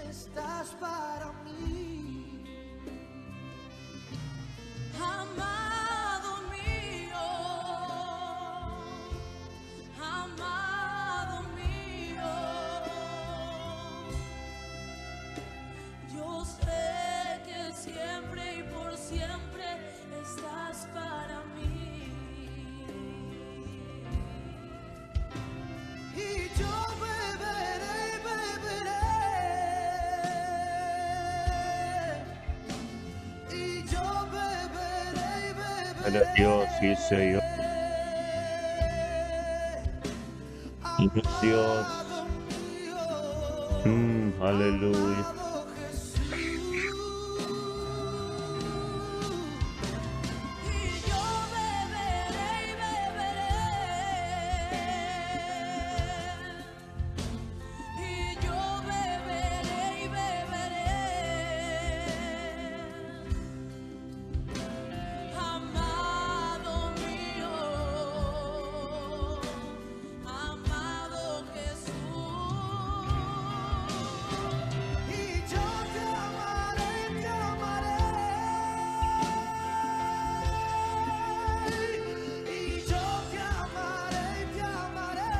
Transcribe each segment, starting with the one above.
Estás para mi. Amado mío, amado mío, yo sé que siempre y por siempre estás para mí. Y yo beberé y beberé. Y yo beberé y Gloria a beberé. Dios, sí, Señor. Dios. Amado mío, Aleluya. amado Jesús. Y yo beberé y beberé. Y yo beberé y beberé. Amado mío, amado Jesús. Y yo te amaré, te amaré. Y yo te amaré, te amaré.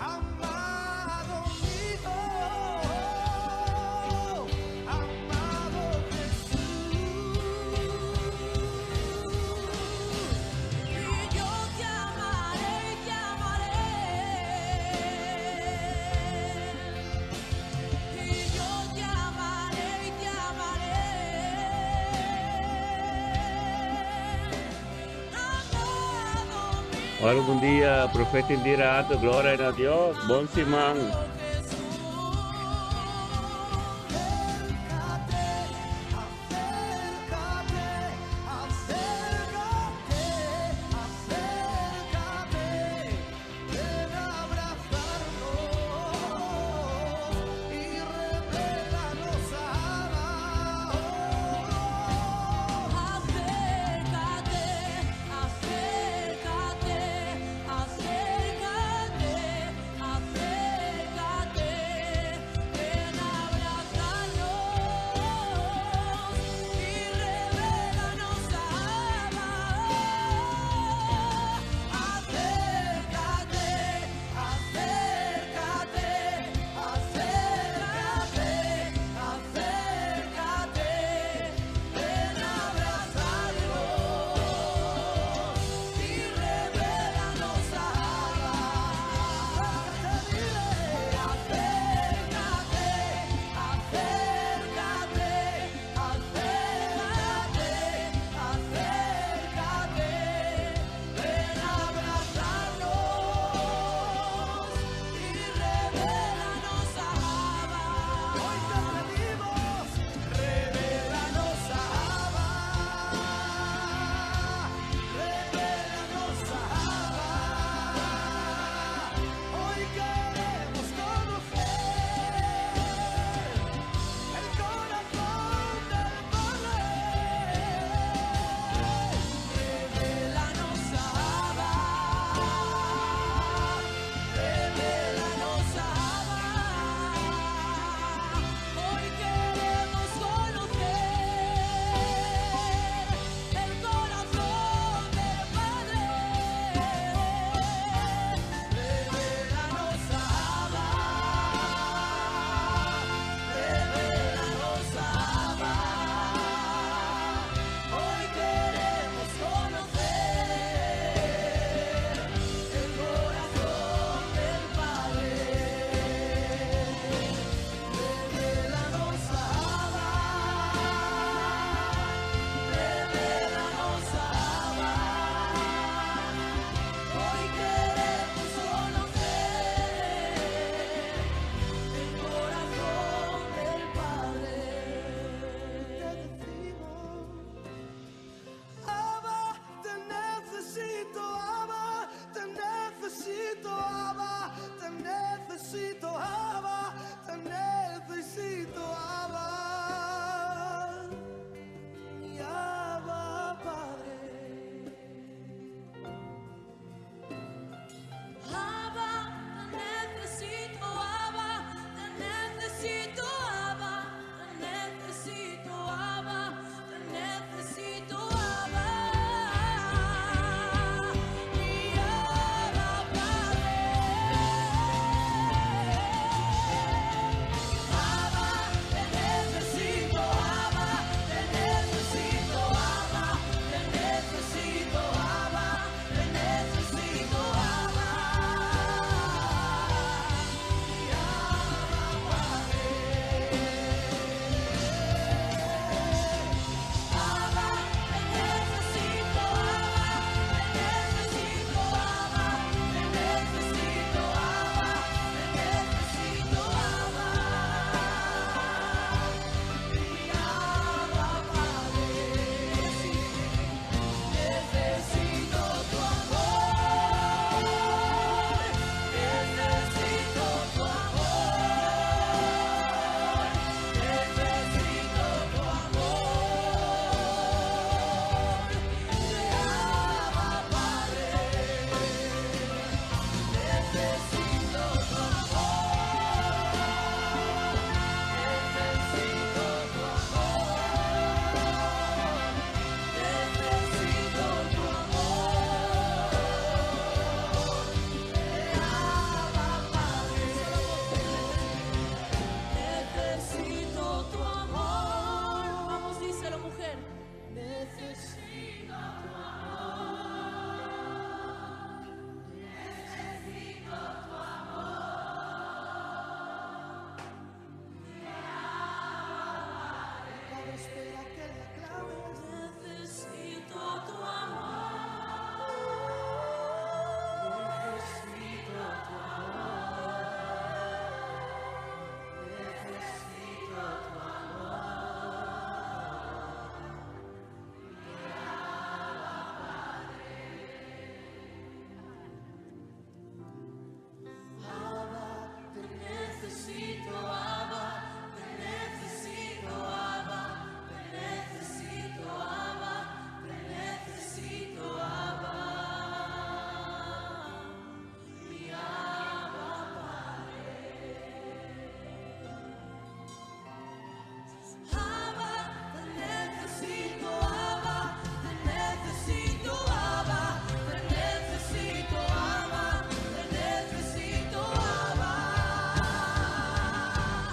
Amado mío, amado Jesús. Y yo te amaré, te amaré. Y yo te amaré, te amaré. Amado mío, Hola, bon dia, profeta Indira Ato, gloria na Dios. Bon siman. amado Jesús. Acércate, acércate, acércate, acércate, ven a abrazarnos y revélanos a Acércate, acércate, acércate, acércate.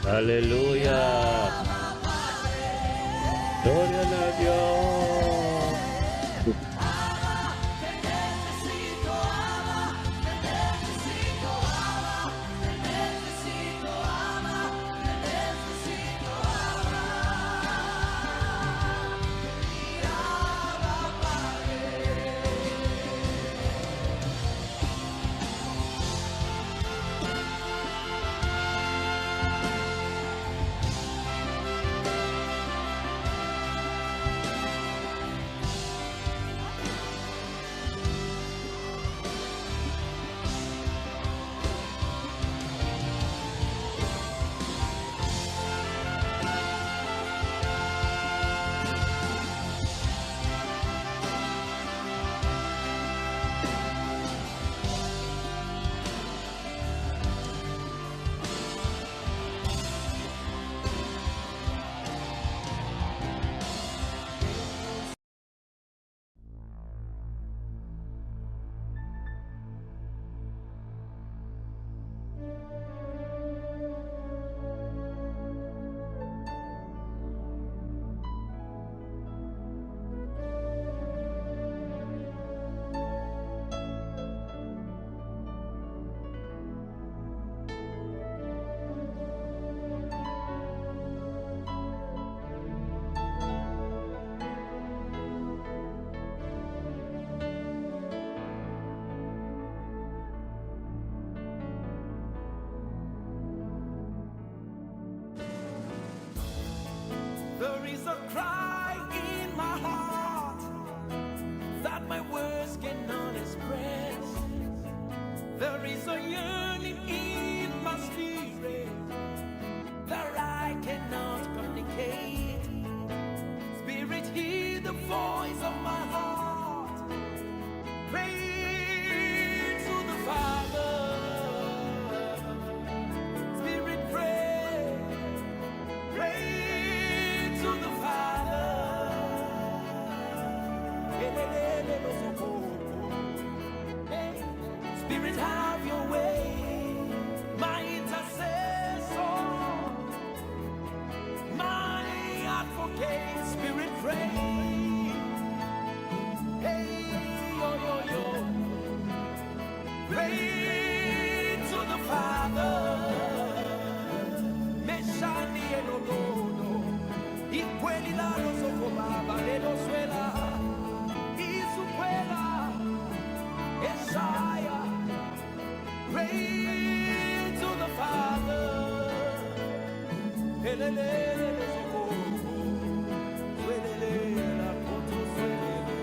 Aleluya. Gloria na Dios. There is a cry in my heart that my words cannot express. There is a yearning in my spirit that I cannot communicate. Spirit, hear the voice of my heart. Pray to the Father. Spirit, pray. Pray to the Father. Hey, Spirit, have your way. My intercessor, my advocate. Spirit, pray. Hey, yo, yo, yo. Pray to the Father. Meshani elododo. Ikweli la soko baba lelo swela. Isukwela. Esaya. Pray to the Father. Elelele soko. Swelele la koto swelele.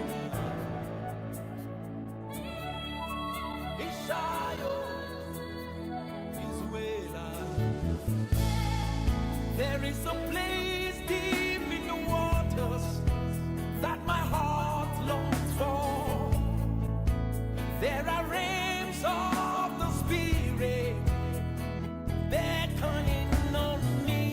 Ishayo. Izuela. There is a place deep in the waters that my heart longs for. There are realms of the Spirit beckoning on me.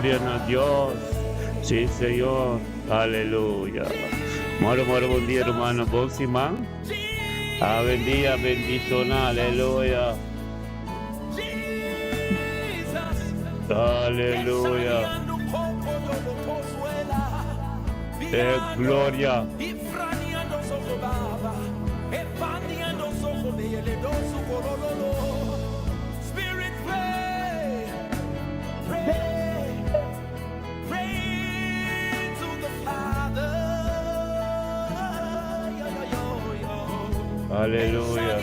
Gloria na Dios. Sí, Señor. Aleluya. Moro, moro, bon dia, hermano. Bon siman. Awendia, bendiciona. Aleluya. Aleluya. E gloria. Aleluya. Aleluya.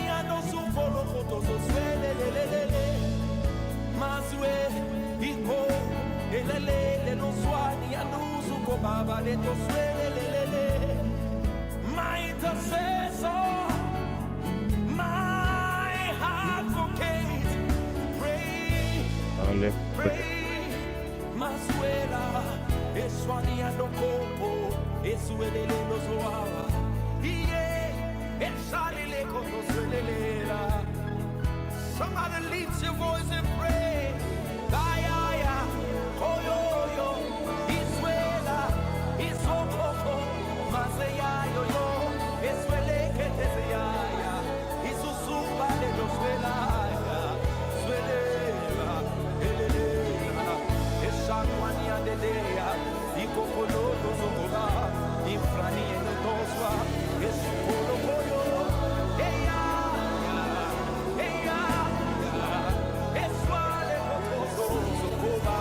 Somebody lift your voice and pray. Ay, ay, ay. Oh, yo, yo. Isuela, isokoko, maseya, yo, yo. Esuele que te seya, ya. Isusuba le yo suela, ya. Suelera, elelera. Esakwanya dedea. Ikokoloto sokoba. Ifrani enotoswa. Esukolokoyo. Eya, ya. Eya, ya. Eswale kotoso sokoba.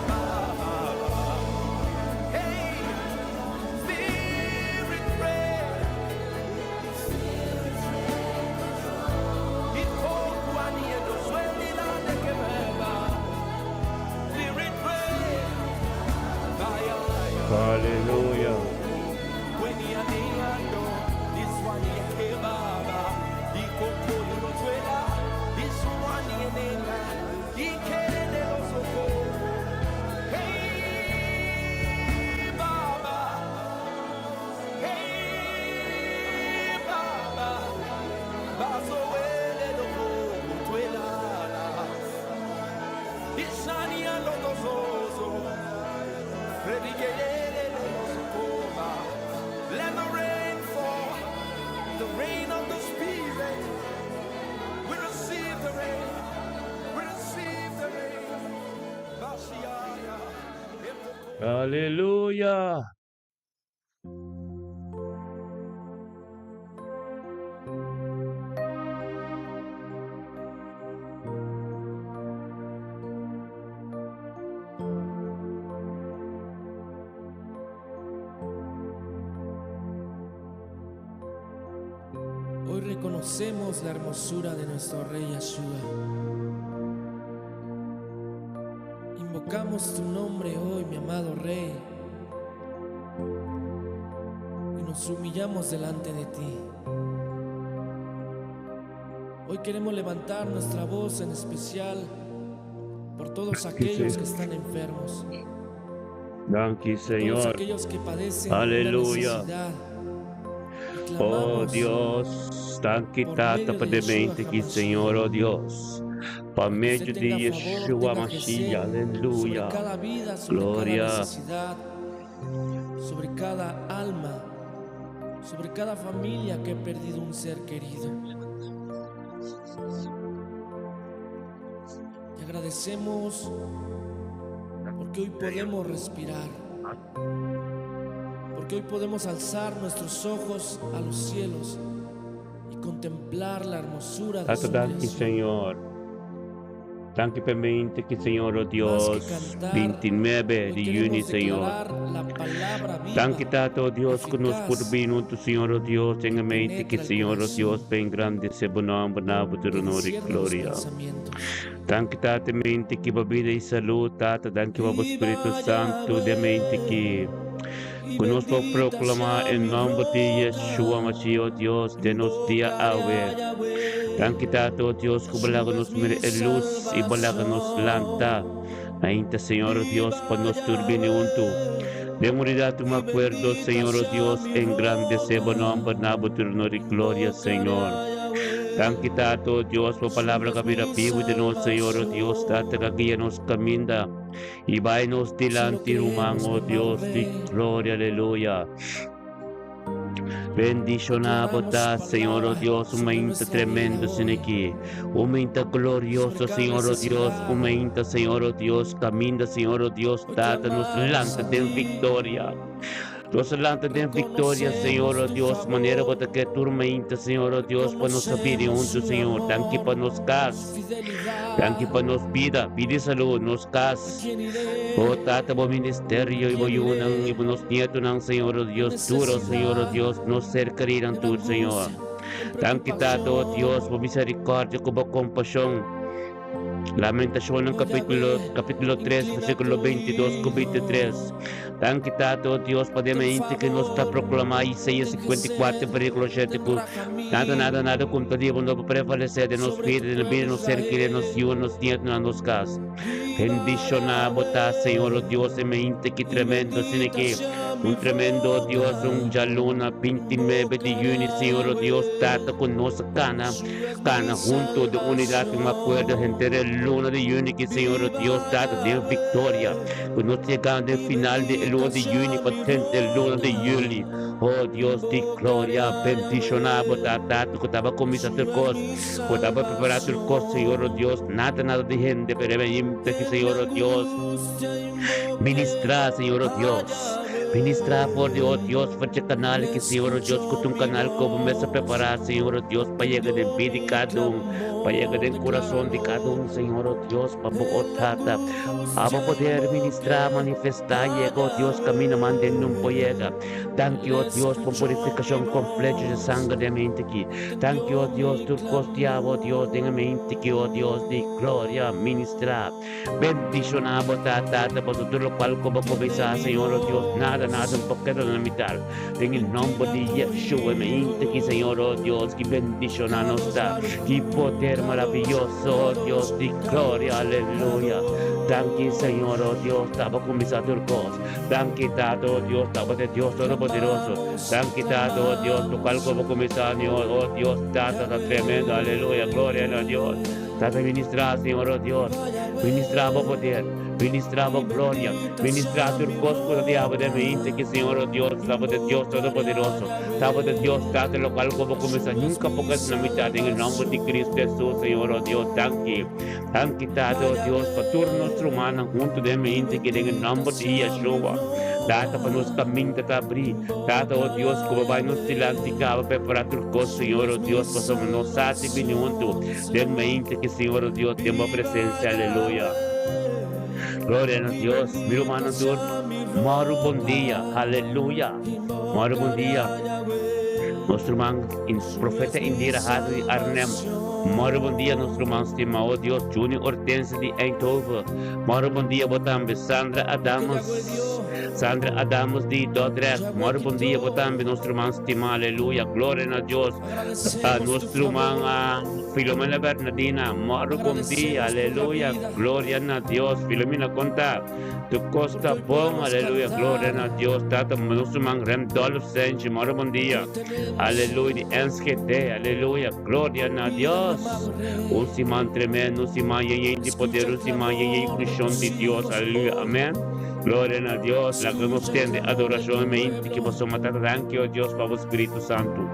Hey, Spirit, pray. Aleluya. Hey, Baba. Hey, Baba. Bazo wele loko twelala. Ishani alogozozo. Predigelele lozokoba. Let the rain fall, the rain of the Spirit. We receive the rain, we receive the rain. Bashiaya, Epoko. Aleluya. Hoy reconocemos la hermosura de nuestro Rey Yeshua. Invocamos tu nombre hoy, mi amado Rey, y nos humillamos delante de ti. Hoy queremos levantar nuestra voz en especial por todos aquellos que están enfermos, Danki, todos Señor. aquellos que padecen una Aleluya. necesidad. Y Oh clamamos Dios, danki por Tata medio pa de de Yeshua mente ki HaMashiach. Señor, oh Dios. Pa Que medio usted de tenga favor, Yeshua tenga Mashiach, gesed sobre aleluya. cada vida, sobre cada Gloria. necesidad, sobre cada alma, sobre cada familia que ha perdido un ser querido. Te agradecemos porque hoy podemos respirar, porque hoy podemos alzar nuestros ojos a los cielos y contemplar la hermosura de Tata, su danki creación. Señor. Danki pa mente ki Señor, oh Más que Dios. cantar, 29 hoy de juni, queremos Señor. declarar la palabra Danki viva, Tata, oh Dios, ku nos por eficaz, bin huntu, Señor, oh Dios, en que mente ki penetra el Señor, oh Dios, corazón, pa engrandece bo nomber na bo que tur honor y discierne los gloria. pensamientos. Danki Tata mente ki bo bida y salud, Tata, danki pa bo Spiritu Viva Santo de mente Yahweh ki y ku nos por bendita proclama sea en mi nomber di Yeshua roca. Mashiach, oh Dios, de nos dia Invocaré a awe. Yahweh, Danki Tata, oh Dios, ku Yeshua balaga es nos mi mira e luz y balaga nos lanta. salvación. Ainda, Señor, oh Dios, pa Viva nos turbine huntu. Yahweh De unidad y me acuerdo, bendita Señor, oh sea Dios, mi engrandece bo roca. nomber na bo tur honor y gloria, Invocaré Señor. a Yahweh. Danki Tata, oh Dios, pa palabra ku a bira bibu den nos, Señor, oh Dios, Tata, ku a guia nos kaminda i bai nos dilanti, ruman, oh Dios di gloria, aleluya. Bendishoná bo ta, Señor, oh Dios, un mainta tremendo siniki, un mainta glorioso, Señor, oh Dios, un mainta, Señor, oh Dios, kaminda, Señor, oh Dios, Tata, nos lanta den viktoria. Nos a lanta den victoria, Señor, oh Dios, manera bo ta ke tur mainta, Señor, oh Dios, pa nos a bini huntu, Señor. Danki pa nos kas. Danki pa nos bida, bida i salud, nos kas. Oh Tata, bo ministerio i bo yunan i bo nos nietonan, Señor, oh Dios, tur, oh Señor, oh Dios, nos ser kerinan tur, Señor. Danki, Tata, oh Dios, bo misericordia ku bo kompashon. Lamentacionnan capítulo capítulo 3 versículo 22 cu 23. Danki Tata, oh Dios, pa den mente que nos ta proclama Isaías 54 versículo 7 cu nada nada nada cu ta dibo no por prevalecer den nos vida, den vida nos ser querido, nos yiu, nos nieto, na nos cas. Bendiciona bo ta, Señor, oh Dios, e mente ki tremendo, sine ki un tremendo, oh Dios, un djaluna 29 di juni, Señor, oh Dios, Tata, cu nos a cana Kana hunto den unidad un acuerdo henter e luna di juni ki Señor Dios data den victoria cu nos yegando e final di e luna di juni pa drenta e luna di juli. Oh Dios di gloria, bendiciona bo ta Tata cu taba cuminsa tur cos, cu taba prepara tur cos Señor Dios, nada nada di hende pero e hende ki Señor Dios ministra Señor Dios. Ministra for di, oh Dios, for dje kanal aki, Señor, oh Dios, ku ta un kanal ku bo mes a prepará, Señor, oh Dios, pa yega den bida di kada un, pa yega den kurason di kada un, Señor, oh Dios, pa bo, oh Tata, abo poder ministrá, manifestá, yega, oh Dios, kaminda man den nun por yega. Danki, oh Dios, pa un purifikashon kompleto dje sanger den mente aki. Danki, oh Dios, tur kos di abo, oh Dios, den e mente aki, oh Dios di gloria, ministrá. Bendiciona bo ta, Tata, pasobra tur locual cu bo comenzá, Señor, oh Dios, nada, nada no por keda na mitar. Den e nomber di Yeshua, mi inta ki, Señor, oh Dios, ki bendiciona nos ta. Ki poder maravilloso, oh Dios di gloria, aleluya. Danki, Señor, oh Dios, ta bo cuminsa tur cos. Danki, Tata, oh Dios, ta bo ta e Dios Todopoderoso. Danki, Tata, oh Dios, locual cu bo cuminsa, Señor, oh Dios, Tata, ta tremendo, aleluya, gloria na Dios. Tata ministrá, Señor, oh Dios, ministrá bo poder, ministrá bo gloria, ministrá tur kos ku ta diabo den mi inta ki, Señor, oh Dios, ta bo ta Dios Todopoderoso, ta bo ta Dios, Tata, lokual ku bo kuminsá nunka por keda na mitad, den e nòmber di Cristo Hesus, Señor, oh Dios, danki, danki, Tata, oh Dios, pa tur nos rumannan huntu den mi inta ki, den e nòmber di Yeshua, Tata, pa nos kaminda ta abrí, Tata, oh Dios, ku bo bai nos dilanti kaba prepará tur kos, Señor, oh Dios, pasobra nos sa di bini huntu. Den mainta ki Señor o Dios den bo presencia aleluya Gloria na Dios mi rumannan tur moru bon dia aleluya moru bon dia nos ruman profeta Indira Hardy di Arnhem moru bon dia nos ruman stima o Dios Juni Hortensia di Eindhoven moru bon dia bo tambe Sandra Adamus Sandra Adamus di Dordrecht moru bon dia bo tambe nos ruman stima aleluya Gloria na Dios Nos ruman Filomena Bernadina, mòru bon dia, aleluya, gloria na Dios. Filomena konta, tur kos ta bon, aleluya, gloria na Dios. Tata, nos ruman Remdolf Senchi, mòru bon dia, aleluya, di Enschede, aleluya, gloria na Dios. Un siman tremendo, un siman yen yen di poder, un siman yen yen unshon di Dios, aleluya, amen. Gloria na Dios. Laga nos tende adorashon e meinti ki boso mata. Danki, o Dios, pa bo Spiritu Santu.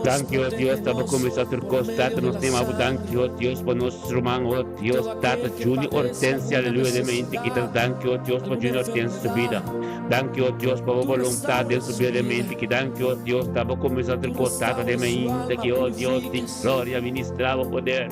Danki, o Dios, ta bo kuminsá tur kos, Tata. Nos stima bo. Danki, o Dios, pa nos ruman, o Dios, Tata Juni Hortensia, aleluya, den meinti ki ta. Danki, o Dios, pa Juni Hortensia su bida. Danki, o Dios, pa bo boluntat den su bida den meinti ki. Danki, o Dios, ta bo kuminsá tur kos, Tata, den meinti ki, o Dios di gloria, ministrá bo poder,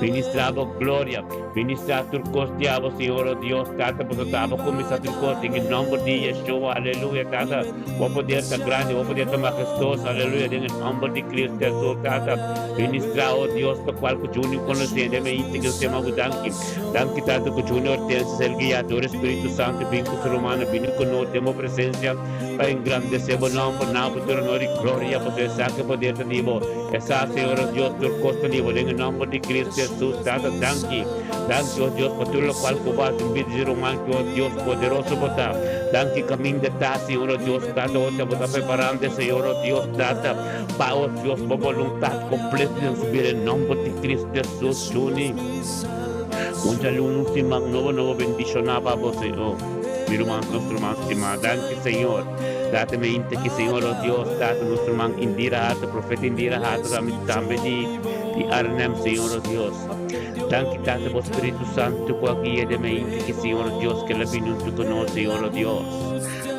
ministrá bo gloria. Ministrá tur kos di abo, Señor, o Dios, Tata, pasobra ta abo kuminsá tur kos den e nòmber di Yeshua, aleluya, Tata, bo poder ta grandi, bo poder ta mahestoso, aleluya, den e nòmber di Cristo Hesus, Tata, ministrá, o Dios, pa kual ku Junior konosé, den e inti ku tema bo danki, danki, Tata, ku Junior Hortensia ser guiá dor e Spiritu Santu, bin ku su rumannan, bini ku nos den bo presensia, pa engrandesé bo nòmber, na bo tur honor i gloria, pasobra esaki poder ta di bo. Esa, Señor, o Dios, tur cos ta libo den e nomber di Cristo Jesus. Tata, danki. Danki, o Dios, pa tur locual cu bo haci den bida di ruman ki, o Dios, poderoso bo ta. Danki kaminda ta, Señor, oh Dios, Tata, oh Bo ta preparando, Señor, oh Dios, Tata, pa, oh Dios, Bo boluntat kompleto den su bida, en nomber di Cristo Jesus, Juni. Un djaluna, un siman nobo, nobo bendishoná pa bo, Señor. Mi ruman, nos ruman stimá. Danki, Señor. Tata, mi inta ki, Señor, oh Dios, Tata, nos ruman Indira Hato, Profeta Indira Hato, tambe di, di Arnhem, Señor, oh Dios. Danki Tata bo Spiritu Santu ku a guia den mente ki Señor Dios ke la bini huntu ku nos Señor o Dios.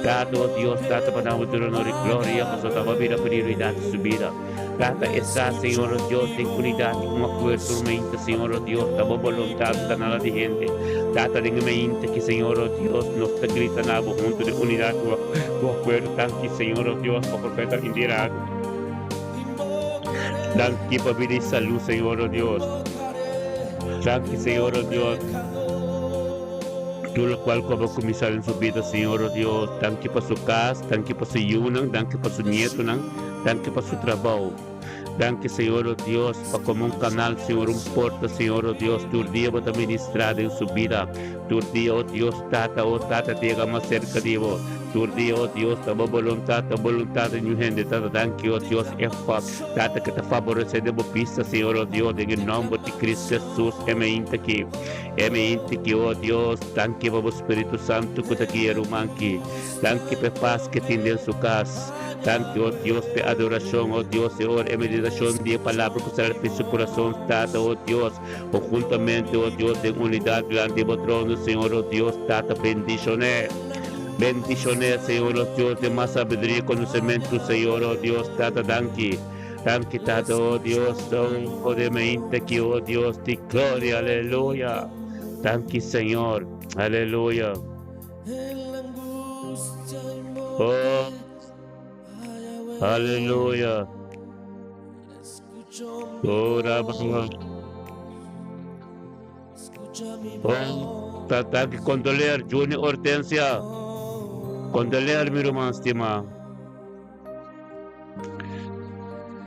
Tata o Dios Tata pa nan bo tur honor i gloria pasobra ta bo bira prioridat di su bida. Tata e sa Señor o Dios den unidat i un akuerdo mente Señor o Dios ta bo boluntat ta nada di hende. Tata den e mente ki Señor o Dios nos ta grita na bo huntu den unidat ku akuerdo danki Señor o Dios pa Profeta Indira. Danki pa bida y salud, Señor, oh Dios. Danki, Señor, oh Dios. Tur locual cu a cuminsa den su bida, Señor, oh Dios. Danki pa su cas, danki pa su yiunan, danki pa su nietonan, danki pa su trabao. Danki, Señor, oh Dios, pa como un canal, Señor, un porta, Señor, oh Dios, tur dia bo ta ministra den su bida. Tur dia, oh Dios, Tata, oh Tata, ta yega mas cerca di bo. Tur dia, oh Dios, ta bo boluntat, ta boluntat di ñu hende. Tata, danki, oh Dios, e fa, Tata, ke ta faborece den bo bista, Señor, oh Dios, den e nomber di Cristo Jesus, e meinta aki, e meinta aki, oh Dios, danki pa bo Spiritu Santu ku ta guia ruman aki. Danki pa e pas ke tin den su kas. Danki, oh Dios, pa e adorashon, oh Dios, e ora e meditashon di e palabra ku sali di su kurason, Tata, oh Dios, Conjuntamente, oh Dios, den unidad dilanti bo trono, Señor, oh Dios, Tata, bendicioné. Bendicioné, Señor, oh Dios, den mas sabiduria y conocimento, Señor, oh Dios, Tata, danki. Danki, Tata, oh Dios, oh de mente ki, oh Dios, di gloria, aleluya. Danki, Señor, aleluya. Oh, aleluya. Ora baba. Oh, tata que condoleer, Juni Hortensia. Condoleer, mi ruman stima.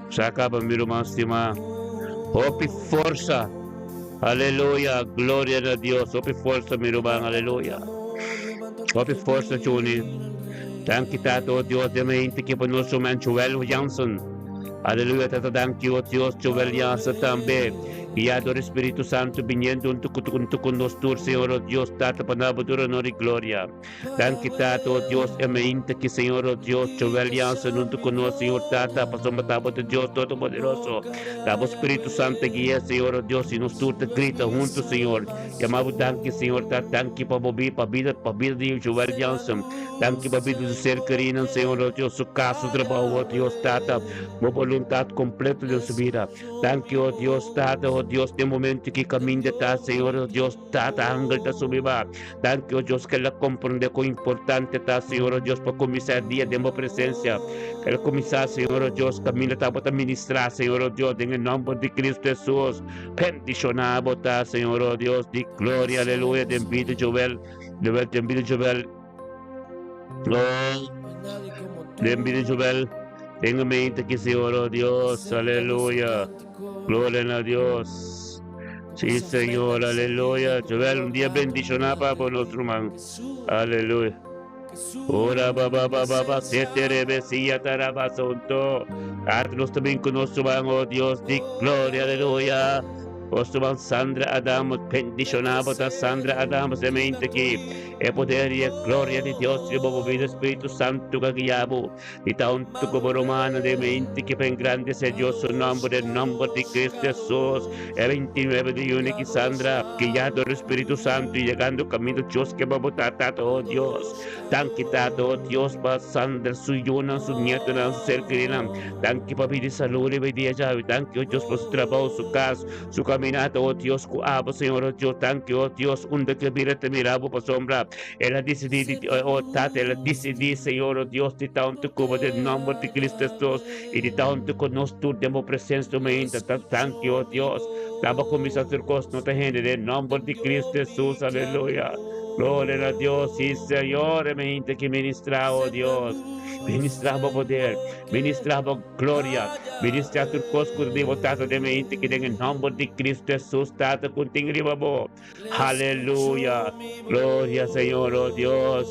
Sacaba mi ruman stima. Hopi forza. Aleluya. Gloria a Dios. Hopi forza, mi ruman. Aleluya. Hopi forza, Juni. Danki, Tata, oh Dios, de mente que pa nos ruman Joel Jansen. Aleluya Tata danki o Dios Joel Jansen tambe guiado dor Espiritu Santo biniendo hunto cu hunto cu nos tur Señor o Dios Tata pa na bo tur honor y gloria danki Tata o Dios e mainta ki Señor o Dios Joel Jansen hunto cu nos Señor Tata pasobra ta bo ta Dios Todopoderoso ta bo Spiritu Santo guia Señor o Dios y nos tur ta grita hunto Señor yama bo danki Señor Tata danki pa bo pa bida pa bida di Joel Jansen. Danki pa bida su ser kerinan, Señor, oh Dios, su kas, su trabou, oh Dios, Tata, bo boluntat kompleto den su bida. Danki, oh Dios, Tata, oh Dios, den momento ki kaminda ta, Señor, oh Dios, Tata, angel ta subi ba. Danki, oh Dios, ke el a komprende kon importante ta, Señor, oh Dios, pa kuminsá e dia den bo presensia. Ke el a kuminsá, Señor, oh Dios, kaminda ta bo ta ministrá, Señor, oh Dios, den e nòmber di Cristo Hesus. Bendishoná bo ta, Señor, oh Dios, di gloria, aleluya, den bida Joel. Joel, den bida Joel. Oh, den bida Joel. Tengo mente que Señor, oh Dios, aleluya. Gloria a Dios. Sí, Señor, aleluya. Joel, un día bendicionado para nuestro man. Aleluya. Ora ba ba ba ba ba siete rebesía tarabasonto. Haznos también con nuestro man, oh Dios, di gloria, aleluya. Ostuban Sandra Adamos, bendicioná bo ta Sandra Adamos e mente aki. E poder y e gloria di Dios riba bo vida, Spiritu Santo ka guia bo. Y ta hunto cu bo rumannan den mente aki pa engrandece Dios su nomber den nomber di Cristo Jesus. E 29 di juni aki Sandra, guia dor di Spiritu Santo y yegando caminda Dios ke pa bo ta Tata, oh Dios. Danki Tata, oh Dios, pa Sandra, su yunan, su nietonan, su ser kerinan. Danki pa bida i salú riba e dia djawe. Danki, oh Dios, pa su trabou, su kas, su kaminata, oh Dios, ku abo, Señor, oh Dios. Danki, oh Dios, unda ke bira ta mira bo pasobra el a disidí di, oh Tata, el a disidí, Señor, oh Dios, di ta huntu ku bo den nòmber di Cristo Hesus i di ta huntu ku nos tur den bo presensia mainta. Ta danki, oh Dios. Ta bo kuminsá tur kos, no ta hende, den nòmber di Cristo Hesus. Aleluya. Gloria na Dios, sí, Señor, e mainta ki ministrá, oh Dios. Ministrá bo poder. Ministra bo gloria. Ministra tur kos ku ta den bo Tata den mente ki den e nomber di Cristo Jesus Tata ku tin riba bo. Haleluya. Gloria Señor, oh Dios.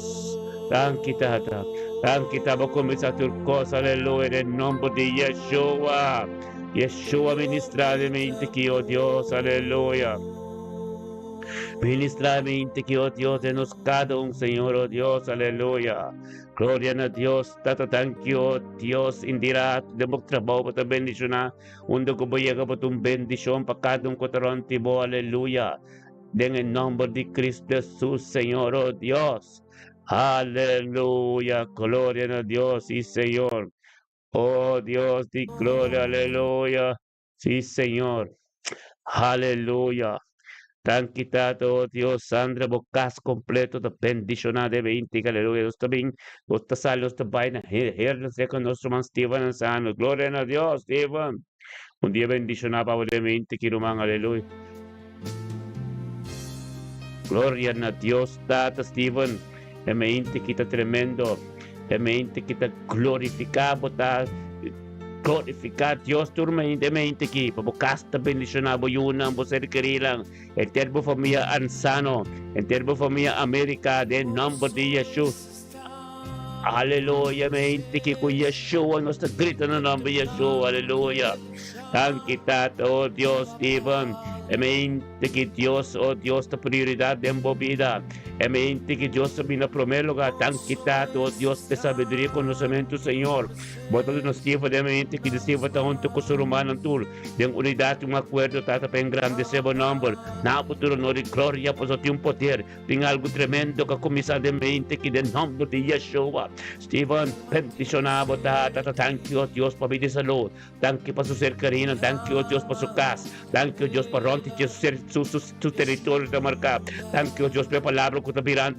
Danki Tata. Danki Tata bo kuminsá tur kos, aleluya, den nomber di Yeshua. Yeshua ministrá den mente ki, oh Dios, aleluya. Ministrá mente ki, oh Dios, den nos kada un, Señor, oh Dios, aleluya. Gloria na Dios, Tata, danki, oh Dios, Indira, den bo trabou bo ta bendishoná, unda ku bo yega bo ta un bendishon pa kada un ku ta rònt di bo, aleluya. Den e nomber di Cristo Jesus, Señor, oh Dios. Aleluya, gloria na Dios, sí, Señor. Oh Dios di gloria, aleluya. Sí, Señor. Aleluya. Danki Tata, oh Dios, Sandra, bo cas completo ta bendiciona de 20, aleluya. Nos ta bin, nos ta sali, nos ta bai na heerlijk seca nos ruman Steven Ansano. Gloria na Dios, Steven. Un dia bendiciona pa bo de 20, ki ruman, aleluya. Gloria na Dios, Tata Steven. E mente ki ta tremendo. E mente ki ta glorifica bo ta glorifica Dios tur mente e mente ki pa bo cas ta bendiciona bo yunan bo ser kerinan henter bo famia Ansano henter bo famia America den nomber di Yeshua Aleluya mente ki ku Yeshua nos ta grita na nomber Yeshua aleluya Danki Tata oh Dios Steven e mente ki Dios oh Dios ta prioridad den bo bida E mente ki Dios ta bini na prome lugar. Danki Tata, oh Dios, p'e sabiduria i konosementu, Señor. Bo ta duna Steven den mente ki Steven ta huntu ku su rumannan tur den unidat i un akuerdo, Tata, pa engrandesé bo nòmber. Na bo tur honor i gloria, pasobra tin un poder, tin algu tremendo ku a kuminsá den mente ki den nòmber di Yeshua. Steven, bendishoná bo, Tata. Ta danki, oh Dios, pa bida i salud. Danki pa su ser kerinan, danki o Dios pa su kas, danki o Dios pa rònt di su ser su su su teritorio ta marká, danki o Dios pa e palabra ku ta biran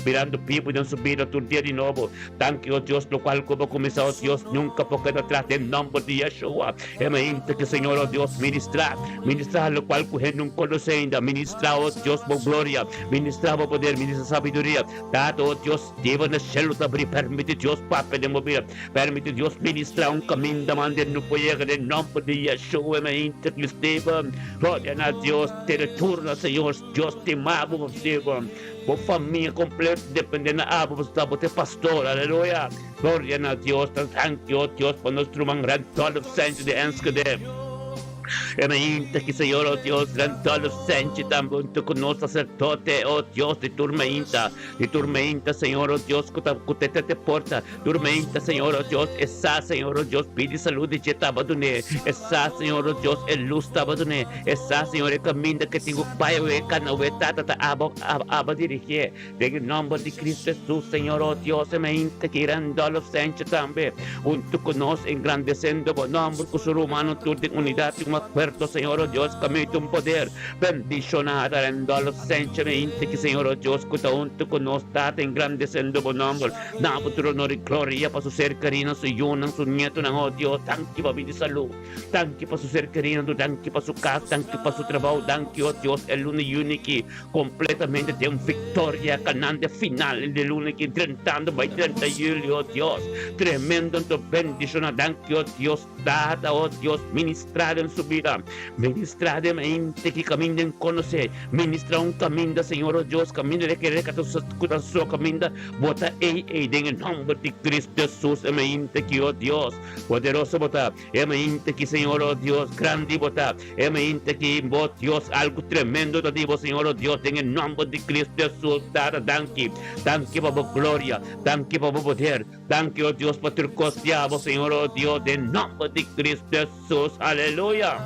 birando bibu den su bida tur dia di nobo, danki o Dios lokual ku bo kuminsá o Dios nunka por keda atras den nòmber di Yeshua. E mainta ke Señor o Dios ministrá, ministrá lokual ku hende no konosé ainda, ministrá o Dios bo gloria, ministrá bo poder, ministrá sabiduria, Tata o Dios deba na shelu ta abrí, permití Dios papia den bo bida. Permiti Dios ministra un caminda mande no por yega den nomber di Yeshua mainta ki Steven. Gloria na Dios tene tur na Señor Dios stima bo Steven. Bo famia completo depende na abo pasobra bo ta e pastor aleluya. Gloria na Dios ta danki oh Dios pa nos ruman Randolph Sanchez di Enschede. E mainta ki Señor oh Dios Randolph Sanchez tambe hunto cu nos sacerdote oh Dios di tur mainta di tur mainta Señor oh Dios cu ta cu te te porta Tur meinta, Señor, oh Dios, e sa, Señor, oh Dios, pidi salud di dje taba dun'é. E sa, Señor, oh Dios, e lus taba dun'é. E sa, Señor, e kaminda ke tin ku bai awe, e kana awe, Tata ta aba, aba dirigié. Den e nòmber di Cristo Hesus, Señor, oh Dios, e meinta ki Randolph Sanchez tambe, huntu ku nos, engrandesendo Bo nòmber ku su rumannan tur den unidat i un akuerdo, Señor, oh Dios, kaminda un poder. Bendiciona Randolph Sanchez meinta ki, Señor, oh Dios, ku ta huntu ku nos, Tata, engrandesendo Bo nòmber. Na bo tur honor i gloria pa su ser kerinan, su yunan, su nietonan, oh Dios, danki pa bini salú, danki pa su ser kerinan, tur danki pa su kas, danki pa su trabou, danki, oh Dios, e luna yüni ki kompletamente den viktoria, kanando e final di luna ki drentando bai 30 yüli, oh Dios, tremendo anto bendishona, danki, oh Dios, Tata, oh Dios, ministrá den su bida, ministrá den mente ki kaminda en konosé, ministrá un kaminda, Señor, oh Dios, kaminda di kere ku ta so kaminda, Bo ta ei ei den e nomber di Cristo Jesus e mainta ki, oh Dios, poderoso Bo ta, e mainta ki, Señor, oh Dios, grandi Bo ta, e mainta ki, Bo Dios, algu tremendo ta di Bo, Señor, oh Dios, den e nomber di Cristo Jesus, Tata, danki, danki pa Bo gloria, danki pa Bo poder, danki, oh Dios, pa tur kos di abo, Señor, oh Dios, den nomber di Cristo Jesus, aleluya.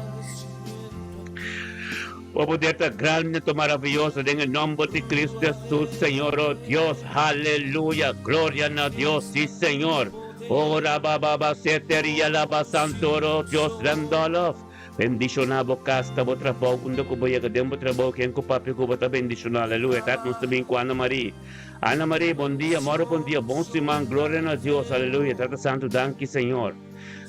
Bo poder ta grandi ta maraviyoso den e nomber di Cristo Jesus, Señor, oh Dios, aleluya, gloria na Dios, si Señor. Oh, rabababa, seteria, laba, santo, oh Dios, Randolph. Bendiciona bo cas, ta bo trabou, unda cu bo yega den bo trabou, ken cu papia cu bo ta bendiciona, aleluya. Tata nos ta bin cu Ana Marie. Ana Marie, bon dia, moro bon dia, bon siman, gloria na Dios, aleluya. Tata Santo, danki Señor.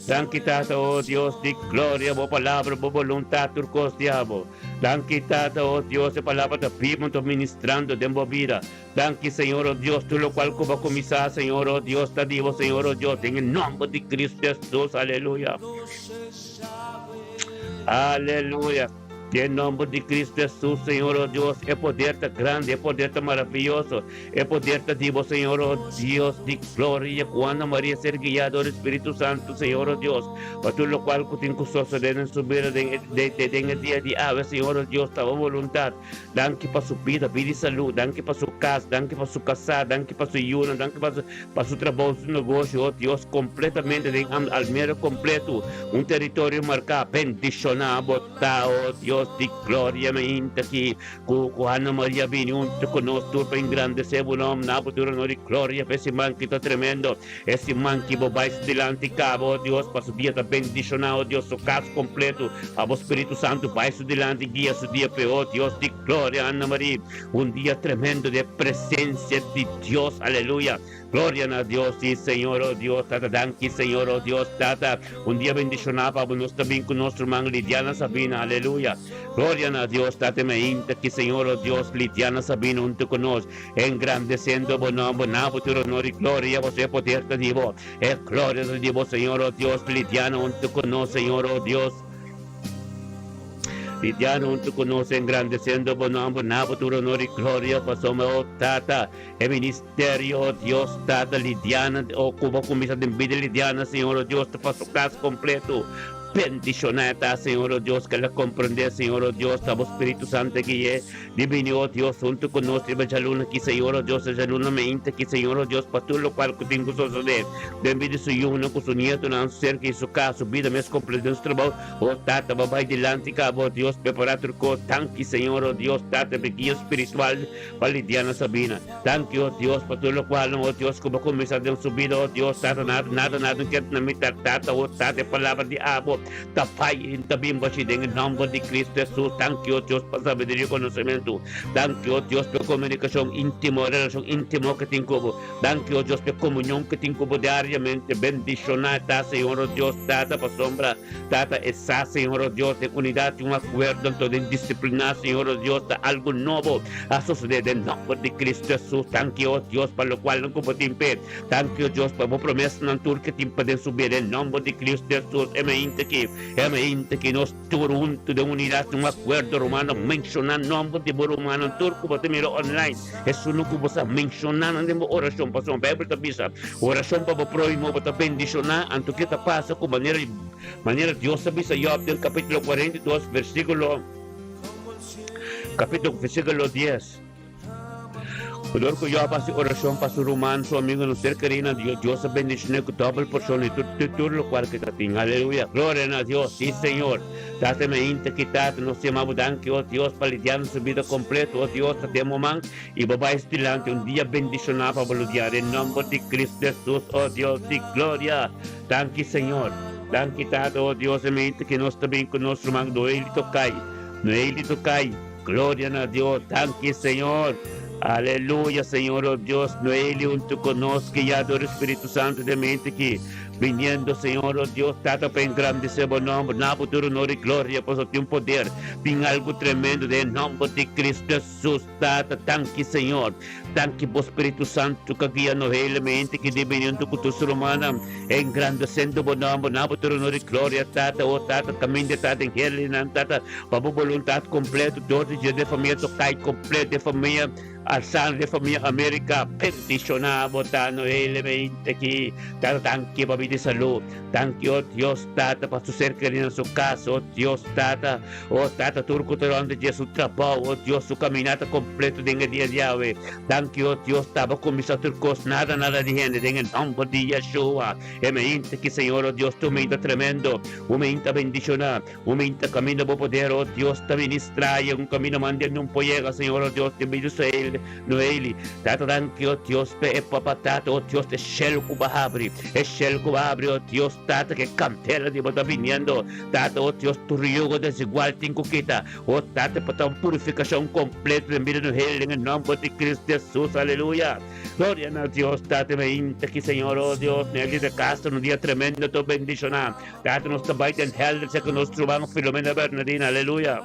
Danki Tata, oh Dios di gloria, bo palabra, bo voluntad tur cos di abo. Danki Tata, oh Dios, e palabra ta bibo anto ministrando den bo bida. Danki Señor, oh Dios, tur locual cu bo a cuminsa, Señor, oh Dios, ta di bo, Señor, oh Dios, den e nomber di Cristo Jesus, aleluya. Aleluya. Den nomber di Cristo Jesus, Señor, oh Dios, e poder ta grandi, e poder ta maraviyoso, e poder ta di bo, Señor, oh Dios di gloria, cu Ana Maria ser guiá dor di Spiritu Santo, Señor, oh Dios, pa tur locual cu tin cu sosode den su bida den e den e dia di awe, Señor, oh Dios, ta bo voluntad. Danki pa su bida, bida y salud, danki pa su cas, danki pa su casá, danki pa su yunan, danki pa su Pa su trabou, su negoshi, oh Dios, completamente den Almere completo, un territorio marcá, bendiciona bo ta, oh Dios di gloria, mainta aki cu cu Ana Maria bini hunto cu nos tur pa engrandece bo nom, na bo tur honor y gloria pa e siman ki ta tremendo, e siman ki bo bai su dilanti caba, oh Dios, pa su dia ta bendiciona, oh Dios, su cas completo, pa bo Spiritu Santo bai su dilanti guia su dia p'e, oh Dios di gloria, Ana Maria. Un dia tremendo di e presencia di Dios, aleluya. Gloria na Dios, sí Señor, oh Dios, Tata, danki Señor, oh Dios, Tata. Un dia bendiciona pa bo, nos ta bin cu nos ruman Lidiana Sabina, aleluya. Gloria na Dios, Tata, me inta ki Señor, oh Dios, Lidiana Sabina hunto cu nos, engrandeciendo bo nomber, na bo tur honor y gloria, pasobra e poder ta di bo, e gloria ta di bo, Señor, oh Dios, Lidiana hunto cu nos, Señor, oh Dios. Lidiano huntu ku nos engrandesiendo bo nomber, na bo tur honor i gloria, pasobra, o Tata, e ministerio, o Dios Tata, Lidiana, o ku bo kuminsá den bida Lidiana, Señor, o Dios, ta pa su kas kompleto. Bendishoná e ta, Señor, o Dios, ke el a komprendé, Señor, o Dios, ta bo Spiritu Santu a gui'é di bini, o Dios, huntu ku nos riba djaluna aki, Señor, o Dios, e djaluna meinta aki, Señor, o Dios, pa tur lokual ku tin ku sosodé den bida di su yunan ku su nietonan, su serka i su kas, su bida mes kompleto den su trabou. O Tata, bo bai dilanti ka bo, Dios, prepará tur kos. Danki, Señor, o Dios, Tata, p'e guia spiritual pa lidiá na Sabina. Danki, o Dios, pa tur lokualnan, o Dios, ku bo kuminsá den su bida, o Dios, Tata, nada, nada, nada no keda na mitat, Tata, o Tata, e palabra di abo ta bai i ta bin bashí den e nòmber di Cristo Hesus. Danki, o Dios, pa sabiduria i konosementu. Danki, o Dios, p'e komunikashon íntimo, relashon íntimo ku tin ku bo. Danki, o Dios, p'e komunion ku tin ku bo diariamente. Bendishoná ta, Señor, o Dios, Tata, pasobra, Tata, e sa, Señor, o Dios, den unidat i un akuerdo, anto den disipliná, Señor, o Dios, ta algu nobo a sosodé den nòmber di Cristo Hesus. Danki, o Dios, pa lokualnan ku bo tin p'e. Danki, o Dios, pa bo promesanan tur ke tin pa den su bida den nòmber di Cristo Hesus. E mainta aki, e mainta aki nos tur huntu den unidat i un akuerdo, rumannan, menshoná nòmber di bo rumannan tur ku bo ta mira online. Esun ku bo sa menshoná nan den bo orashon, pasobra Beibel ta bisa, Orashon pa bo próhimo bo ta bendishoná. Anto ke ta pasa ku manera manera Dios a bisa Yòb den kapítulo 42 versíkulo kapítulo versíkulo 10? Dor ku Yòb hasi orashon pa su ruman, su amigunan ser kerí na Dios, Dios a bendishon'é ku dòbel porshon di tur tur lokual ke ta tin. Aleluya! Gloria na Dios! Sí, Señor! Tata mi ainda ki Tata nos yama bo danki oh Dios pa lidia nos bida completo oh Dios ta den bo man y bo bai dilanti un dia bendiciona pa bo ludia den nomber di Cristo Jesus oh Dios di gloria danki Señor danki Tata oh Dios mi ainda ki nos ta bin cu nos ruman Noeli Tokay Noeli Tokay gloria na Dios danki Señor aleluya Señor oh Dios Noeli hunto cu nos guia door Spiritu Santo den mi ainda ki Viniendo, Señor, oh Dios, Tata, pa engrandecé bo nomber, na bo tur honor y gloria, pasobra tin poder, tin algo tremendo den e nomber di Cristo Jesús, Tata. Danki, Señor. Danki bo Spiritu Santo cu a guia nos helamente ki di bini hunto cu tur su rumannan, engrandecendo bo nomber, na bo tur honor y gloria, Tata. Oh, Tata, caminda ta den helinan, Tata, pa bo boluntad completo dor di dje den famia Tokay completo, den famia. Alsando de famia America bendiciona bo ta no elemente ki tata danki pa bida y salud danki oh Dios tata pa su ser keri na su casa oh Dios tata oh tata tur cu ta rond dje su trabao oh Dios su caminata completo den e dia di awe danki oh Dios ta bo cuminsa tur cos nada nada di hende den e nomber di Yeshua e mente ki Señor oh Dios tu meinta tremendo un meinta bendiciona Un minta caminda bo poder, oh Dios, ta ministra y un camino mande nun por yega, Señor, oh Dios, den bida Israel, Noeli. Tata danki, oh Dios, pe e papa Tata, oh Dios, e shelu cu bo habri, e shelu cu bo habri, oh Dios, Tata, ke candela di bo ta biniendo, Tata, oh Dios, tur yugo desigual tin cu kita, oh Tata, pa ta un purificacion completo den bida Noeli, den e nomber di Cristo Jesus, aleluya. Gloria na Dios, Tata, me inta ki, Señor, oh Dios, Nelly de Castro, un dia tremendo, to bendiciona. Tata nos ta bai den helder seka nos troban Filomena Bernardina aleluya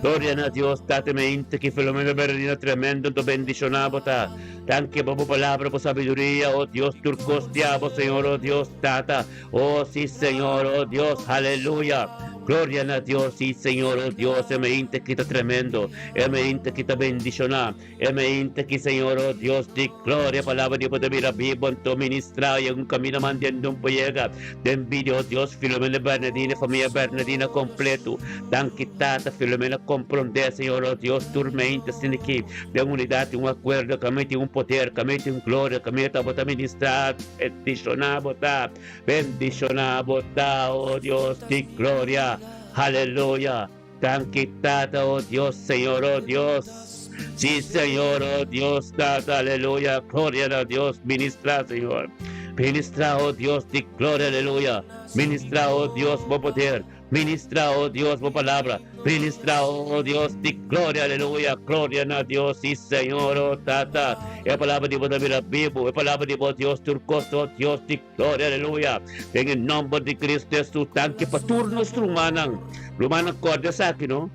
Gloria na Dios Tata me inta ki Filomena Bernardina tremendo to bendiciona bo ta Danki pa bo palabra bo sabiduria oh Dios tur cos di abo Señor oh Dios Tata oh si Señor oh Dios aleluya. Gloria na Dios, sí Señor, oh Dios, e mainta ki ta tremendo, e mainta ki ta bendishoná, e mainta ki Señor, oh Dios di gloria, palabra di bo ta bira bibo, anto ministrá i un kaminda mantiendo un por yega den bida, oh Dios, Filomena Bernadina, famia Bernadina kompleto, danki Tata, Filomena komprondé, Señor, oh Dios, tur mainta asina ki den unidat, un akuerdo, kaminda tin un poder, kaminda tin un gloria, kaminda ta bo ta ministrá, bendishoná bo ta. Bendiciona bo ta, oh Dios di gloria. Aleluya. Danki Tata, oh Dios, Señor, oh Dios. Sí, Señor, oh Dios, Tata, aleluya. Gloria na Dios. Ministra, Señor. Ministra, oh Dios di gloria, aleluya. Ministra, oh Dios, bo poder. Ministra, oh Dios, bo palabra. Ministra, oh Dios di gloria, aleluya. Gloria na Dios, sí, Señor, oh Tata. E palabra di bo ta bira bibu. E palabra di bo, Dios, tur kos, oh Dios di gloria, aleluya. Den e nomber di Cristo Jesus, danki pa tur nos rumannan. Rumannan, kòrda esaki, no?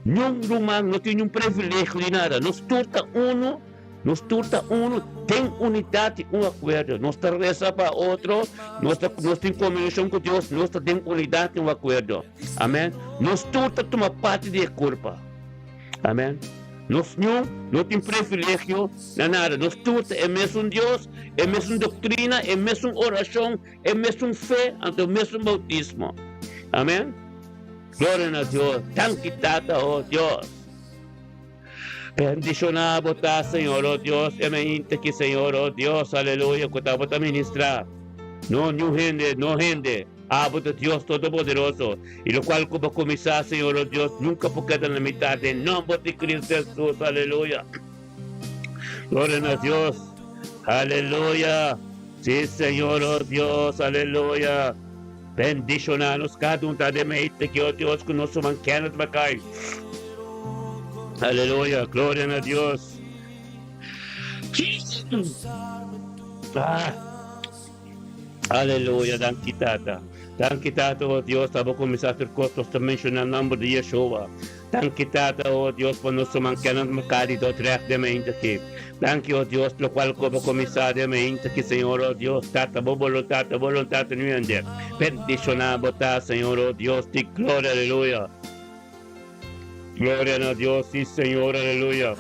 Niun ruman no tin niun privilegio di nada. Nos tur ta uno. Nos tur ta unu den unidat i un akuerdo. Nos ta resa pa otro, nos ta nos tin komunikashon ku Dios, nos ta den unidat i un akuerdo. Amen. Nos tur ta tuma parti di e kurpa. Amen. Nos niun no tin privilegio na nada. Nos tur ta e mesun Dios, e mesun doktrina, e mesun orashon, e mesun fe, anto e mesun boutismo. Amen. Gloria na Dios. Danki Tata, oh Dios. Bendishoná bo ta, Señor, oh Dios, e mainta ki, Señor, oh Dios, aleluya, ku ta bo ta ministrá. No niun hende, no hende, abo ta Dios Todopoderoso, i lokual ku bo kuminsá, Señor, oh Dios, nunka por keda na mitat, den nòmber di Cristo Hesus, aleluya. Gloria na Dios, aleluya. Sí, Señor, oh Dios, aleluya. Bendishoná nos kada un ta den mainta ki, oh Dios, ku nos suman Kenneth Mackay. Aleluya, gloria na Dios. Ah. Aleluya, danki Tata. Danki Tata, oh Dios, abo kuminsá tur kos, nos ta menshoná nomber di Yeshua. Danki Tata, oh Dios, pa nos suman Kenneth Mackay di Dordrecht den mainta ki. Danki, oh Dios, locual cu bo cuminsa den mainta ki, Señor, oh Dios, Tata, bo boluntad, bo boluntad ta nuende. Bendiciona bo ta, Señor, oh Dios di gloria, aleluya. Gloria na Dios, si Señor, aleluya.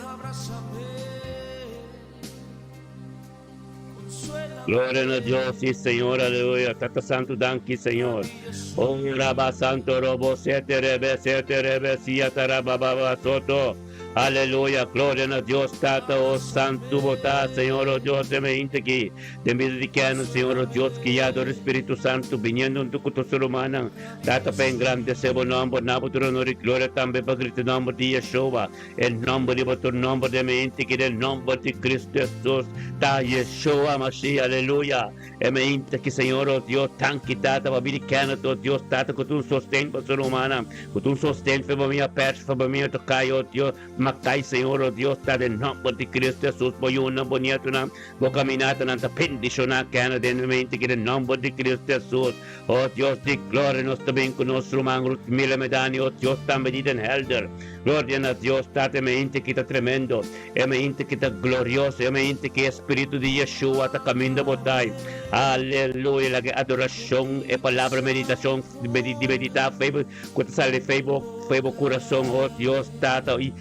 Gloria na Dios, si Señor, aleluya. Tata Santo, danki, Señor. Oh, Rabba Santo, Robo, sete, rebe, sete, rebe, siata, rabba, baba, soto. Aleluya, gloria na Dios Tata, oh Santu bo ta, Señor, oh Dios, den mehinte aki, den bida di Kenneth, Señor, oh Dios, guiá dor di Spiritu Santu, biniendo huntu ku tur su rumannan, Tata, pa engrandesé bo nomber, na bo tur honor i gloria tambe pa grita nomber di Yeshua, e nomber riba tur nomber den mehinte aki, den nomber di Cristo Jesus, ta Yeshua Mashiach, aleluya. E mehinte aki, Señor, oh Dios, danki, Tata, pa bida di Kenneth, oh Dios, Tata, ku ta un sosten pa su rumannan. Ku ta un sosten fe pa mi a pèrs, fe pa mi a toká, o Dios, ma kai, Señor, o Dios, ta den nòmber di Cristo Jesus, bo yunan, bo nietonan, bo kaminatanan ta bendishoná kèna den mi mente ki den nòmber di Cristo Jesus, o Dios di gloria, nos ta bin ku nos ruman Ruth Miller Medani, o Dios, tambe di Den Helder. Gloria na Dios, Tata, e mente ki ta tremendo, e mente ki ta glorioso, e mente ki e Spiritu di Yeshua ta kaminda bo tai. Aleluya, laga e adorashon, e palabra meditashon, di meditá fe ku ta sali fe bo fe bo kurason, oh Dios Tata, i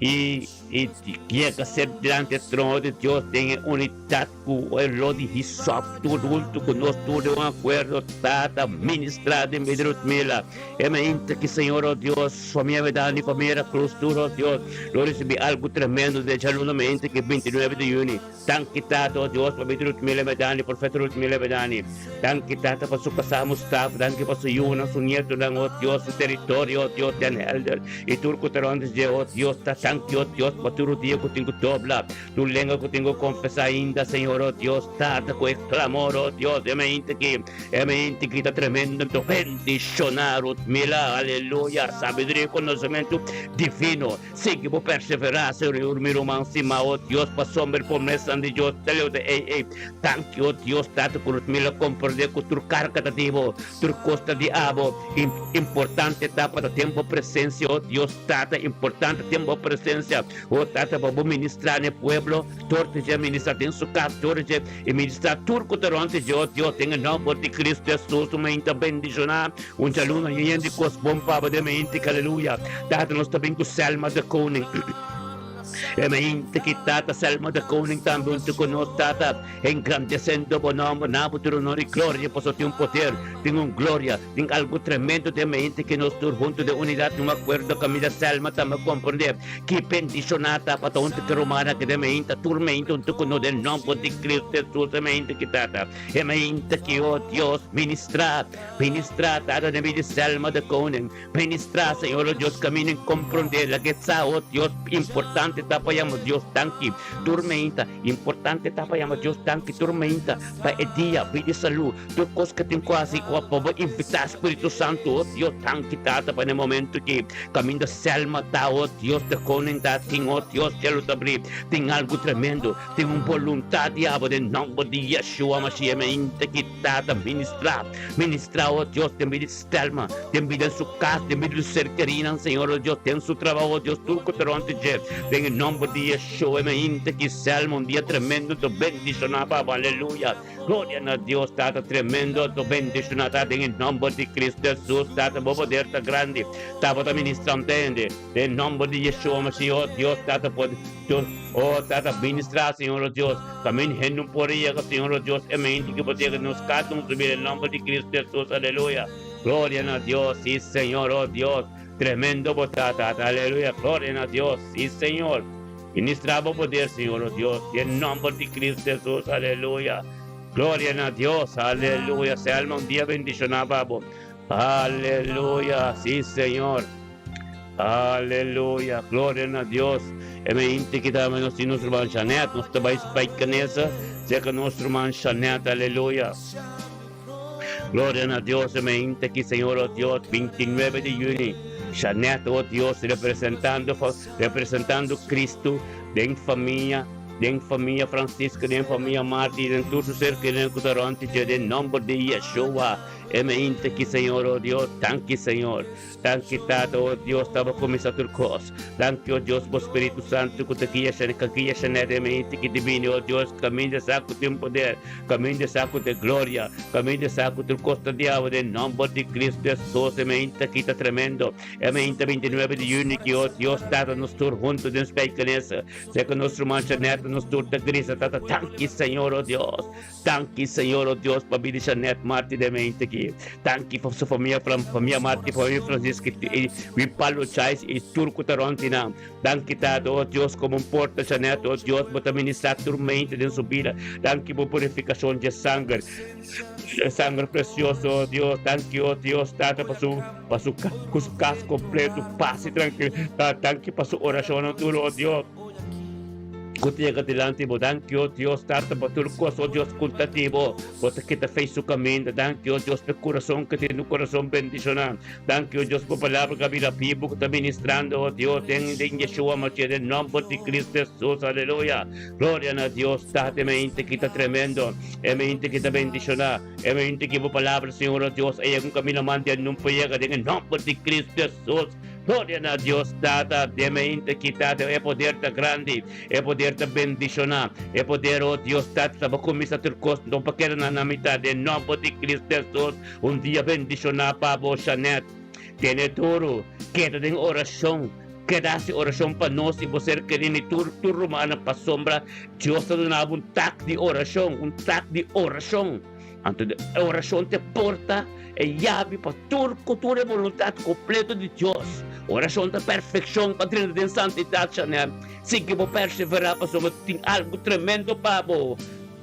i i yega ser dilanti e trono di Dios den e unidat ku e lo di Hisop tur huntu ku nos tur den un akuerdo, Tata, ministrá den bida di Rutmila. E mainta ki Señor, oh Dios, famia Medani, famia da Cruz tur, oh Dios, lo risibí algu tremendo den djaluna mainta ki 29 di yüni. Danki Tata, oh Dios, pa bida Ruth Miller Medani, Profeta Ruth Miller Medani. Danki Tata pa su kasá Mustafa, danki pa su yunan, su nietonan, oh Dios, su teritorio, oh Dios, Den Helder, i tur ku ta rònt dje, oh Dios, ta danki, oh Dios, pa tur dia ku tin ku dobla, tur lenga ku tin ku konfesá ainda, Señor, oh Dios, Tata, ku e klamor, oh Dios, e mainta aki, e mainta aki ta tremendo, anto bendishoná Ruth Miller, aleluya, sabiduria i konosementu divino. Sigui bo perseverá, Señor, mi ruman stimá, oh Dios, pasobra e promesanan di Dios ta leu ta ei ei. Danki, oh Dios, Tata, ku nos mira komprendé ku tur karga ta di bo, tur kos ta di abo. Importante ta pa ta den bo presensia, oh Dios, Tata, importante den bo presensia. presensia. O Tata, pa bo ministrá na e pueblo, tur te dje ministrá den su kas, tur te dje i ministrá tur ku ta rònt dje, o Dios, den e nòmber di Kristu Hesus, un mainta bendishoná, un djaluna yen di kos bon pa bo den mainta, aleluya. Tata, nos ta bin ku Selma de Koning. E mainta ki Tata Selma de Koning tambe huntu ku nos, Tata, engrandesendo bo nòmber, na bo tur honor i gloria, pasobra tin un poder, tin un gloria, Tin algu tremendo den mente ki nos tur huntu den unidat den un akuerdo kaminda Selma tambe komprendé ki bendishoná ta pa ta huntu ku e rumannan aki den mente tur mente huntu ku nos den nòmber di Kristu Hesus e mente ki tata e mente ki o Dios ministrá ministrá tata den bida di Selma de Koning ministrá Señor o Dios kaminda komprendé lag'e sa o Dios importante ta pa yama Dios danki tur mente importante ta pa yama Dios danki tur mente pa e dia bida salú Tur kos ke tin ku hasi ku pa bo invitá Spiritu Santu, o Dios, danki Tata pa ne momentu ki kaminda Selma ta, o Dios, de koning ta, tin, o Dios, shelu ta bri, tin algu tremendo, tin un boluntat di abo den nòmber di Yeshua Mashiach, mi inta ki Tata ministrá, ministrá, o Dios, den bida di Selma, den bida di su kas, den bida di su ser kerinan, Señor, o Dios, den su trabou, o Dios, tur ku ta rònt di dje, den e nòmber di Yeshua, mi inta ki Selma un dia tremendo ta bendishoná pa abo, aleluya. Gloria na Dios Tata tremendo to bendiciona ta den e nomber di Cristo Jesus Tata bo poder ta grandi ta bo ta ministrante hende den nomber di Yeshua Mashiach oh Dios Tata por Dios oh Tata ministra Señor oh Dios camin hende no por yega Señor oh Dios e mente ki bo ta yega nos cada un su bida den nomber di Cristo Jesus aleluya Gloria na Dios si Señor oh Dios tremendo bo ta Tata aleluya Gloria na Dios si Señor. Ministra bo poder, Señor, oh Dios, den nomber di Cristo Jesus, aleluya. Gloria na Dios, aleluya. Selma, un dia bendiciona pa bo. Aleluya, sí, Señor. Aleluya, gloria na Dios. E me inti kita me nos nos ruman Janet, nos ta bai Spijkenisse, seka nos ruman Janet, aleluya. Gloria na Dios, e me inti ki Señor, oh Dios, 29 di juni, Janet, oh Dios, representando Representando Cristo den famia, den famia Francisca, den famia Marti, den tur su ser kerinan ku ta rònt dje, den nòmber di Yeshua, e mainta ki Señor, o Dios, danki Señor, danki Tata, o Dios, ta bo kuminsá tur kos, danki, o Dios, bo Spiritu Santu ku ta guia shane, ka guia Shanette e mainta ki ta bini, o Dios, kaminda sa ku tin poder, kaminda sa ku tin gloria, kaminda sa ku tur kos ta diawe, den nòmber di Cristo Hesus, e mainta ki ta tremendo. E mainta 29 di juni ki o Dios Tata nos tur hunto den Spijkenisse. Seka nos ruman Jeanette nos tur ta grisa Tata danki Señor o Dios. Danki Señor o Dios pa bida Jeanette Marti den mainta aki. Danki pa su famia famia Marti famia Francisca i Win Palo Chais i tur ku ta rònt di nan. Danki Tata o Dios komo un porta Jeanette o Dios bo ta ministra tur mainta den su bida. Danki pa purifikashon dje sanger. E sanger precioso o Dios. Danki o Dios Tata pa su Pa su ku su kas kompleto, pas i trankilidat. Danki pa su orashonnan tur, o Dios, ku ta yega dilanti bo. Danki, o Dios, Tata, pa tur kos, o Dios, ku ta di bo. Bo ta kita fe su kaminda. Danki, o Dios, pa e kurason ku tin un kurason bendishoná. Danki, o Dios, pa palabra ku a bira bibu, ku ta ministrando, o Dios, den den Yeshua Mashiach, den nòmber di Kristu Hesus. Aleluya! Gloria na Dios, Tata, e mente ki ta tremendo, e mente ki ta bendishoná. E mente ki bo palabra, Señor, o Dios, a yega un camino mante a nunca yega den e nomber di Cristo Jesus. Gloria na Dios Tata, den mente ki Tata e poder ta grandi, e poder ta bendiciona, e poder, o Dios Tata, ta bo cuminsa tur cos, no pa keda na na mitad, den nomber di Cristo Jesus, un dia bendiciona pa bo, Shanet. Tene duro, keda den oracion. Keda hasi orashon pa nos i bo ser kerí ni tur tur rumannan pasobra Dios ta duna bo un tak di orashon, un tak di orashon. Anto e orashon ta e porta, e yabi pa tur ku tur e boluntat kompleto di Dios. Orashon ta perfekshon pa drenta den santidat, Chanel. Sigui bo perseverá pasobra tin algu tremendo pa bo.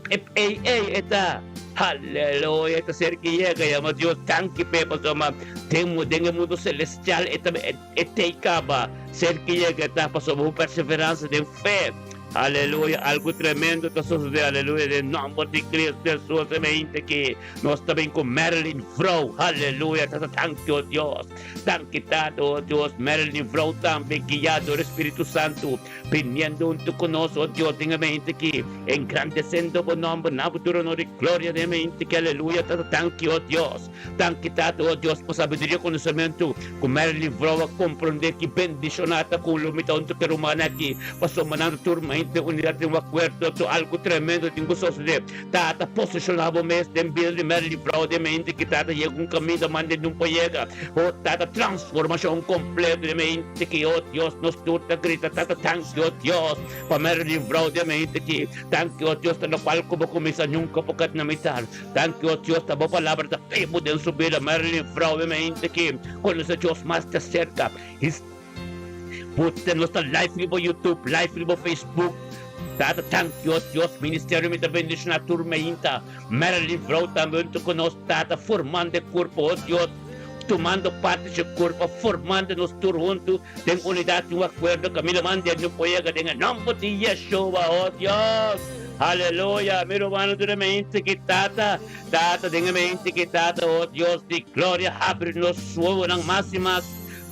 Ey ey e ta. Haleluya e ta ser ki yega yama Dios danki p'e pasobra den den e mundo celestial e ta e tei kaba ser ki yega e ta pasobra bo perseveransa den fe. Aleluya, algu tremendo ta sosodé, aleluya, den nòmber di Cristo Hesus e mente ki nos ta bin ku Marilyn Vrouw, aleluya, tata danki o Dios, danki Tata o Dios, Marilyn Vrouw tambe guiá dor e Spiritu Santu, biniendo huntu ku nos o Dios den e mente ki, engrandesendo bo nòmber na bo tur honor i gloria den e mente ki, aleluya, tata danki o Dios, danki Tata o Dios pa sabiduria i konosementu ku Marilyn Vrouw a komprondé ki bendishoná ta ku lo mi ta huntu ku e rumannan aki. Pasobra nan tur mente unidat den un akuerdo to algu tremendo tin ku sosodé. Tata, posishoná bo mes den bida di Marilyn Vrouw den mente ki Tata yega un kaminda manda den un por yega. O Tata, transformashon kompleto den mente ki, o Dios, nos tur ta grita, Tata, danki, o Dios, pa Marilyn Vrouw den mente ki. Danki, o Dios, ta lokual ku bo kuminsá nunka por kat na mitar. Danki, o Dios, ta bo palabra ta bibu den su bida. Marilyn Vrouw den mente ki konosé Dios mas di serka. Puta nos ta live riba YouTube, live riba Facebook. Tata danki o Dios, ministerio mi ta bendiciona tur meinta. Marilyn Vrouw tambe hunto cu nos tata formando e curpo o Dios, tumando parti dje curpo, formando nos tur hunto den unidad y un acuerdo camila mande no por yega den e nomber di Yeshua o Dios. Aleluya, mi rumannan tur e meinta ki tata, tata den e meinta ki tata o Dios di gloria habri nos wowonan mas y mas.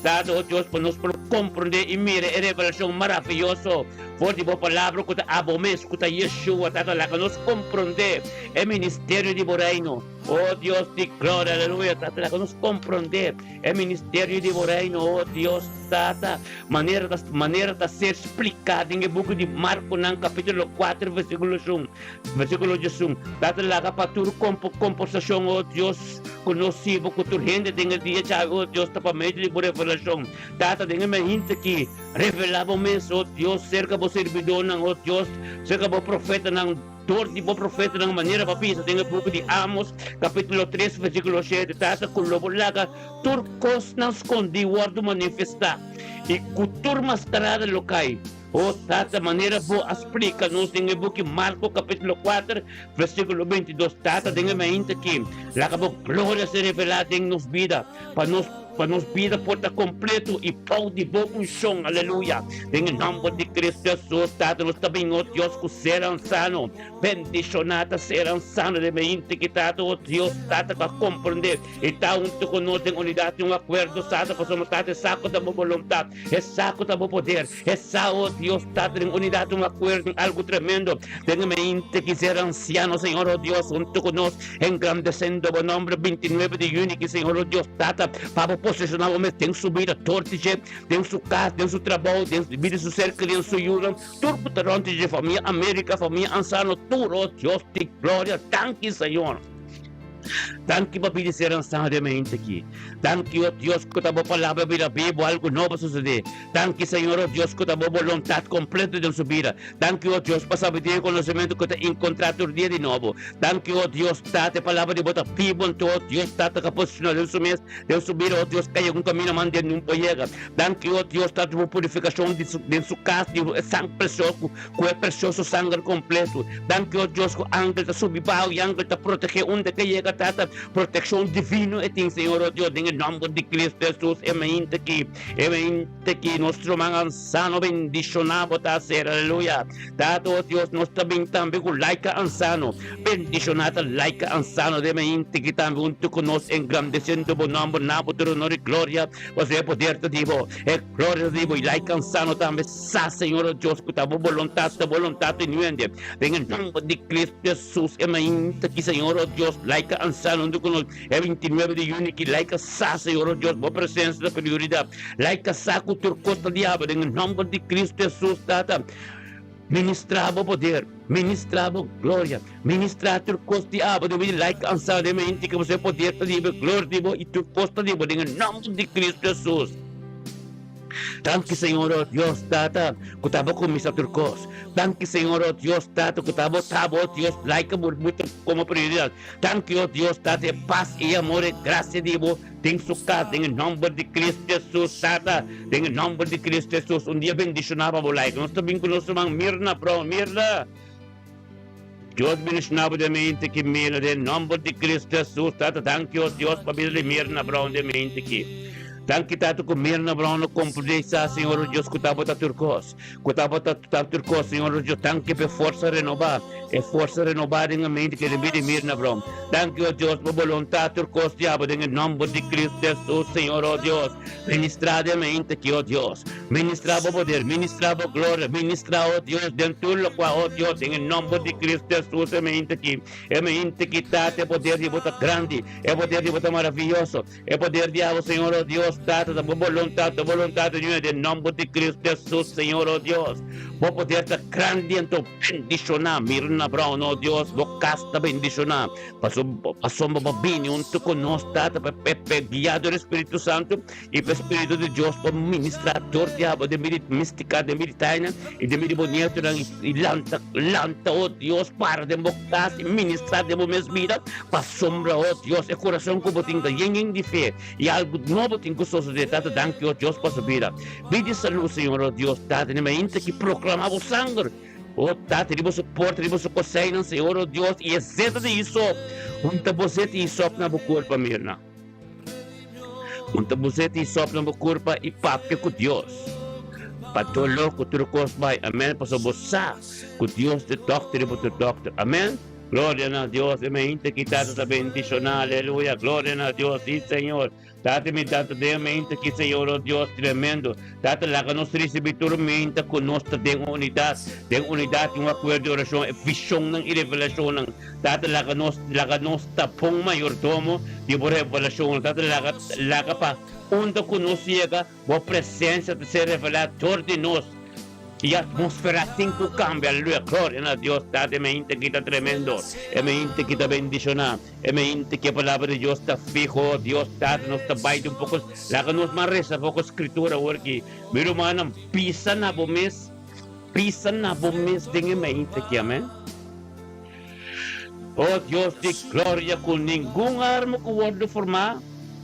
Tata, o Dios, pa nos por komprondé i mira e revelashon maraviyoso for di Bo Palabra ku ta Abo mes, ku ta Yeshua. Tata, laga nos komprondé e ministerio di Bo Reino. O Dios di gloria, aleluya. Tata, laga nos komprondé e ministerio di Bo Reino, o Dios, Tata, manera ta, manera ta ser spliká den e buki di Markonan, kapítulo kuater, versíkulo un, versíkulo diesun. Tata, laga pa tur kompo, komportashon, o Dios, Ku nos sibo ku tur hende den e dia djawe, o Dios, ta pa medio di bo revelashon. Tata, den e mainta aki, revelá bo mes, o Dios, serka bo sirbidónan, o Dios, serka bo profetanan, dor di bo profetanan, manera bo a bisa den e buki di Amos, kapítulo tres, versíkulo shete, Tata, ku lo bo laga tur kosnan skondí wòrdu manifestá, i ku tur maskarada lo kai. O Tata, manera Bo a splika nos den e buki Marko kapítulo kuater, versíkulo bintidos, Tata, den e mainta aki, laga Bo gloria ser revelá den nos bida, pa nos pa nos bida por ta kompleto i bou di Bo unshon. Aleluya! Den e nòmber di Kristu Hesus, Tata, nos ta bin, o Dios, ku seran sano. Bendishoná ta seran sano den mainta aki, Tata, o Dios, Tata, ku a komprendé i ta huntu ku nos den unidat i un akuerdo, Tata, pasobra, Tata, e sa ku ta Bo boluntat, e sa ku ta Bo poder. E sa, oh Dios, Tata, den unidad, un acuerdo, den algo tremendo, den e mente ki ser anciano, Señor, oh Dios, hunto cu nos, engrandecendo bo nombre, 29 di juni ki, Señor, oh Dios, Tata, pa bo posesiona bo mes den su bida, tur di dje, den su cas, den su trabao, den su bida, su ser querido, su yunan, tur cu ta rond di dje, famia America, famia Ansano, tur, oh Dios di gloria, danki, Señor. Danki pa bini ser ansano den mente aki. Danki, o Dios, ku ta bo palabra bira bibu, algu nobo a sosodé. Danki, Señor, o Dios, ku ta bo boluntat kompleto den su bida. Danki, o Dios, pa sabiduria i konosementu ku ta inkontrá tur dia di nobo. Danki, o Dios, Tata, e palabra di bo ta bibu, anto, o Dios, Tata, ka posishoná den su mes, den su bida, o Dios, ka yega un kaminda man den nun por yega. Danki, o Dios, Tata, pa bo purifikashon di su, den su kas, di e sang presioso ku e presioso sanger kompleto. Danki, o Dios, ku angel ta subi baho i angel ta protegé unda ke yega, Tata. Protekshon divino e tin, Señor, o Dios, den e nòmber di Cristo Hesus, e mainta aki, e mainta aki, nos ruman ansano bendishoná bo ta ser, aleluya. Tata, o Dios, nos ta bin tambe ku laika ansano, bendishoná ta laika ansano den e mainta aki tambe huntu ku nos, engrandesiendo bo nòmber, na bo tur honor i gloria, pasobra e poder ta di bo, e gloria ta di bo, i laika ansano tambe. Sa, Señor, o Dios, ku ta bo boluntat, ta boluntat di nuende. Den e nomber di Cristo Jesus, e mainta ki, Señor, o Dios, laika ansiano huntu ku nos, e 29 di juni ki, laika sa, Señor, o Dios, bo presensia ta prioridat. Laika sa ku tur kos ta diablo. Den e nomber di Cristo Jesus, Tata, ministra bo poder, ministra bo gloria, ministra tur kos diablo. Den bini laika ansiano den e mainta ki, pasobra e poder ta di bo, e gloria di bo, i tur kos ta di bo. Den e nomber di Cristo Jesus. Danki Señor oh Dios Tata ku ta bo kuminsá tur kos. Danki Señor oh Dios Tata ku ta bo ta bo Dios laika bo mucha komo prioridat. Danki oh Dios Tata e pas i amor e grasia di bo den su kas den e nòmber di Cristo Jesus Tata den e nòmber di Cristo Jesus un dia bendishoná pa bo laika. Nos ta bin ku nos ruman Mirna Brown. Mirna! Dios bendishoná bo den mente ki Mirna den nòmber di Cristo Jesus Tata danki oh Dios pa bida di Mirna Brown den mente ki. Danki Tata ku Mirna Brown a komprendé sa, Señor o Dios, ku tabata tur kos. Ku tabata tur kos, Señor o Dios. Danki pa e forsa renobá, e forsa renobá den e mente ku e bida di Mirna Brown. Danki, o Dios, pa boluntat tur kos di abo den e nòmber di Cristo Hesus, Señor o Dios. Ministrá den mente aki, o Dios. Ministrá bo poder, ministrá bo gloria, ministrá, o Dios, den tur lokua, o Dios, den e nòmber di Cristo Hesus, e mente aki. E mente ki Tata, e poder di bo ta grandi, e poder di bo ta maraviyoso. E poder di abo, Señor, o Dios, Tata, ta bo boluntat, ta boluntat di Ño, den nomber di Cristo Jesus, Señor, o Dios. Bo poder ta grandi anto bendishoná Mirna Brown, o Dios, bo kas ta bendishoná, paso, pasobra bo bini huntu ku nos, Tata, pa e, pa e guia dor e Spiritu Santu i pa e Spiritu di Dios por ministrá dor di abo den bida di Mística, den bida di Taina i den bida di bo nietonan, i, i lanta, lanta, o Dios, para den bo kas i ministrá den bo mes bida. Pasobra, o Dios, e kurason ku bo tin ta yen yen di fe, i algu nobo tin ku sosodé. Tata, danki, o Dios, pa su bida. Bida i salú, Señor, o Dios, Tata, ni mainta ki proklamá bo sanger, o Tata, riba su porta, riba su koseinan, Señor, o Dios, i e zeta di isop, hunta bo zeta i isop na bo kurpa, Mirna. Hunta bo zeta i isop na bo kurpa i papia ku Dios. Pa doló ku tur kos bai. Amèn. Pasobra bo sa ku Dios ta e dòkter i bo ta e dòkter. Amèn. Gloria na Dios, e mente ki Tata ta bendiciona, aleluya, gloria na Dios, si Señor, Tata mi Tata den e mente ki Señor, oh Dios tremendo, Tata laga nos ricibi tur mente cu nos ta den unidad, den unidad y un acuerdo di oracion, e visionnan y revelacionnan, Tata laga nos, laga nos ta bon mayordomo di bo revelacionnan, Tata laga, laga pa unda cu nos yega, Bo presencia ta ser revelá dor di nos i atmósfera tin ku kambia. Aleluya! Gloria na Dios! Tata, e mente ki ta tremendo, e mente ki ta bendishoná, e mente ki e Palabra di Dios ta fiho. Dios Tata, nos ta bai di un poko, laga nos mas resa poko Skritura awor ki. Mi rumannan, pisa na bo mes, pisa na bo mes den e mente ki. Amen. O Dios di gloria, ku ningun arma ku wòrdu formá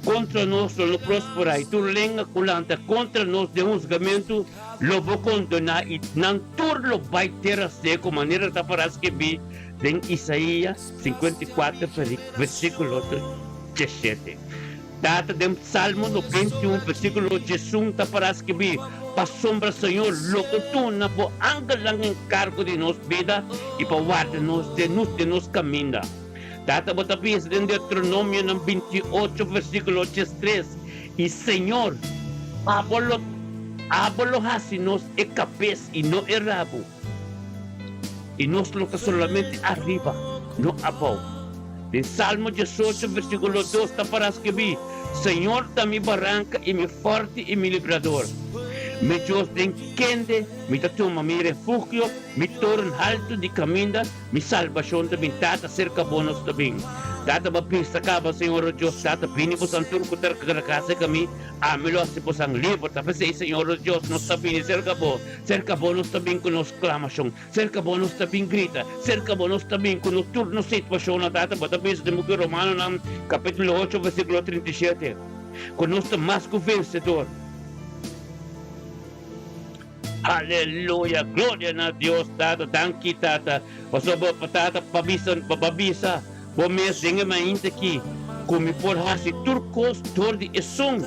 kontra nos lo no prosperá, i tur lenga ku lanta kontra nos den husgamentu lo bo kondená, i nan tur lo bai tera seku, manera ta pará skibí den Isaías 54, versíkulo 17. Tata, den Salmo 91, versíkulo 11 ta pará skibí, Pasobra Señor lo ku duna bo angelnan enkargo di nos bida i pa warda nos den nos den nos kaminda. Tata, bo ta bisa den Deuteronomionan 28, versíkulo 83, I Señor, abo lo abo lo hasi nos e kabes i no e rabu. I nos lo ta solamente ariba, no abou. Den Salmo 18, versíkulo 2 ta pará skibí, Señor ta mi baranka i mi fòrti i mi librador. Mi Dios den kende mi ta tuma mi refugio, mi toren haltu di kaminda, Mi salbashon ta bin, Tata, serka bo nos ta bin. Tata, bo bisa kaba, Señor, o Dios, Tata, bini bosan tur ku ta kargá serka mi, ami lo hasi bosan liber. Ta p'esei, Señor, o Dios, nos ta bini serka bo. Serka bo nos ta bin ku nos klamashon, serka bo nos ta bin grita, serka bo nos ta bin ku nos tur nos situashonnan. Tata, bo ta bisa den buki Romanonan, kapítulo ocho, versíkulo 37, ku nos ta mas ku vensedor. Aleluya gloria na Dios tata danki tata pasobra bo tata pa bisa pa bisa bo mes den e mainta aki ku mi por hasi tur kos dor di esun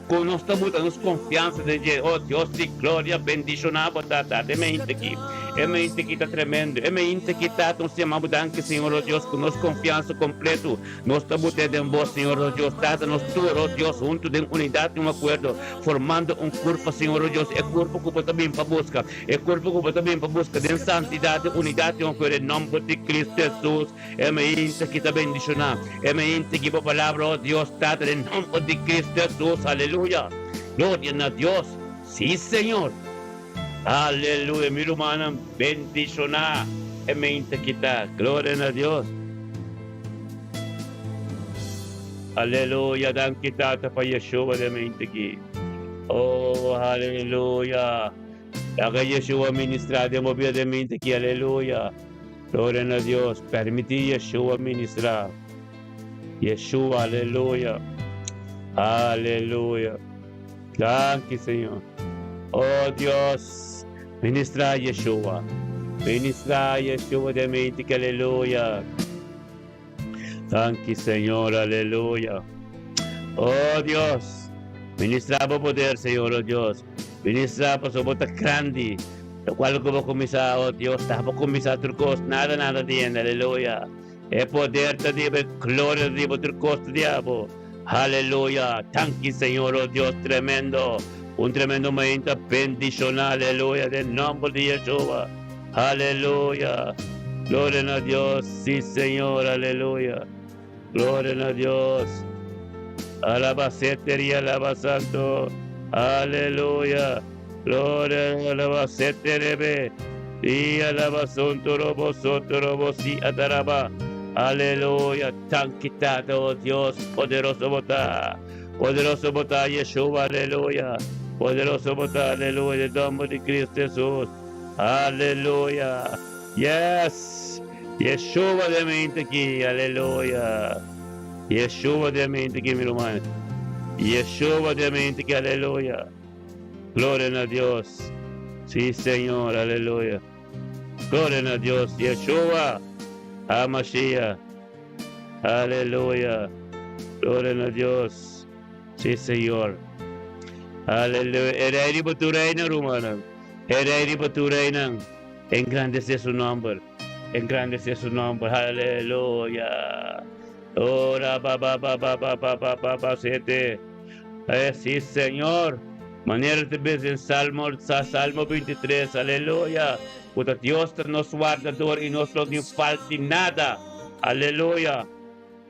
ku nos ta buta nos konfiansa den dje oh Dios di gloria bendishona bo tata e mainta aki e mainta aki ta tremendo e mainta aki tata nos ta yama bo danki Señor oh Dios ku nos konfiansa kompleto Nos ta but'é den Bo, Señor nos Dios. Tata, nos tur, oh Dios, huntu den unidat i un akuerdo, formando un kurpa, Señor, oh Dios, e kurpa ku Bo ta bin pa buska, e kurpa ku Bo ta bin pa buska den santidat, den unidat i un akuerdo, den nomber di Cristo Jesus. E mainta ki ta bendishoná, e mainta ki Bo Palabra, oh Dios, Tata, den nomber di Cristo Jesus. Aleluya! Gloria na Dios! Sí, Señor! Aleluya! Mi rumannan, bendishoná e mainta ki ta. Gloria na Dios! Aleluya, danki Tata pa Yeshua den mente aki. Oh, aleluya. Laga Yeshua ministra den bo bida den mente aki, aleluya. Gloria na Dios. Permiti Yeshua ministra. Yeshua, aleluya. Aleluya. Danki, Señor. Oh, Dios, ministra Yeshua. Ministra Yeshua den mente aki, aleluya. Danki Señor, aleluya. Oh Dios. Ministrá bo poder, Señor, oh Dios. Ministrá pasobra bo ta grandi. Lokual ku bo kuminsá, oh Dios, ta bo kuminsá tur kos, nada, nada di hende. Aleluya. E poder ta di bo, e gloria ta di bo, tur kos ta di abo. Aleluya. Danki, Señor, oh Dios, tremendo. Un tremendo mainta bendishoná, aleluya, den nòmber di Yeshua. Aleluya. Gloria na Dios. Sí, Señor, aleluya. Gloria na Dios. Alaba seteria, alaba santo. Aleluya. Gloria, alaba seterebe. Y alaba santo, robo, soto, robo, si, ataraba. Aleluya. Tanki Tata, oh Dios, poderoso bota. Poderoso bota, Yeshua, aleluya. Poderoso bota, aleluya. En nombre de Cristo Jesús. Aleluya. Yes. Yeshua de mente aquí. Aleluya. Yeshua de mente aquí, mi hermano. Yeshua de mente aquí. Aleluya. Gloria a Dios. Sí, Señor. Aleluya. Gloria a Dios. Yeshua. Hamashiach. Aleluya. Gloria a Dios. Sí, Señor. Aleluya. E rei riba tur reinan, rumannan. E rei riba tur reinan. Engrandece su nomber. Engrandece su nomber. Aleluya. Ora ba ba ba ba ba ba ba ba ba sete. Eh, sí, Señor. Manera te ves en Salmo, Salmo 23. Aleluya. Puta Dios ta nos guardador y nos no tin falta nada. Aleluya.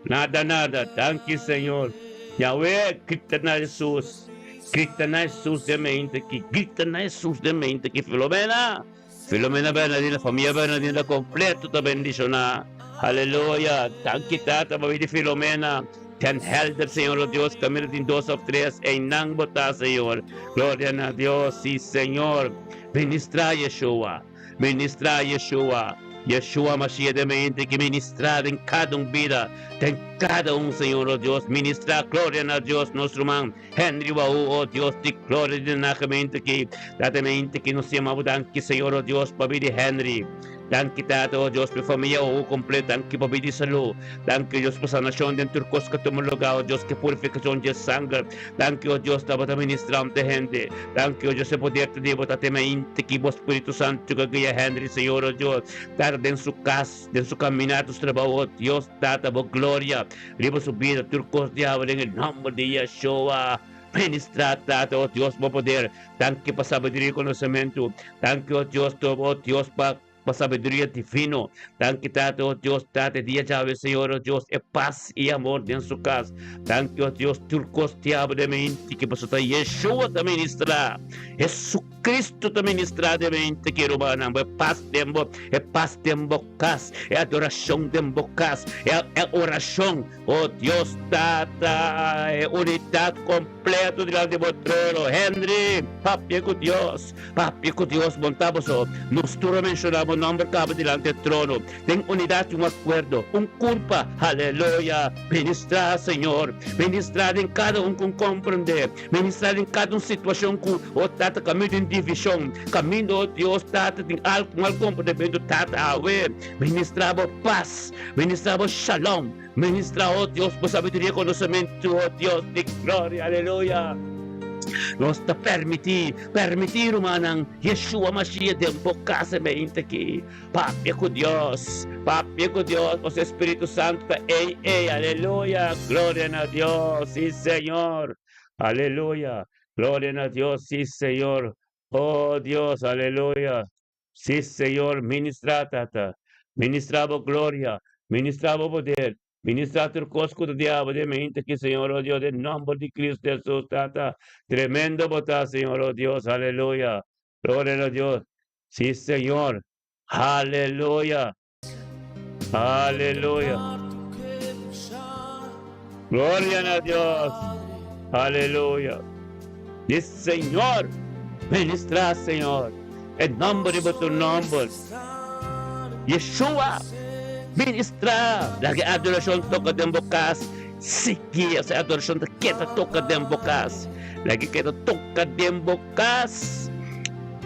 Nada, nada. Danki, Señor. Yahweh, grita na Jesús. Grita na Jesús de mente aquí. Grita na Jesús de mente aquí. Filomena. Filomena Bernardina, familia Bernardina completo ta bendicioná. Aleluya. Danki, Tata, pa di Filomena. Ten helder, Señor, oh Dios, camina tin dos of tres. Einan bota, Señor. Gloria na Dios. Sí, Señor. Ministra Yeshua. Ministra Yeshua. Yeshua Mashiach den mente ki ministra den kada un bida, den kada un, Señor, oh Dios. Ministra gloria na Dios, nos ruman Henry Wahoo, oh Dios, di gloria den na gemeente ki. Tata mente ki nos yama bo danki, Señor, oh Dios, pa bida di Henry. Danki, Tata, oh Dios, pa e famia Wahoo completo. Danki pa bida di salud. Danki, Dios, pa sanacion den tur cos cu tuma lugar, oh Dios, ki purificacion dje sanger. Danki, oh Dios, tabata ministrante hende. Danki, oh Dios, e poder ta di bo ta tema inte ki bo Spiritu Santu ka guia Henry, Señor, oh Dios, Tata, den su kas, den su kaminar, su trabou, oh Dios, Tata, bo gloria riba su bida, tur kos diabel den e nomber di Yeshua. Ministra, Tata, oh Dios, bo poder. Danki pa sabiduria i konosementu. Danki, oh Dios, oh Dios, pa. Pa sabiduria divino. Danki Tata, oh Dios, Tata, e dia djawe, Señor, oh Dios, e pas i amor den su kas. Danki, oh Dios, tur kos diablo den mente ki pasobra ta Yeshua ta ministra. Jesucristo ta ministra den mente ki rumannan. Bo e pas den bo, e pas den bo kas, e adorashon den bo kas, e e orashon. Oh Dios Tata, e unidat kompleto dilanti bo trono. Henry, papia ku Dios, papia ku Dios, bon ta boso. Nos tur a menshoná bo nòmber kaba dilanti e trono, den unidat i un akuerdo, un kurpa. Aleluya! Ministrá, Señor, ministrá den kada un ku komprendé, ministrá den kada un situashon ku, oh Tata, kaminda tin divishon, kaminda, oh Dios Tata, tin algu mal komprendementu, Tata, awe, ministrá bo pas. Ministra bo shalom. Ministra, oh Dios, bo sabiduria i konosementu, oh Dios di gloria, aleluya. Nos ta permití, permití, rumannan, Yeshua Mashiach den bo kas e mente aki. Papia ku Dios, papia ku Dios, pasobra e Spiritu Santu ta ei ei, aleluya. Gloria na Dios, sí Señor, aleluya. Gloria na Dios, sí Señor, oh Dios, aleluya. Sí, Señor, ministrá, Tata. Ministrá bo gloria. Ministrá bo poder. Ministrá tur kos ku ta diablo den mente aki, Señor, oh Dios, den nomber di Cristo Jesús, Tata. Tremendo bo ta, Señor, oh Dios. Aleluya. Gloria na Dios. Sí, Señor. Aleluya. Aleluya. Gloria na Dios. Aleluya. Di Señor. Ministra, Señor. En nomber di bo tu nomber. Yeshua. Ministra. Laga e adoracion toca den bo cas. Sigui esa adoracion ta keda toca den bo cas. Laga keda toca den bo cas.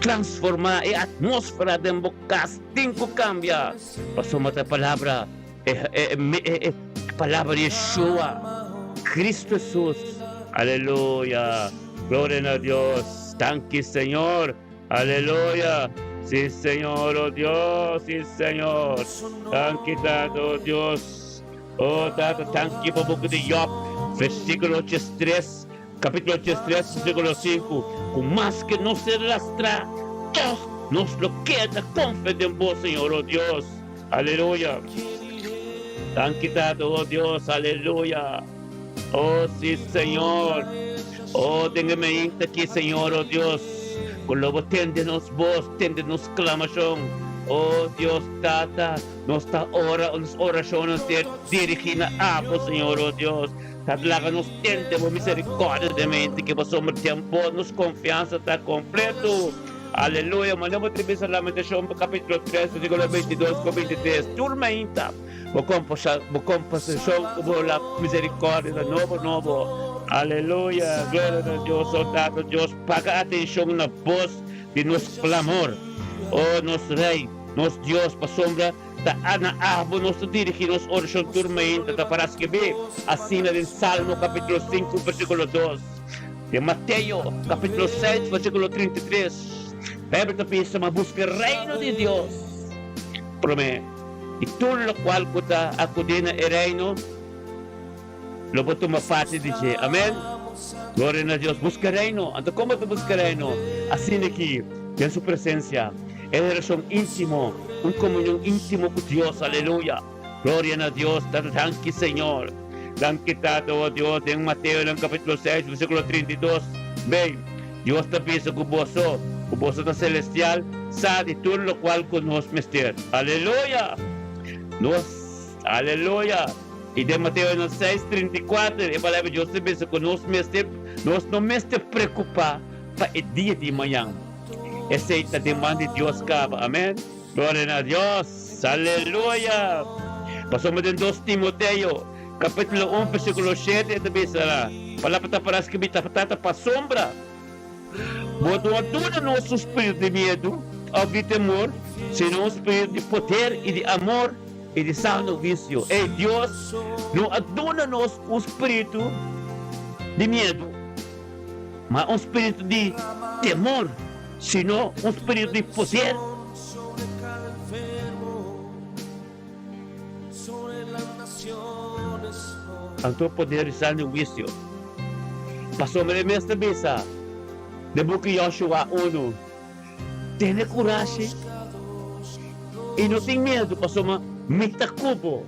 Transforma e atmósfera den bo cas. Tin ku kambia pasobra ta e palabra e palabra di Yeshua, Cristo Jesus. Aleluya. Gloria na Dios. Danki Señor. Aleluya. Sí, Señor, oh Dios. Sí, Señor. Danki, Tata, oh Dios. Oh, Tata, danki pa buki di Job, versíkulo 83, kapítulo 83, versíkulo 5. Ku maske nos ser lastrá, tòg nos lo keda konfia den bo, Señor, oh Dios. Aleluya. Danki, Tata, oh Dios. Aleluya. Oh, sí, Señor. Oh, den e meinta aki, Señor, oh Dios, ku lo bo tende nos bos, tende nos klamashon. Oh, Dios Tata, nos ta ora, nos orashonnan ser dirigí na abo, Señor, oh Dios. Ta laga nos tende bo miserikòrdia den meinta aki, pasobra den bo nos konfiansa ta kompleto. Aleluya. Manda bo tribisa Lamentashon kapítulo 3, versíkulo 22 ku 23. Tur meinta. Bo kompasashon ku bo la miserikòrdia ta nobo nobo. Aleluya! Gloria na Dios! O Tata Dios, paga atenshon na bos di nos klamor. O nos Rei, nos Dios, pasobra ta na abo nos ta dirigí nos orashon tur mainta. Ta para skibí asina den Salmo kapítulo sinku versíkulo dos, den Mateo kapítulo seis versíkulo 33. Beibel ta bisa, Ma buska e Reino di Dios promé. I tur lokual ku ta akudí na e Reino lo por tuma parti di dje. Amèn. Gloria na Dios. Buska Reino. Anto kon bo ta buska Reino? Asina ki den su presensia, e relashon íntimo, un komunion íntimo ku Dios. Aleluya. Gloria na Dios. Tata, danki Señor. Danki Tata, o Dios. Den Mateo den kapítulo seis, versíkulo 32, Bei, Dios ta bisa ku boso, ku boso ta selestial, sa di tur lokual ku nos mester. Aleluya! Nos, aleluya! I den Mateo nan seis, 34, e Palabra di Dios ta bisa ku nos mester, nos no mester preokupá pa e dia di mañan. Esei ta den man di Dios kaba. Amèn. Gloria na Dios! Aleluya! Pasobra den dos Timoteo, Capítulo un, versículo shete, e ta bisa la palabra ta para skibí ta tata pasobra bo no a duna nos un spiritu di miedu òf di temor, sino un spiritu di poder i di amor i di sano huisio. Ey, Dios no a duna nos un spiritu di miedu, ma un spiritu di temor, sino un spiritu di poder. Anto poder di sali huisio. Pasobra e mes ta bisa den buki Yoshua unu, Tene kurashi i no tin miedu, pasobra mi ta ku bo.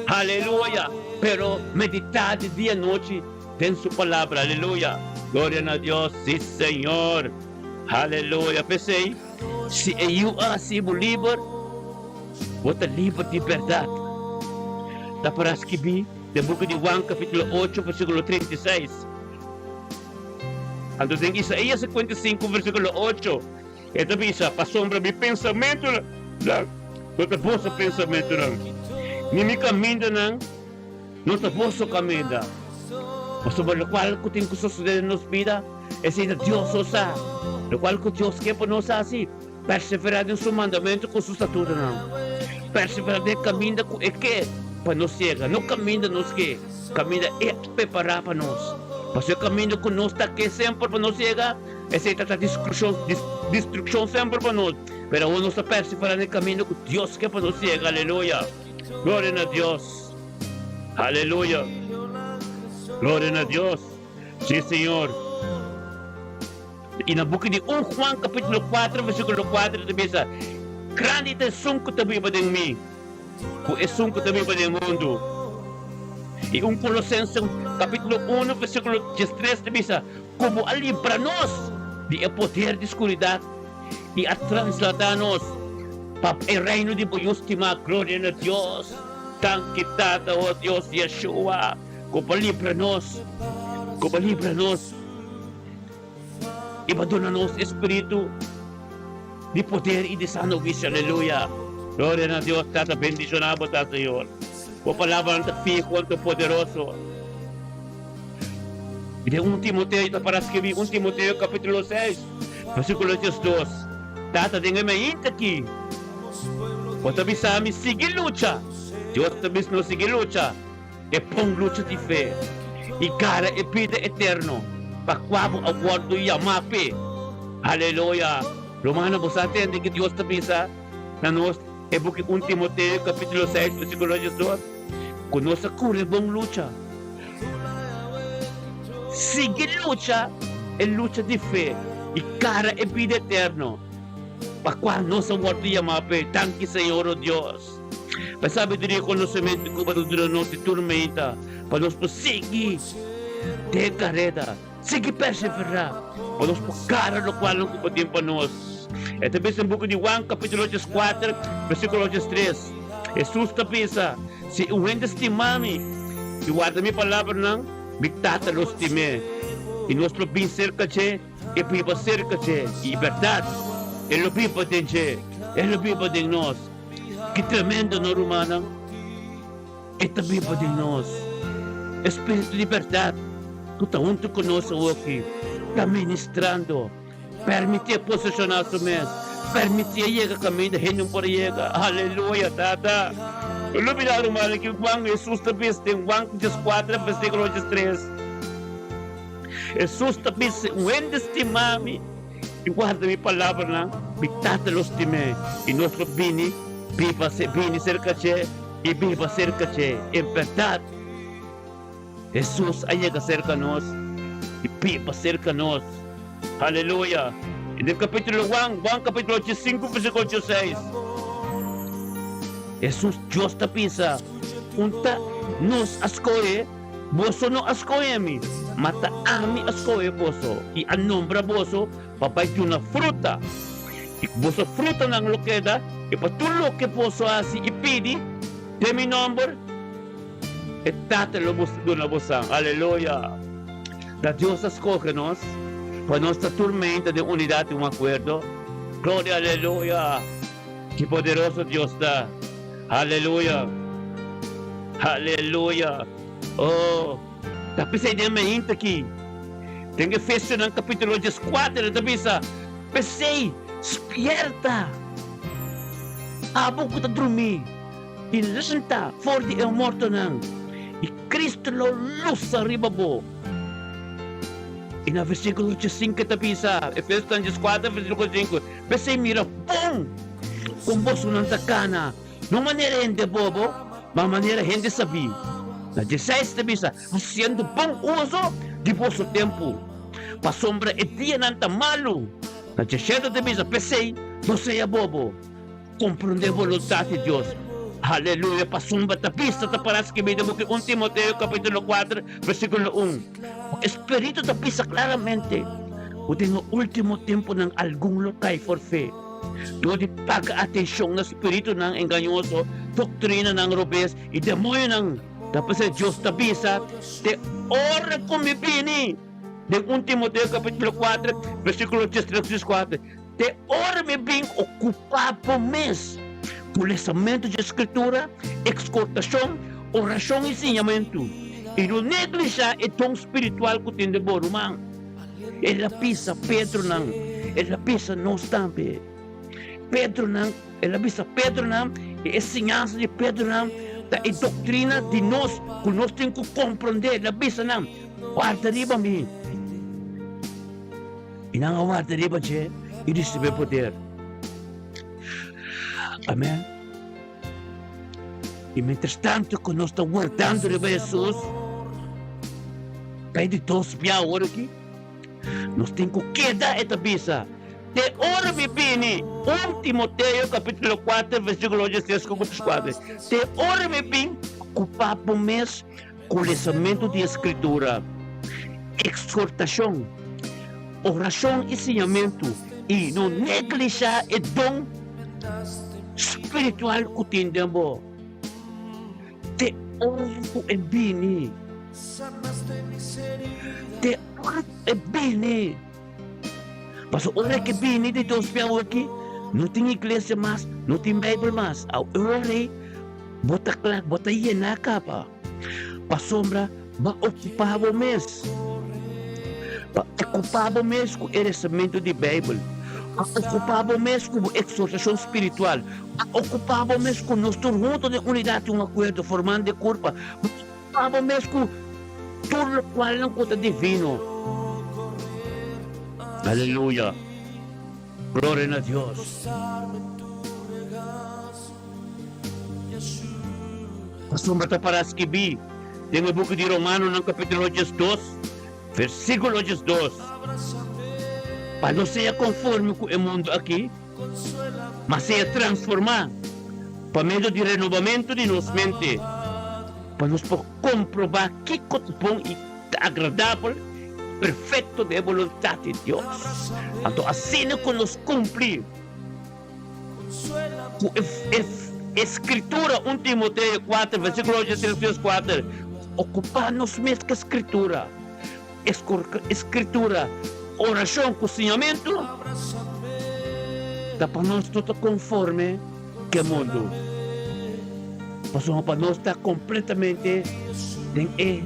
Aleluya! Pero meditá di dia i nochi den su palabra. Aleluya! Gloria na Dios! Sí, Señor! Aleluya! P'esei. Si e Yu a hasi bo liber, bo ta liber di bèrdat. Ta para skibí den buki di Juan kapítulo ocho versíkulo 36. Anto den Isaías 55 versíkulo ocho e ta bisa, Pasobra mi pensamentunan no ta boso pensamentunan, ni mi kamindanan no ta boso kaminda. Pasobra lokual ku tin ku sosodé den nos bida, Esei ta Dios so sa. Lokual ku Dios ke pa nos hasi, perseverá den su mandamentu ku su statutonan. Perseverá den e kaminda ku e ke pa nos yega, no kaminda nos ke, kaminda e a prepará pa nos. Pasobra e kaminda ku nos ta ke semper pa nos yega, esei ta ta destrukshon, destrukshon semper pa nos. Pero awor nos ta perseverá den e kaminda ku Dios ke pa nos yega. Aleluya! Gloria na Dios! Aleluya! Gloria na Dios! Sí, Señor. I na buki di 1 Juan capítulo 4 versículo 4 ta bisa, Grandi ta esun ku ta biba den mi, ku esun ku ta biba den mundu. I 1 Colosenses capítulo 1 versículo 13 ta bisa, Ku bo a libra nos di e poder di skuridat i a trasladá nos pa e reino di bo Yu stimá. Gloria na Dios! Danki Tata, o Dios Yeshua! Ku bo libra nos, ku bo libra nos i bo duna nos e spiritu di poder i di sano huisio. Aleluya! Gloria na Dios Tata, bendishoná bo ta, Señor. Bo palabranan ta fiho anto poderoso. I den un Timoteo ta para skibí, un Timoteo kapítulo seis, versíkulo 12, Tata, den e mainta aki, bo ta bisa mi sigui lucha. Dios ta bisa nos sigui lucha. E bon lucha di fe. i gara e bida eterno pa kua bo a wòrdu yamá p'e. Aleluya! Rumannan, bo sa tende ke Dios ta bisa na nos e buki un Timoteo kapítulo seis versíkulo diesdos? Ku nos a kore bon lucha. Sigui lucha e lucha di fe i gara e bida eterno pa kua nos a wòrdu yamá p'e. Danki, Señor, o Dios, pa e sabiduria i konosementu ku bo ta duna nos di tur meinta pa nos por sigui den e kareda, sigui perseverá pa nos por gara lokual nan ku bo tin pa nos. E ta bisa den buki di Juan kapítulo 84 versíkulo 83, Hesus ta bisa, Si un hende stima mi i warda mi palabranan, mi Tata lo stim'é, i nos lo bin serka dje i biba serka dje. I bèrdat, e lo biba den dje, e lo biba den nos. Ki tremendo, no, rumannan? E ta biba den nos. E spiritu di bèrdat ku ta huntu ku nos awoki ta ministrando. Permitié poseshoná su mes. Permitié yega kaminda hende no por yega. Aleluya, Tata! No lubidá, rumannan, ki Juan Hesus ta bisa den Juan dieskuater, versíkulo diestres. Hesus ta bisa, Si un hende stima mi i warda mi palabranan, mi Tata lo stim'é, i nos lo bini biba bini serka dje i biba serka dje. En bèrdat, Hesus a yega serka nos i biba serka nos. Aleluya! I den kapítulo Juan, Juan kapítulo 85, versíkulo 86, Hesus Dios ta bisa, Un ta nos a skohe, boso no a skohe mi, ma ta ami a skohe boso i a nombra boso pa bai duna fruta, i ku boso frutanan lo keda, i pa tur loke boso hasi i pidi den mi nòmber, E Tata lo duna bosan. Aleluya! Ta Dios a skohe nos pa nos ta tur meinta den unidat i un akuerdo. Gloria, aleluya! Ki poderoso Dios ta! Aleluya! Aleluya! Oh, ta p'esei den meinta aki, den Efesionan kapítulo dieskuater, e ta bisa, P'esei, spierta, abo ku ta drumí. I lanta for di e mortonan, i Cristo lo lusa riba bo. I na versíkulo diesinku e ta bisa, Efesonan dieskuater versíkulo diesinku, P'esei mira bon kon bosonan ta kana, no manera hende bobo, ma manera hende sabí. Na dieseis ta bisa, Hasiendo bon uso di boso tempu, pasobra e dianan ta malu. Na diesshete ta bisa, P'esei no sea bobo. Komprondé boluntat di Dios. Aleluya! Pasobra ta bisa ta pará skibí den buki un Timoteo kapítulo kuater versíkulo un, ku e Spiritu ta bisa klaramente ku den e último tempunan algun lo kai for fe dor di paga atenshon na spiritunan engañoso, doktrinanan robes i demoñonan. Ta p'esei Dios ta bisa, Te ora ku mi bini, den un Timoteo kapítulo kuater versíkulo diestres dieskuater. Te ora mi bin okupá bo mes ku lesamentu dje Skritura, ekskortashon, orashon i siñamentu, i no neglishá e don spiritual ku tin den bo, ruman. El a bisa Pedronan, el a bisa nos tambe. Pedronan, el a bisa Pedronan, i e siñansa di Pedronan ta e doktrina di nos ku nos tin ku komprondé. El a bisa nan, Warda riba mi. I nan a warda riba dje i risibí poder. Amèn. I mientrastantu ku nos ta wardando riba Hesus, pa e di dos bia awor aki, nos tin ku keda, e ta bisa, te ora mi bini. Un Timoteo kapítulo kuater versíkulo diestres ku dieskuater, Te ora mi bin, okupá bo mes Ku lesamentu di e Skritura, ekshortashon, orashon i siñamentu, i no neglishá e don spiritual ku tin den bo. Te ora ku e bini. Te ora ku e bini. Pasobra ora ku e bini di Dios mi awoki, no tin iglesia mas, no tin Beibel mas. Awor ei bo ta kla, bo ta yená kaba. Pasobra bo a okupá bo mes. Bo a okupá bo mes ku e resamentu di Beibel. Bo a okupá bo mes ku bo ekshortashon spiritual. Bo a okupá bo mes ku nos tur huntu den unidat i un akuerdo, formando e kurpa. Bo a okupá bo mes ku. Tur lokualnan ku ta divino. Aleluya! Gloria na Dios! Pasobra ta para skibí den e buki di Romanonan kapítulo 12, versíkulo 12, Pa no sea konforme ku e mundu akí, ma sea transformá pa medio di renobamentu di nos mente, pa nos por komprobá kiko ta bon i ta agradabel i perfekto den e boluntat di Dios. Anto asina ku nos kumpli Ku e Skritura, un Timoteo kuater, versíkulo ocho, tres, kuater, Okupá nos mes ku e Skritura, e Skritura, orashon ku siñamentu, ta pa nos no ta konforme ku e mundu, pasobra pa nos ta kompletamente den e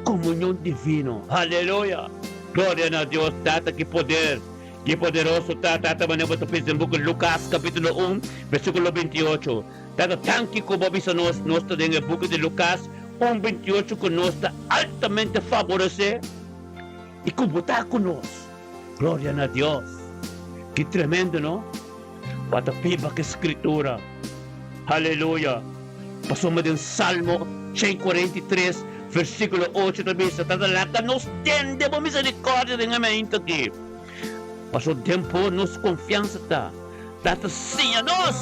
komunion divino. Aleluya! Gloria na Dios Tata ki poder! Ki poderoso ta Tata manera bo ta pensa den buki Lukas kapitulo un versikulo 28. Tata tanki ku bo bisa nos, nos ta den e buki di Lukas un 28 ku nos ta altamente faboresé i ku bo ta ku nos. Gloria na Dios! Ki tremendo no? Bo ta biba ku e Skritura. Aleluya! Pasobra den Salmo 143 versikulo 8 ta bisa, Tata laga nos tende bo miserikòrdia den e meinta aki. Pasobra den bo nos konfiansa ta. Tata siña nos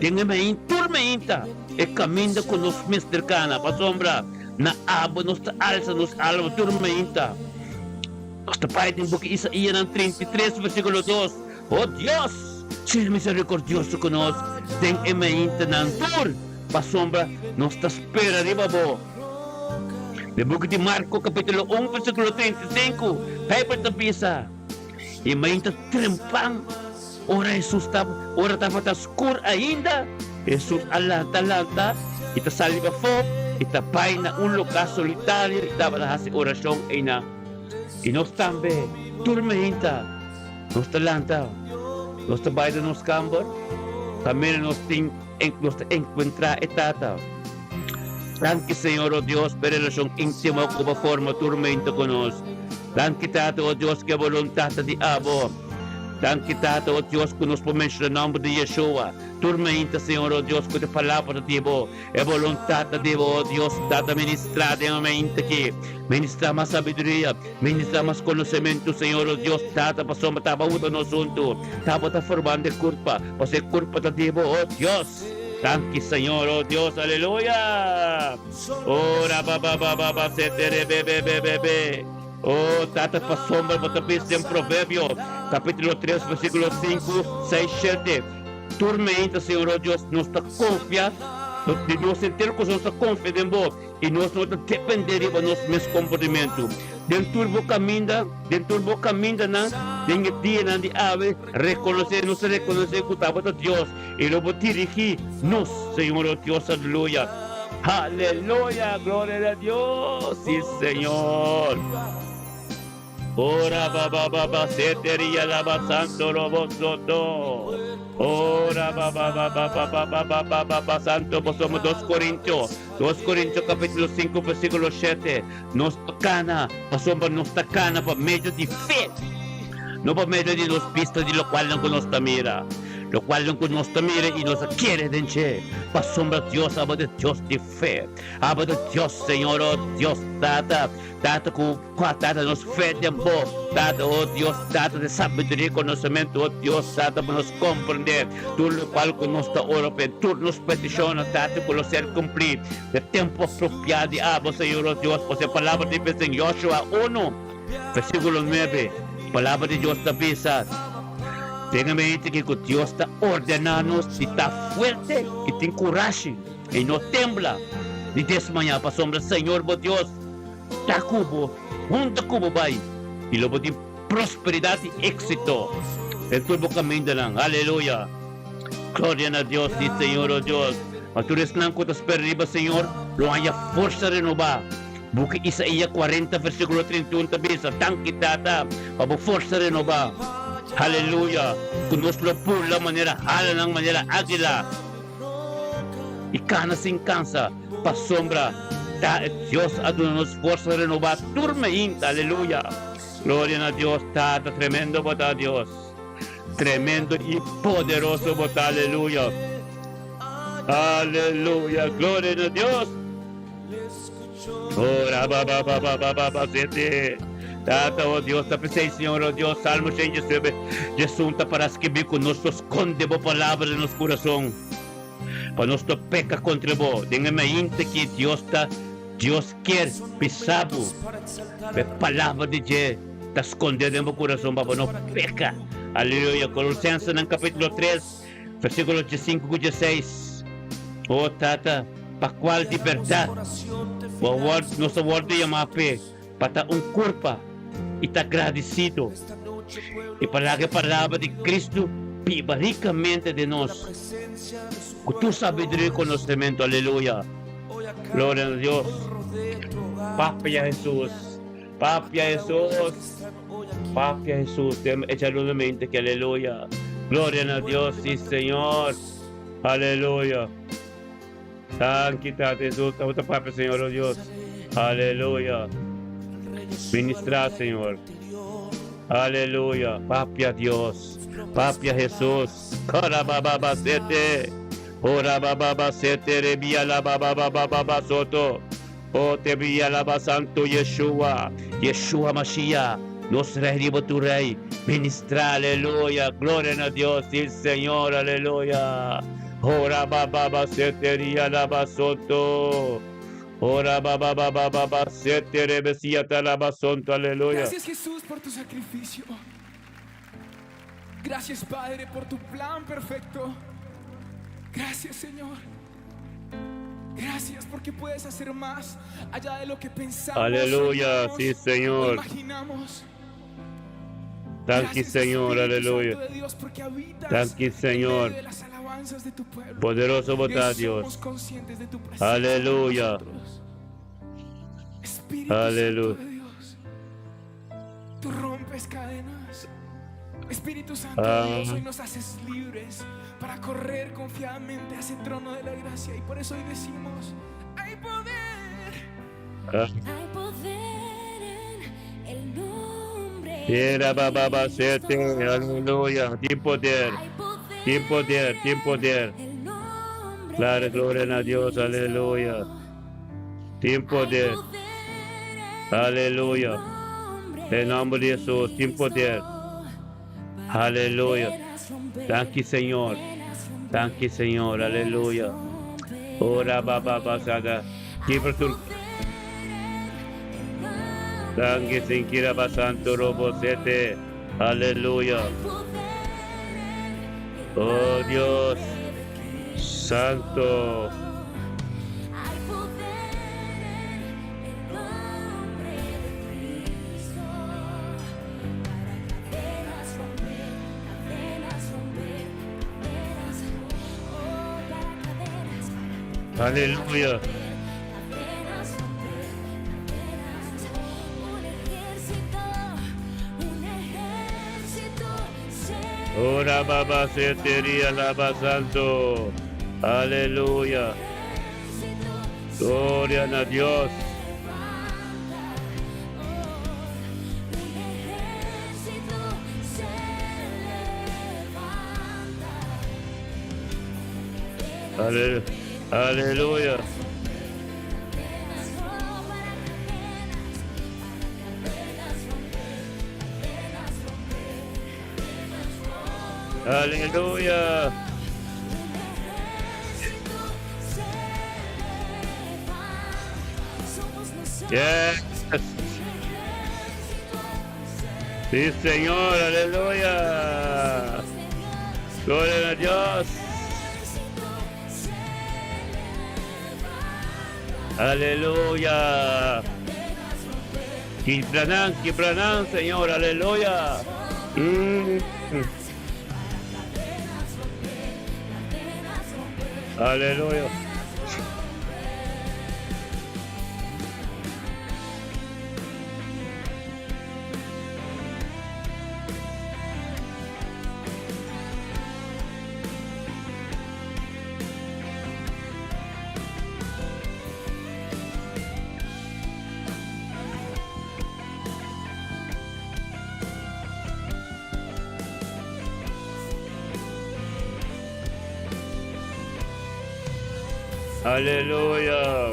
den e mein tur meinta e kaminda ku nos mester kana, pasobra na abo nos ta alsa nos alma tur meinta. Nos ta bai den buki Isaíanan 33 versíkulo 2, O Dios, sea miserikordioso ku nos den e meintanan tur, pasobra nos ta spera riba bo. Den buki di Marko kapítulo un versíkulo 35, Beibel ta bisa, E mainta trempan, ora Hesus ta ora tabata skur ainda, Hesus a lanta lanta i ta sali pafó i ta bai na un lugá solitario i tabata hasi orashon einan. I nos tambe, tur mainta, nos ta lanta, nos ta bai den nos kamber, kaminda nos tin nos ta enkuentrá e Tata. Danki Señor, o Dios, pa e relashon íntimo ku bo forma tur mainta ku nos. Danki Tata, o Dios, ku e boluntat ta di abo. Danki Tata, o Dios, ku nos por menshoná nòmber di Yeshua tur mainta, Señor, o Dios, ku ta palabra di bo. E boluntat ta di bo, o Dios. Tata, ministrá den e mainta aki. Ministrá mas sabiduria, ministrá mas konosementu, Señor, o Dios, Tata, pasobra ta bo ta nos huntu. Ta bo ta formando e kurpa, pasobra e kurpa ta di bo, o Dios. Danki, Señor, o Dios, aleluya. Ora ba ba ba ba ba se tere be be be be be. O Tata, pasobra bo ta bisa den Proverbio, kapítulo 3, versíkulo 5, 6, 7. Tur meinta, Señor, o Dios, nos ta konfia, di nos henter kurason nos ta konfia den bo, i nos no ta dependé riba nos mes komportamentu. Den tur bo kaminda, den tur bo kamindanan, den e dianan di awe, rekonosé, nos ta rekonosé ku tabata Dios, i lo bo dirigí nos, Señor, o Dios, aleluya. Aleluya, gloria na Dios, sí, Señor. Ora ba ba ba ba seteria la ba santo robo soto. Ora ba ba ba ba ba ba ba ba ba ba ba santo bo somos 2 Corintio. 2 Corintio capítulo 5 versículo 7. Nos ta cana, pasobra nos ta cana pa medio di fe. No pa medio di nos bista di locualnan cu nos ta mira. Locualnan cu nos ta mira y nos a kere den dje. Pasobra Dios aba de Dios di fe. Aba de Dios Señor, oh Dios Tata. Tata cu Kua Tata nos fe den Bo, Tata, o Dios, Tata di sabiduria i konosementu, o Dios, Tata, pa nos komprendé tur lokual ku nos ta ora p'e, tur nos petishonnan, Tata, ku lo ser kumplí na tempu apropiá di abo, Señor, o Dios, pasobra e Palabra di bisa den Joshua unu, versíkulo nuebe, Palabra di Dios ta bisa, Ten e mente ki ku Dios ta ordená nos di ta fuerte i tin kurashi i no tembla ni desmayá, pasobra Señor bo Dios Ta ku bo, hunta ku bo bai, i lo bo tin prosperidat i éksito den tur bo kamindanan. Aleluya! Gloria na Dios, di Señor, o Dios. Ma tur esnan ku ta spera riba Señor lo haña forsa renobá. Buki Isaías 40 versíkulo 31 ta bisa, Danki, Tata, pa bo forsa renobá. Aleluya! Ku nos lo bula manera halanan, manera águila, i kana sin kansa, pasobra. Ta Dios a duna nos forsa renobá tur meinta. Aleluya. Gloria na Dios Tata. Tremendo bo ta Dios. Tremendo i poderoso bo ta. Aleluya. Aleluya. Gloria na Dios. Ora ba ba ba ba ba ba ba sete. Tata, oh Dios, ta pesei, Señor, oh Dios, Salmo 119, Jesús ta para skibí ku nos to skonde bo palabra den nos kurason, pa nos no peka kontra bo. Den e mainta ki Dios ta, Dios kier bisa bo, e palabra di dje ta skondé den bo kurason pa bo no peka. Aleluya. Kolosensenan kapítulo 3, Versíkulo diesinku ku dieseis, O Tata, pa kual di bèrdat bo a wòrdu, nos a wòrdu yamá p'e, pa ta un kurpa i ta gradisido, i pa laga e palabra di Kristu biba rikamente den nos, ku tur sabiduria i konosementu. Aleluya! Gloria na Dios! Papia Hesus! Papia Hesus! Papia Hesus, den echa luna mente ki aleluya. Gloria na Dios, si Señor. Aleluya. Danki Tata Hesus, tabata papia Señor oh Dios. Aleluya. Ministra Señor. Aleluya. Papia Dios. Papia Hesus. Kora baba basete. Ora baba basete rebia la baba baba baba soto. Oh te bria alaba Santo Yeshua, Yeshua Mashiach, nos Rey riba tur rey, ministra aleluya, gloria na Dios si Señor aleluya. Ora ba ba ba sete ria laba soto. Ora ba ba ba ba ba ba sete rebesia ta laba sonto aleluya. Gracias Jesús por tu sacrificio. Gracias Padre por tu plan perfecto. Gracias Señor. Gracias porque puedes hacer más allá de lo que pensamos, Aleluya, soñamos sí, o Señor. imaginamos. Danki Gracias Señor, Espíritu aleluya. Santo de Dios porque habitas Danki en Señor. medio de las alabanzas de tu pueblo. Poderoso bo Y hoy ta somos Dios. conscientes de tu presencia con Aleluya. nosotros. Espíritu Santo Aleluya. de Dios, tú rompes cadenas. Espíritu Santo de Dios, Ah. hoy nos haces libres para correr confiadamente a ese trono de la gracia. Y por eso hoy decimos, hay poder. Ah. Hay poder en el nombre Era de ba ba ba sete, Cristo. aleluya. Tin poder, Hay poder tin poder, tin poder. en el nombre Claro, de gloria a Dios, aleluya. Cristo. Tin Hay poder, poder en el aleluya. nombre En nombre de de Jesús, tin poder. Cristo. Para Aleluya. cadenas romper, Danki Señor. cadenas romper, Danki Señor, cadenas aleluya. romper. Ora Hay ba ba ba poder. saga. Hay Kibra tur poder en el nombre Danki de sinkira ba santo robo Cristo. sete. Aleluya. Hay poder en el Oh Dios nombre de Cristo. Santo. Hay poder en el nombre de Cristo para cadenas romper, cadenas romper, cadenas, oh, para cadenas, para cadenas Aleluya. romper, cadenas romper, cadenas. Un ejército, un ejército se Ora baba seteria lava levanta. santo. Aleluya. Ejército se Gloria a Dios. levanta. Oh, un ejército se levanta. Cadenas romper, Aleluya. cadenas romper, cadenas, oh, para cadenas, para cadenas romper, cadenas romper, cadenas, oh, un Aleluya. ejército, un ejército se levanta. Somos Yes. naciones, un ejército se Sí, Señor. levanta. Aleluya. Los hijos de Dios, Gloria a un Dios. ejército se levanta. Aleluya. Cadenas romper, Quibranán, cadenas quibranán, romper, Señor. Aleluya. cadenas, oh, cadenas, para cadenas romper, cadenas romper, Aleluya. cadenas romper. Aleluya.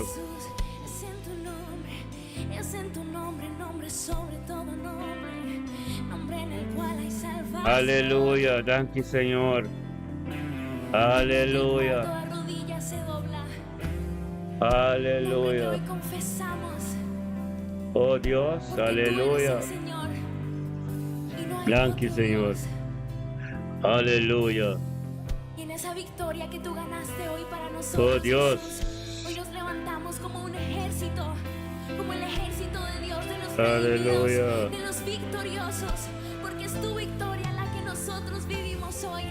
Aleluya. Danki Señor. Aleluya. Aleluya. Oh Dios, aleluya. Danki Señor. Aleluya. Y en esa victoria que tú ganaste hoy para Oh nosotros, Dios. Jesús, hoy nos levantamos como un ejército, como el ejército de Dios, de los Aleluya. redimidos, de los victoriosos, porque es tu victoria la que nosotros vivimos hoy.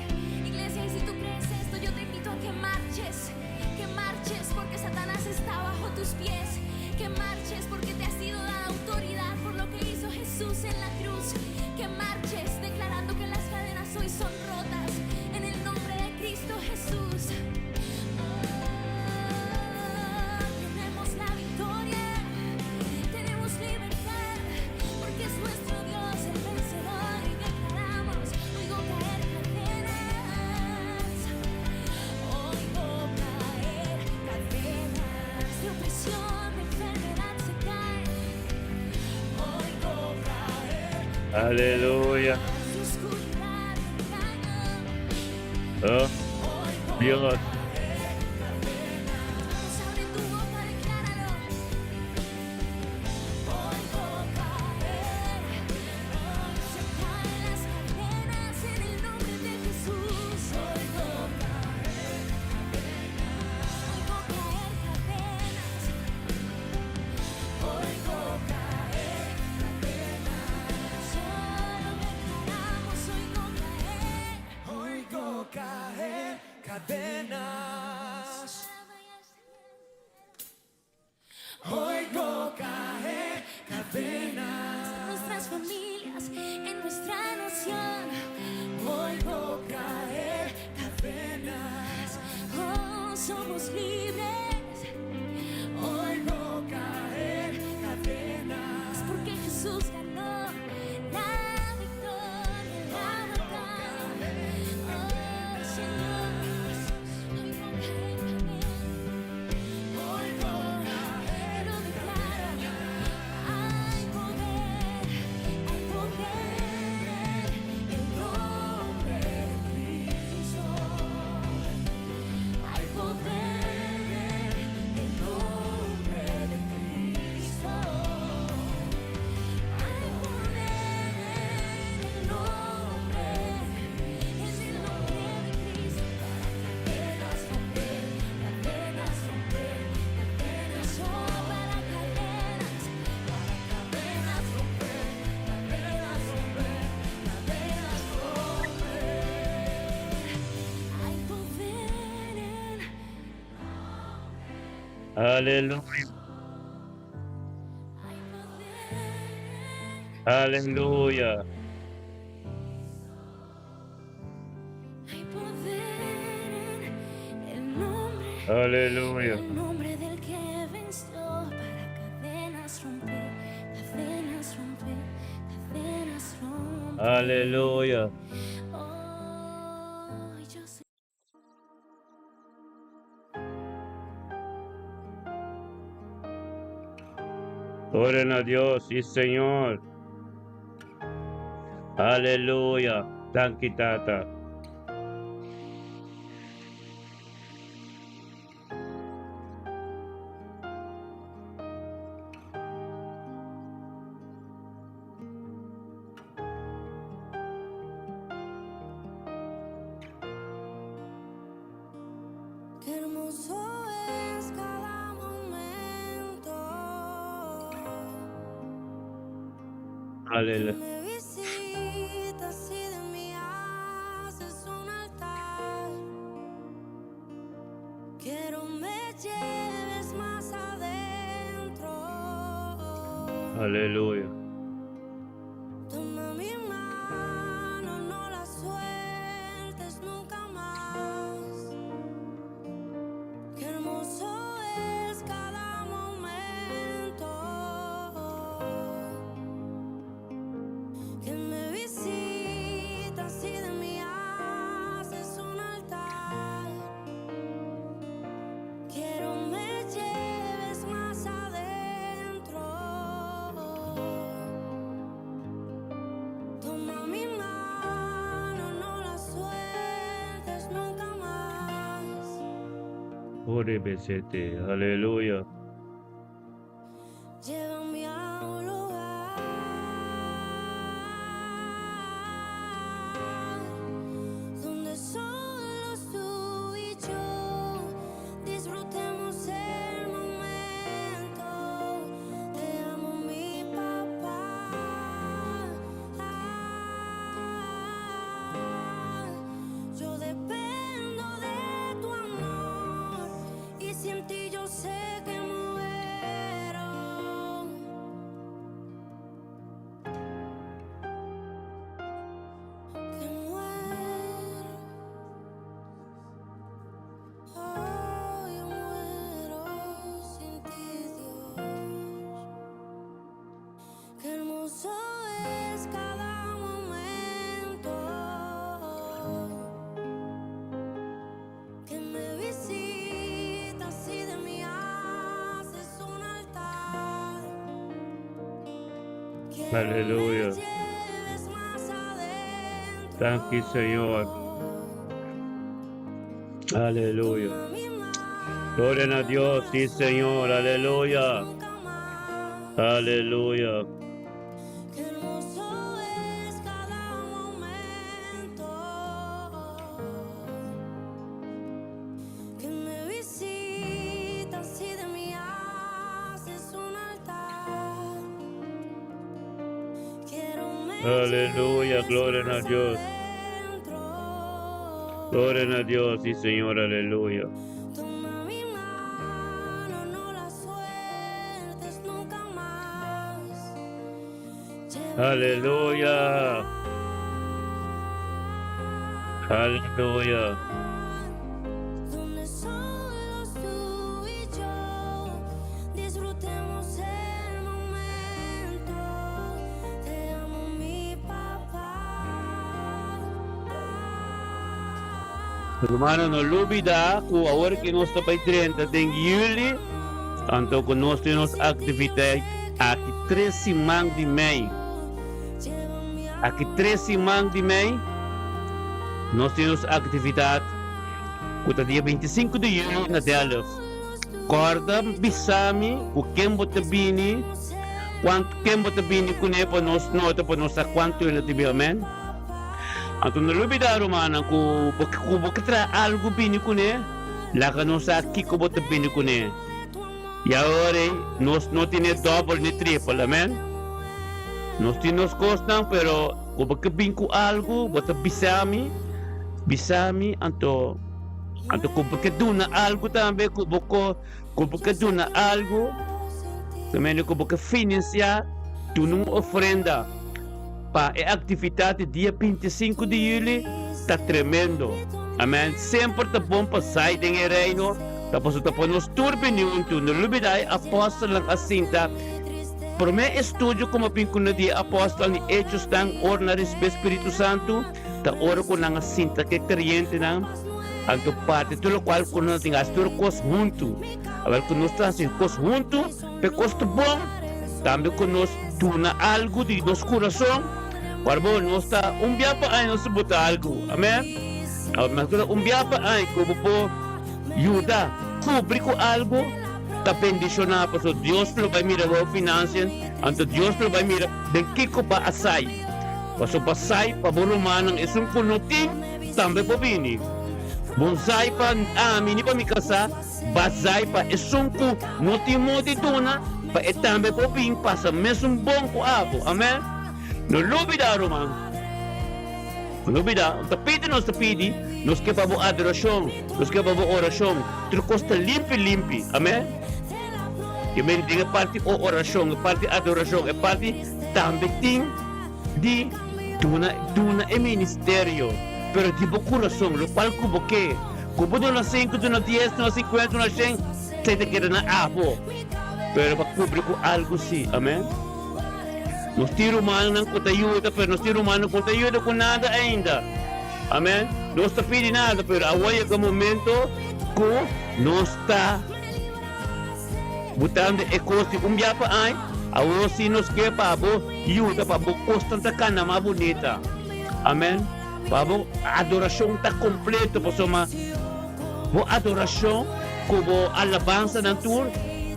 Iglesia, y si tú crees esto, yo te invito a que marches, que marches porque Satanás está bajo tus pies, que marches porque te ha sido dada autoridad por lo que hizo Jesús en la cruz, que marches declarando que las cadenas hoy son rotas en el nombre de Cristo Jesús. Oh, tenemos la victoria, tenemos libertad, porque es nuestro Dios el vencedor y declaramos, oigo caer cadenas, oigo caer cadenas de opresión, de enfermedad se cae, oigo caer Aleluya. de oscuridad, de engaño. Oh Dios. Vamos, abre tu boca, decláralo. Oigo caer, hoy se caen las cadenas en el nombre de Jesús. Oigo caer cadenas, oigo caer cadenas, oigo caer cadenas. Solo declaramos, oigo caer. Oigo caer cadenas. Oigo caer cadenas. En nuestras familias, en nuestra nación. Oigo caer cadenas. Oh, somos libres. Oigo caer cadenas. Porque Jesús ganó la victoria, la batalla. Oh, Señor, oigo caer cadenas. Oigo caer Lo declaro. Hay poder, hay poder en nombre de Cristo. Hay poder en nombre de Cristo. Hay poder en el nombre, en el nombre de Cristo. Para cadenas romper, cadenas romper, cadenas, oh, para cadenas, para cadenas romper, cadenas romper, cadenas romper. Hay poder en Aleluya. Hay poder, Aleluya. hay poder en el nombre, Aleluya. el nombre del que venció para cadenas romper, cadenas romper, cadenas romper. Aleluya. Oh, yo soy. Oren a Dios y Señor. Aleluya. Danki Tata. Qué hermoso es cada momento que Aleluya. me visitas y de mí haces un altar. Quiero me lleves más adentro. Aleluya. Toma mi mano, no la sueltes nunca más. Qué hermoso es cada momento que me visitas y de mí haces un altar. Quiero Toma mi mano, no la sueltes nunca mas. Orebesete, aleluya. Llévame a un lugar donde solo tú y yo disfrutemos el momento. Te amo, mi papá. Yo dependo de tu amor y sin ti yo sé que muero. Que muero. Oh, yo muero sin ti, Dios. Qué hermoso es cada momento que me visitas y de mí haces un altar. Quiero me Aleluya. lleves más adentro. Thank you, Señor. Aleluya. Toma mi mano, Gloria a Dios, sí, Señor. Aleluya. nunca más. Aleluya. Qué hermoso es cada momento que me visitas y de mí haces un altar. Quiero me Aleluya, lleves gloria a más Dios. adentro. Gloria a Dios, sí, Señor. Aleluya. Toma mi mano, no la sueltes nunca más. Llévame a un Aleluya. Aleluya. donde solo tú y yo disfrutemos el momento. Te amo, mi papá. Ruman, no lubidá ku awor ku nos ta bai 30 di yüli, anto ku nos tin aktividat aki 3 siman di mei. Llévame a Aki 3 siman di mei, nos tin aktividat ku ta dia 25 di yüli na Delft. Kòrda bisami ku ken bo ta bini, kuantu ken bo ta bini kuné pa nos nota pa nos sa kuantu hende ta bini, amèn? Anto no lubidá ruman ku ku bo traha algu bini kuné, laga nos sa kiko bo ta bini kuné. I awor nos no tin dòbel ni tripel, amèn? Nos tin nos kosnan, pero ku bo bin ku algu, bo ta bisami, bisami, anto anto ku bo duna algu tambe, ku bo ku bo duna algu, tambe ku bo finansiá, duna un ofrenda pa e aktividat dia 25 di yüli, ta tremendo. Amèn. Semper ta bon pa sai den reino, ta paso ta pa nos tur bini huntu. No lubidá apòstelnan a sinta. Promé estudio komo pinkuna di apòstel ni Hechos tan ora nan risibí Spiritu Santu, ta ora ku nan a sinta ku kreyentenan, anto parti tur lokual ku nan tin tur kos huntu. Awor ku nos ta hasi kos huntu, pe kos ta bon, tambe ku nos duna algu di nos kurason, pa bo nos ta un bia pa aña nos bota algu. Amèn. Awor mas un bia pa aña ku bo yuda kubri ku algu, ta bendishoná paso Dios lo bai mira bo finansia, anto Dios lo bai mira den kiko bo a sai. Paso bo a sai pa bo rumannan esun ku no tin tambe por bini. Bo no sai pa ami ni pa mi kasá, bo a sai pa esun ku no tin modo di duna, pa e tambe por bin pasa mesun bon ku abo. Amèn. No lubidá ruman. No lubidá, ta pidi nos ta pidi, nos ke pa bo adorashon, nos ke pa bo orashon, tur kos ta limpi limpi. Amèn. Ke men tin e parti orashon, e parti adorashon, e parti tambe tin di duna duna e ministerio, pero di bo kurason, lokual ku bo ke. Ku bo duna 5, duna 10, duna 50, duna 100, esei ta keda na abo. Pero pa kubri ku algu si. Amèn. Nos tin rumannan ku ta yuda, pero nos tin rumannan ku no ta yuda ku nada ainda. Amèn. Nos ta pidi nada, pero awor yega momento ku nos ta botando e kos di un bia pa aña, awor si nos ke pa bo. yuda pa bo kosnan ta kana mas bunita. Amen. Pa bo adorashon ta kompleto pasobra bo adorashon ku bo alabansanan tur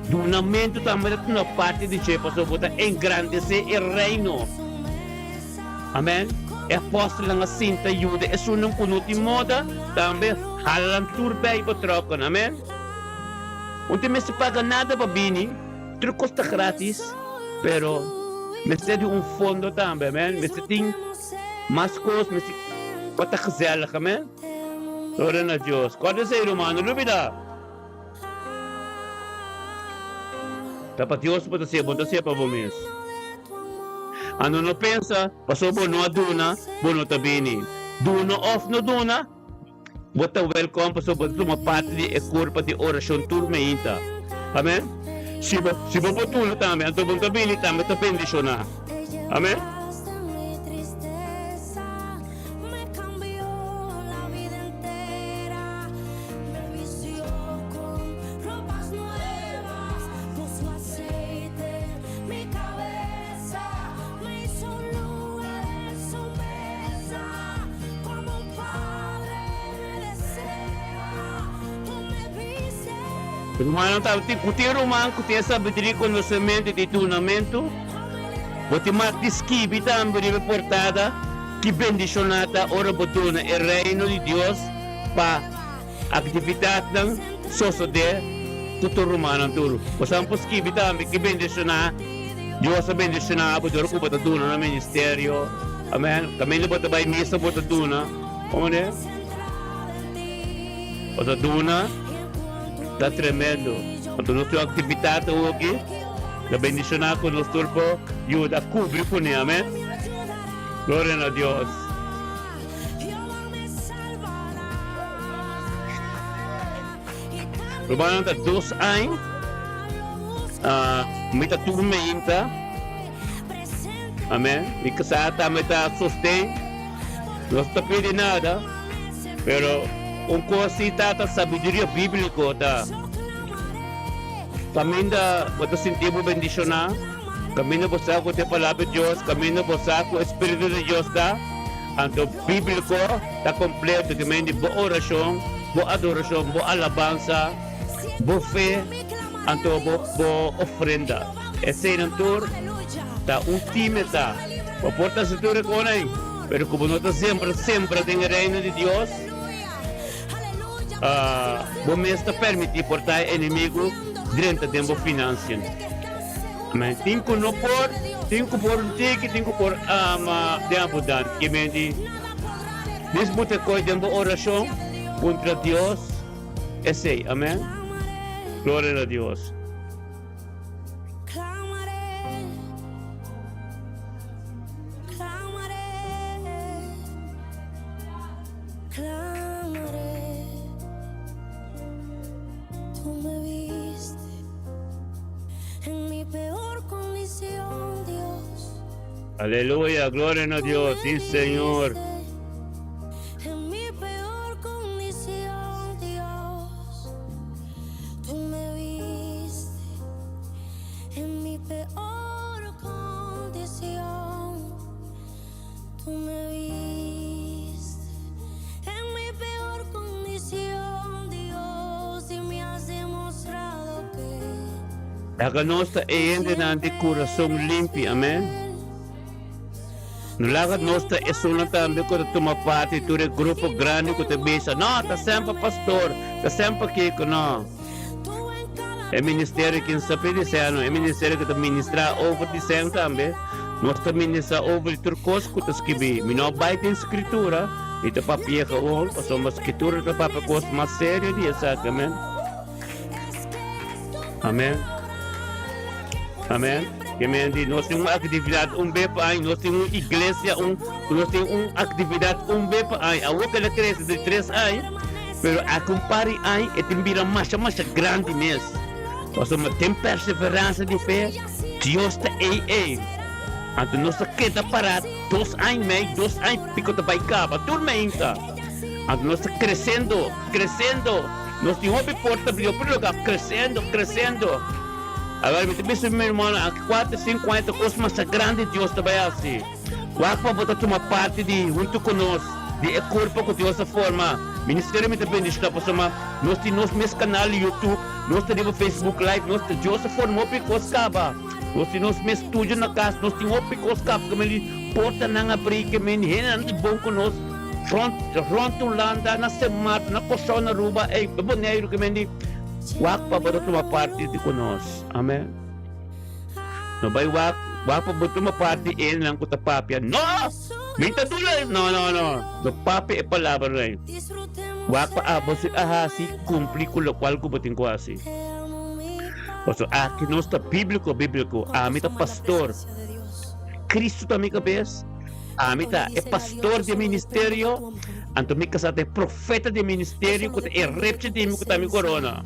dunamentu tambe ta tuma parti di dje pasobra bo ta engrandesé e Reino. Amen. E apòstelnan a sinta yuda esunnan ku no tin moda, tambe hala nan tur bei betrokken. Amen. Un tin mester paga nada pa bini, tur kos ta gratis, pero mester di un fondo tambe. Amen. Mester tin mas kos, mester pa ta gezellig. Amen. Gloria na Dios. Kòrda esei, ruman, no lubida. Ta pa Dios bo ta hasié, bo no ta hasié pa bo mes. Anto no pensa pasobra bo no a duna, bo no ta bini. Duna òf no duna, bo ta wèlkòm pasobra bo ta tuma parti di e kurpa di orashon tur meinta. Amèn. Si bo si bo por duna tambe, anto bo no ta bini tambe ta bendishoná. Amèn. Rumannan tabatin ku tin ruman ku tin e sabiduria i konosementu di dunamentu, bo tin mag di skibi tambe riba e portada ki bendishoná ta ora bo duna e Reino di Dios pa Aktividatnan sosodé ku tur rumannan tur. Bo sa por skibi tambe ki bendishoná Dios a bendishoná bo dor ku bo ta duna na ministerio. Amen. Kaminda bo ta bai misa bo ta duna. Komende? Bo ta duna ta tremendo. Anto nos tin un aktividat awoki ta bendishoná ku nos tur por yuda kubri kuné. Amen. Gloria na Dios. Rumannan ta dos añ mi ta tur meinta amen mi kasá tambe ta sosten nos ta pidi nada pero un kos si ta ta sabiduria bíbliko ta kaminda bo ta sinti bo bendishoná kaminda bo sa ku ta e palabra di Dios kaminda bo sa ku e spiritu di Dios ta. Anto bíbliko ta kompleto ke men di bo orashon, bo adorashon, bo alabansa, bo fe, anto bo bo ofrenda. Eseinan tur ta un time ta. Bo por ta hasi tur e kosnan ei, pero ku bo no ta sembra sembra den e Reino di Dios, bo mes ta permití por ta e enemigu drenta den bo finansianan. Amen. Tin ku no por, tin ku por un tiki, tin ku por ama den abundante. Ke men di, Dis bo ta koe den bo orashon puntra Dios esei. Amen. Gloria na Dios. Aleluya, gloria na Dios, sí Señor. Laga nos ta e hendenan di kurason limpi, amen. No laga nos ta esunnan tambe ku ta tuma parti di tur e grupo grandi ku ta bisa, No, ta semper pastor, ta semper kiko. No. E ministerio kin sa pidi seno, e ministerio ku ta ministrá over di sen tambe. Nos ta ministrá over di tur kos ku ta skibí. Mi no bai den Skritura, mi ta papia gewoon, pasobra Skritura ta papia kos mas serio di esaki. Amen. Amen. Amen. Ke men di nos tin un aktividat un be pa aña, nos tin un iglesia un, nos tin un aktividat un be pa aña. Awor ke el a krese di tres aña, pero aki un par di aña e tin bira masha masha grandi mes. Pasobra den perseveransia di fe, Dios ta ei ei. Anto nos ta keda pará dos aña i mei, dos aña i piko ta bai kaba, tur meinta. Anto nos ta kresendo, kresendo. Nos tin hopi porta brio, pero lo ka kresendo, kresendo. Awor mi ta bisa mi hermano, aki kuater sinku aña ta kos masha grandi Dios ta bai hasi. Wak pa bo ta tuma parti di huntu ku nos di e kurpa ku Dios a forma. Ministerio mi ta bendishoná pasobra nos tin nos mes kanal di YouTube, nos ta riba Facebook live, nos ta Dios a forma hopi kos kaba. Nos tin nos mes studio na kas, nos tin hopi kos kaba ke men di portanan abrí, ke men hendenan ta bon ku nos rònt rònt Hulanda, na Sint Maarten, na Kòrsou, na Aruba, ey Boneiru ke men di wak pa bo ta tuma parti di ku nos. Amen. No bai wak, wak pa bo tuma parti e hendenan ku ta papia. No! Mi ta duna! No, no, no. No papia e palabranan ei. Wak pa abo si a hasi kumpli ku lokual ku bo tin ku hasi. Pasobra aki nos ta bíbliko, bíbliko. Ami ta pastor. Kristu ta mi kabes. Ami ta e pastor di e ministerio. Anto mi kasá ta e profeta di e ministerio ku ta e repchi di mi ku ta mi korona.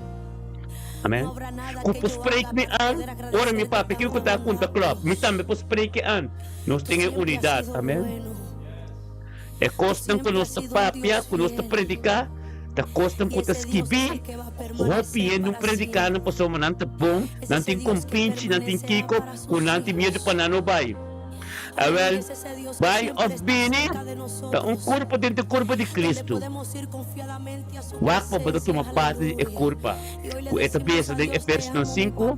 Amen. Ku por spreek mi an, ora mi papia kiko ku ta kunta klòp, mi tambe por spreek e an. Nos tin e unidat. Amen. E kosnan ku nos ta papia, ku nos ta prediká, ta kosnan ku ta skibí. Hopi hende no prediká nan pasobra nan ta bon, nan tin kompinchi, nan tin kiko, ku nan tin miedu pa nan no bai. Awèl, bai òf bini ta un kurpo den e kurpo di Kristu. Wak pa bo ta tuma parti di e kurpa ku e ta bisa den Efesionan sinku,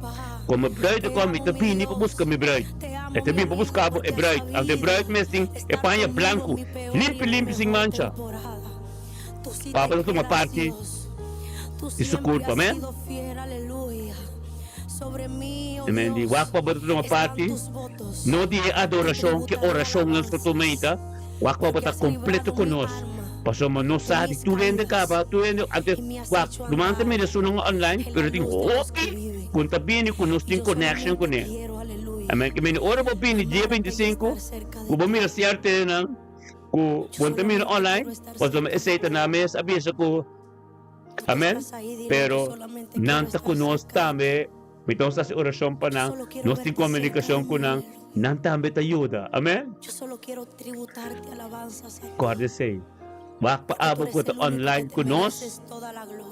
Komo bruidegom mi ta bini pa buska mi bruid. E ta bini pa buska bo e bruid. Anto e bruid mes tin e paña blanku, limpi limpi sin mancha. Papa ta tuma parti di su kurpa, amen? Amen. Di wak pa bo ta tuma parti, no di e adorashon, ki orashonnan so tumenta, wak pa bo ta kompleto ku nos. Pasobra nos sa di tur hende kaba, tur hende, antes wak, ruman ta mira esunnan online, pero tin hopi ku ta bini ku nos tin connection kuné. Amen. Ke mende ora bo bini dia 25, ku bo mira sierto hendenan ku bo ta mira online, pasobra esei ta nan mes a bisa ku Amen. Pero nan ta ku nos tambe. Mi ta hasi orashon pa nan. Nos tin komunikashon ku nan. Nan tambe ta yuda. Amen. Kòrda esei. Wak pa abo ku ta online ku nos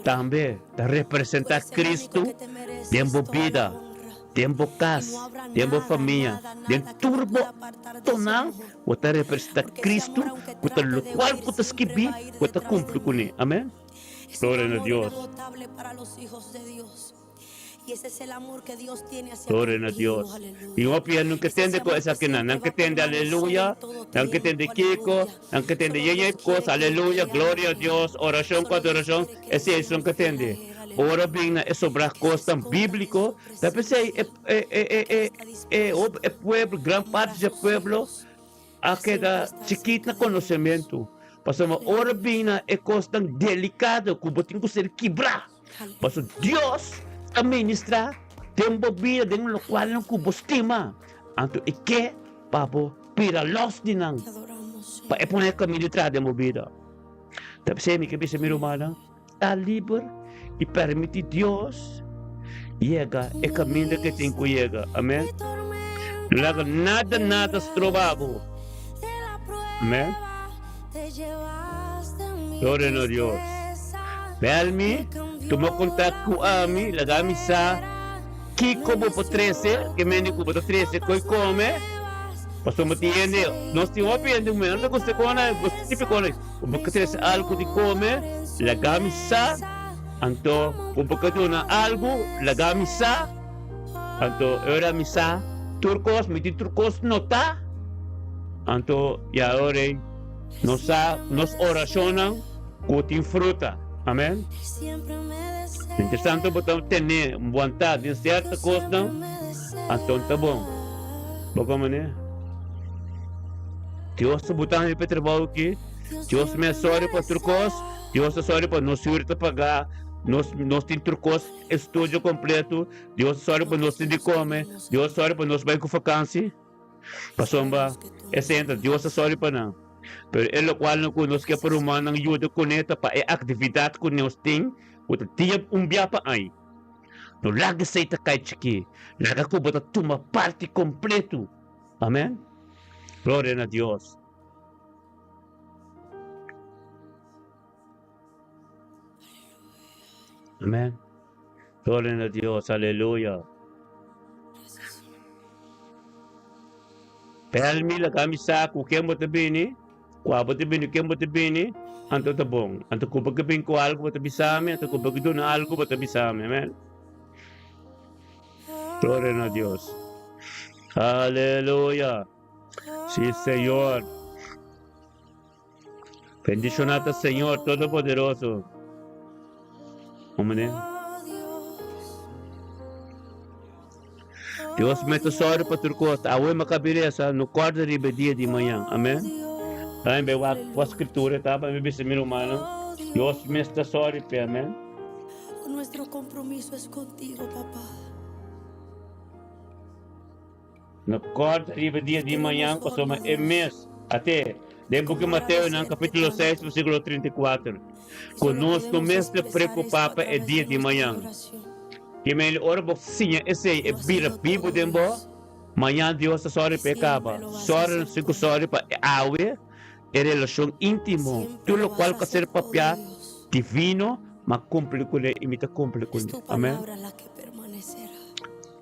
tambe ta representá Kristu den bo bida, den bo kas, den bo famia, den tur bo tonan. Bo ta representá Kristu ku ta lokual ku ta skibí, bo ta kumpli kuné. Amen. Gloria na Dios. Gloria na Dios. Mi hopi hende no ke tende ku esakinan. Nan ke tende aleluya, nan ke tende kiko, nan ke tende yeye kos, aleluya, gloria a Dios, orashon ku adorashon, esei esun ke tende. Ora bin na e sobrá kosnan bíbliko, ta p'esei e e e e e e hopi e pueblo, gran parti di e pueblo a keda chikit na konosementu. Pasobra ora bin na e kosnan delikado ku bo tin ku ser kibrá. Pasobra Dios ta ministrá den bo bida den lokualnan ku bo stima. Anto e ke pa bo bira lòs di nan, pa e pone e kaminda traha den bo bida. Ta p'esei mi ke bisa mi rumannan, ta liber i permití Dios yega e kaminda ku e tin ku yega. Amen. No laga nada, nada stroba bo. Amen. Gloria na Dios. Bel mi, tuma kontak ku ami, laga mi sa kiko bo por trese, ke mende ku bo ta trese koi kome. Pasobra bo tin hende, nos tin hopi hende ku mi no ta gusta kona, gusta tipiko kona. Ku bo ka trese algu di kome, laga mi sa. Anto ku bo ka duna algu, laga mi sa. Anto e ora mi sa tur kos, mi tin tur kos notá. Anto ya e ora ei nos sa nos orashonnan ku tin fruta. Amen. Mientras tanto bo ta tene wantá den sierto kosnan, anto ta bon. Bo komo ne? Dios ta buta mi pa e trabou aki. Dios mi a sòri pa tur kos. Dios ta sòri pa nos huur ta pagá. Nos, nos tin tur kos, estudio kompleto. Dios ta sòri pa nos tin di kome. Dios ta sòri pa nos bai ku fakansi. Pasobra esei ta Dios ta sòri pa nan. Pero e lokual nan ku nos ke pa rumannan yuda kuné ta pa e aktividat ku nos tin ku ta dia un bia pa aña. No laga esei ta kai chikí. Laga ku bo ta tuma parti kompleto. Amen. Gloria na Dios. Amen. Gloria na Dios. Aleluya. Bèl mi laga mi sa ku ken bo ta bini, kua bo ta bini, ken bo ta bini, anto ta bon. Anto ku bo ke bin ku algu bo ta bisa mi, anto ku bo ke duna algu bo ta bisa mi. Amen. Gloria na Dios. Aleluya. Sí, Señor. Bendiciona ta Señor Todopoderoso. Hombre. Dios me ta sorry pa tur cos. Awe me cabireza, no corda riba dia di mañan. Amen. Ay, be wak kwa scritura ta pa mi bisa mi rumano. Dios me ta sorry pe, amen. Nuestro compromiso es contigo, papá. No kòrda riba dia di mañan pasobra e mes a te den buki Mateonan kapítulo 6 versíkulo 34 ku nos no mester preokupá pa e dia di mañan. Kimendi ora bo siña esei e bira bibu den bo, mañan Dios ta sòri pa e kaba. Sòri no si ku sòri pa e awe e relashon íntimo, tur lokual ku a ser papiá divino, m'a kumpli kuné i mi ta kumpli kuné. Amèn.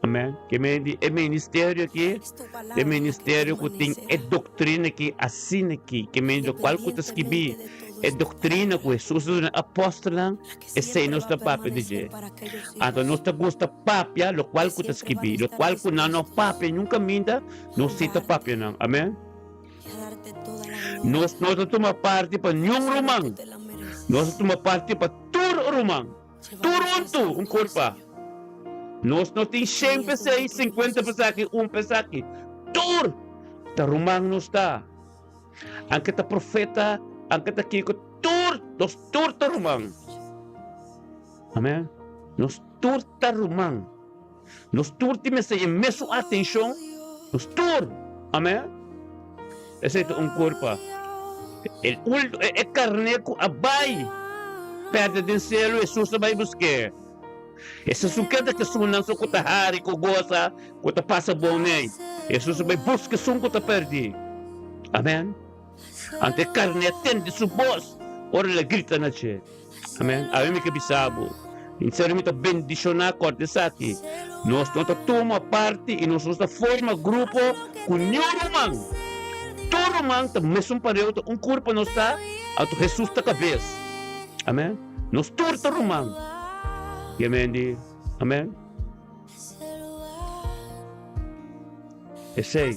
Amèn. Ke men di e ministerio aki, e ministerio ku tin e doktrina aki asina aki, ke men lokual ku ta skibí e doktrina ku Hesus a duna e apòstelnan, esei nos ta papia di dje. Anto nos ta gusta papia lokual ku ta skibí, lokual ku nan no papia niun kaminda, nos si ta papia nan. Amèn. Nos no ta tuma parti pa niun ruman, nos ta tuma parti pa tur ruman. Tur huntu un kurpa. Nos no tin shen p'esei, sinkuenta p'esaki, un p'esaki. Tur ta ruman nos ta. Anke ta profeta, anke ta kiko, tur, nos tur ta ruman. Amen. Nos tur ta ruman. Nos tur tin mester e mesun atenshon. Nos tur. Amen. Esei ta un kurpa. E, e karné ku a bai pèrdè den selu, Hesus a bai busk'é. Hesus no keda ku esunnan so ku ta hari, ku gosa, ku ta pasa bon nei. Hesus a bai buska esun ku ta pèrdí. Amen. Anto e karné a tende su bos ora el a grita na dje. Amen. Awe mi ke bisa bo, en serio mi ta bendishoná kòrda esaki. Nos no ta tuma parti i nos no ta forma grupo ku niun ruman. Tur ruman ta mesun pareu, ta un kurpa nos ta, anto Hesus ta kabes. Amen. Nos tur ta ruman. Amen di. Amen. Esei,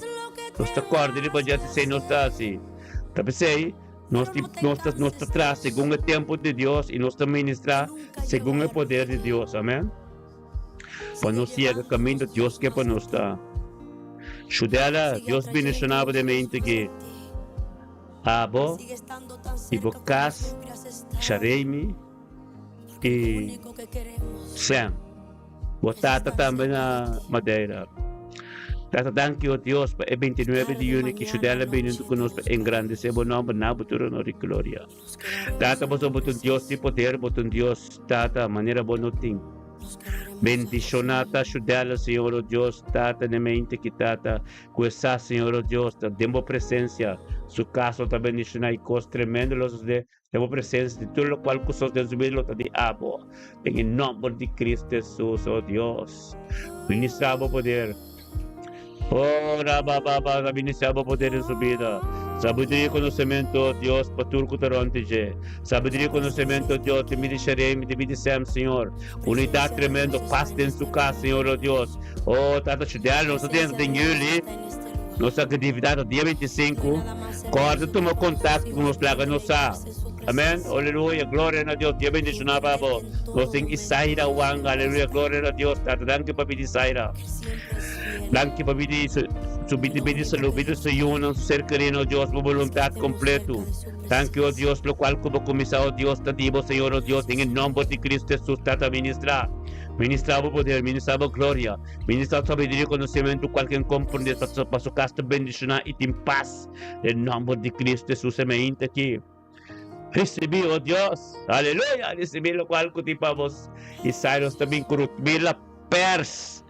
nos ta kòrda riba dje, esei nos ta hasi. Ta p'esei. Nos tin, nos ta, nos ta traha segun e tempo di Dios i nos ta ministrá segun e poder di Dios. Amen. Pa nos yega kaminda Dios ke pa nos ta. Shudela, Dios bendishoná bo den mente aki. Abo i bo kas, Sharemi i Sam. Bo tata tambe na Madeira. Tata danki o Dios pa e 29 di juni ki Shudel a bini huntu ku nos pa engrandesé bo nomber na bo tur honor i gloria. Tata boso bo ta un Dios di poder, bo ta un Dios Tata manera bo no tin. Bendishoná ta Shudel Señor o Dios Tata n'e mente ki Tata ku e sa Señor o Dios ta den bo presensia su kas lo ta bendishoná i kos tremendo lo sosodé Den bo presencia di tur locual cu sos den su bida lo ta di abo. Den e nomber di Cristo Jesus, oh Dios. Ministra bo poder. Oh, raba baba, ra ministra bo poder den su bida. Sabiduria y conocemento, oh Dios, pa tur cu ta rond di dje. Sabiduria y conocemento, oh Dios, di mi di Sheremi, di mi di Sem, Señor. Unidad tremendo, paz den su cas, Señor, oh Dios. Oh, Tata Chudel, nos ta dentro den juli. Nos actividad ta dia 25. Corda tuma contacto cu nos laga nos sa. Amen. Aleluya. Gloria na Dios. Dios bendiciona pa bo. Nos tin Isaira Wanga. Aleluya. Gloria na Dios. Tata, danki pa bidi Isaira. Danki pa bidi su bidi bidi salud, bidi su yunan, su ser querido, oh Dios, bo voluntad completo. Danki, oh Dios, lo cual cu bo cuminsa, oh Dios, ta di bo, Señor, oh Dios, en el nomber di Cristo Jesús, Tata, ministra. Ministra bo poder, ministra bo gloria. Ministra sabiduria i konosementu kual ken komprende pa su kas ta bendishoná i tin pas den nòmber di Kristu Hesus e mainta aki. Risibí, o Dios, aleluya, risibí lokual ku tin pa bos. I Cyrus ta bin ku Rutmila Pers.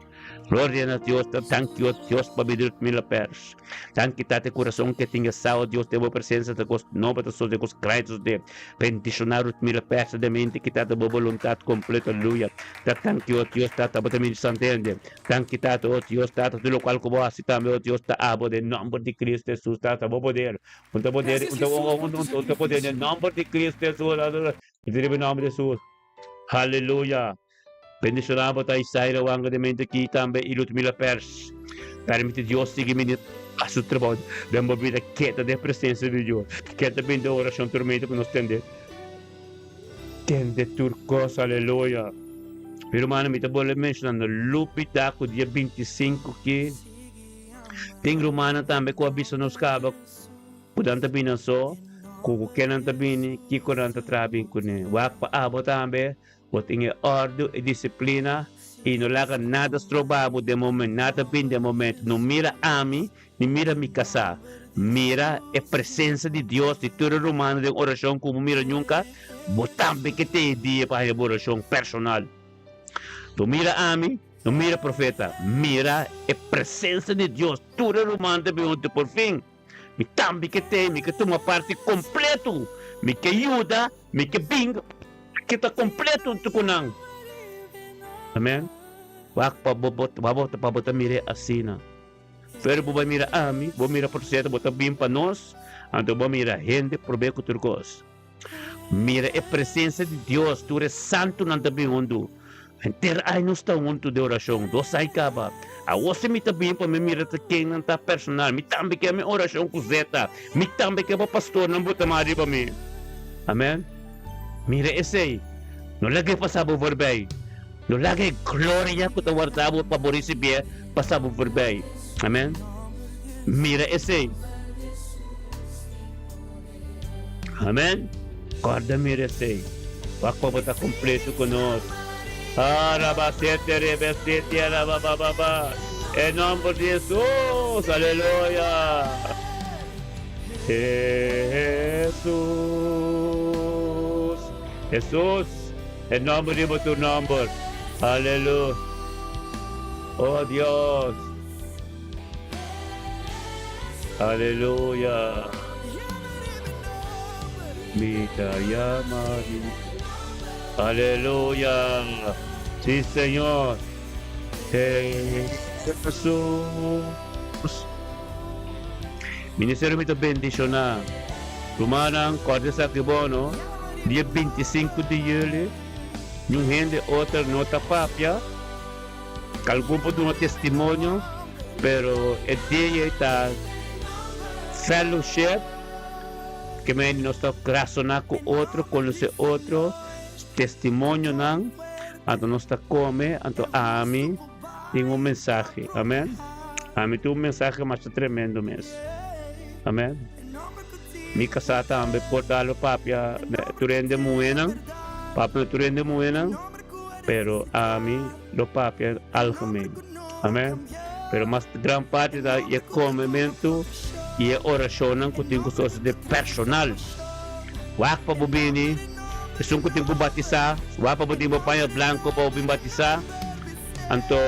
Gloria na Dios, ta danki o Dios pa bida Ludmila Pers. Danki Tata e kurason ke tin sa o Dios den bo presensia ta kos nobo ta sosode kos grandi ta sosode. Bendishoná Ludmila Pers den mente ki Tata bo boluntat kompleto aleluya. Ta danki o Dios Tata bo ta ministrando hende. Danki Tata o Dios Tata tur lokual ku bo hasi tambe o Dios ta abo den nòmber di Kristu Hesus Tata bo poder un ta poder Gracias un ta Jesús por tu un ta poder den sacrificio. nòmber di Kristu Hesus Riba nòmber di Hesus. Haleluya! Bendishoná bo ta Isaira Wanga de mente aki tambe i Ludmila Pers. Permiti Dios sigui ministrá su trabou den bo bida. Keda den presensia di Dios. Keda bin den orashon tur mente ku nos tende. Tende tur kos. Aleluya! Mi rumannan, mi ta bolbe menshoná, no lubidá ku dia 25 ki tin rumannan tambe ku a bisa nos kaba Ku nan ta bini anso, ku ku ke nan ta bini, kiko nan ta traha bin kuné. Wak pa abo tambe, bo tin e òrdu, e disiplina, i no laga nada stroba bo den momento, nada bin den momento. No mira ami, ni mira mi kasá. Mira e presensia di Dios, di tur e rumannan den orashon ku bo mira nunka, bo tambe ke tin e dia pa haña bo orashon personal. No mira ami. No mira profeta, mira e presensia di Dios, tur e rumannan ta bin huntu por fin. Mi tambe ke tei, mi ke tuma parti kompletu, mi ke yuda, mi ke bin, mi ke ta kompletu huntu ku nan. Amen. Wak pa bo, pa bo, pa bo ta mir'é asina. Pero bo bai mira ami, bo mira profeta, bo ta bin pa nos, anto bo mira hende probé ku tur kos. Mira e presensia di Dios, tur e santunan ta bin huntu. Henter ai nos ta huntu den orashon, dos ai kaba. Awor si mi ta bin pa mi mira ta kennan ta personal, mi tambe ke mi orashon ku zeta, mi tambe ke pa pastornan buta man riba mi. Amen. Mira esei. No laga e pasa bo voorbij. No laga e gloria ku ta warda bo pa bo risibié pasa bo voorbij. Amen. Mira esei. Amen. Corda mira esey. Wak pa bo ta completo cu nos. Arabasete rebesete arabababa. E nomber di Jesus. Aleluya. Jesus. Jesus. E nomber riba tur nomber. Aleluya. Oh Dios. Aleluya. Mi ta yama di. Aleluya. Sí, Señor. Jesús. Ministerio mi ta bendiciona. Rumannan, corda esaki bo, no? Dia 25 di juli, niun hende otro no ta papia. Algun por duna testimonio, pero e dia ei ta fellowship, ke men nos ta rasoná ku otro, konosé otro, testimonionan, anto nos ta kome, anto ami tin un mensahe, amen. Ami tin un mensahe masha tremendo mes, amen. Mi kasá tambe por ta lo papia tur hende muhénan, papia tur hende muhénan. Pero ami lo papia algemeen. Amen. Pero mas gran parti ta e komementu i e orashonnan ku tin ku sosode personal. Wak pa bo bini, esun ku tin ku batisá, wak pa bo tin bo paña blanko pa bo bin batisá. Anto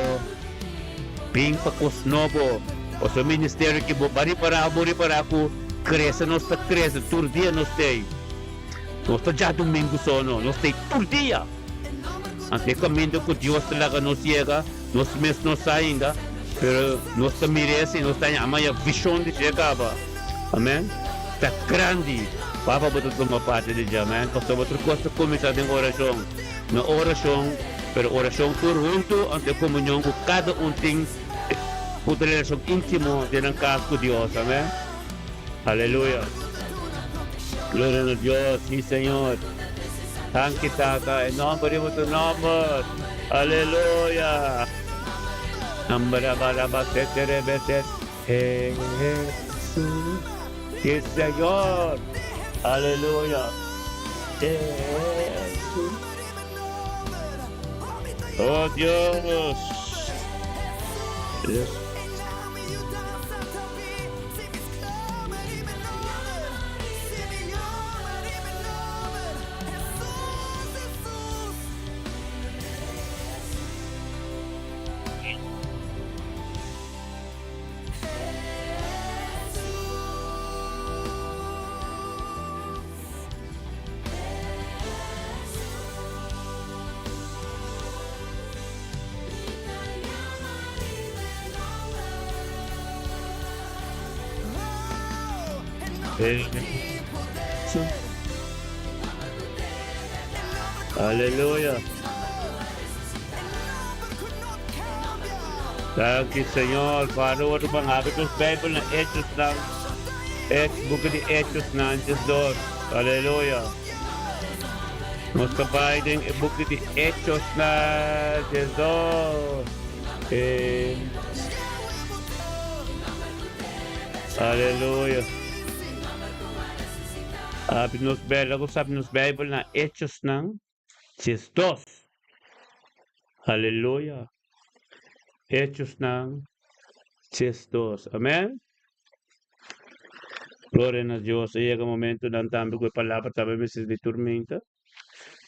bin pa kos nobo. Pasobra ministerio ki bo ba ripará, bo ripará ku krese nos ta krese, tur dia nos t'ei. Nos ta djadumingu so no, nos t'ei tur dia. Anto e kaminda ku Dios ta laga nos yega, nos mes no sa ainda, pero nos ta mira esei, nos ta yama e vishon di dje kaba. Amen. Ta grandi. Papa bo ta tuma parti di dje. Amen. Pasobra tur kos ta kuminsá den orashon. No orashon, pero orashon tur huntu, anto e komunion ku kada un tin ku ta relashon íntimo den nan kas ku Dios. Amen. Aleluya. Gloria na Dios. Sí, Señor. Danki, Tata. E nomber riba tu nomber. Aleluya. Ambarabarabaseterebese. Jesús. Sí, Señor. Aleluya. Jesús. Oh, Dios. Dios. Aleluya. Danki Señor. Vader ora ban habri nos Bijbel na Hechos nan. Hech, buki di Hechos nan, 12. Aleluya. Nos ta bai den e buki di Hechos nan, 12. Eh. Aleluya. Habri nos Bijbel, laga nos habri nos Bijbel na Hechosnan 12. Aleluya. Hechosnan 12. Amen. Gloria na Dios. A yega momentonan tambe ku e palabra tambe mester di turmenta.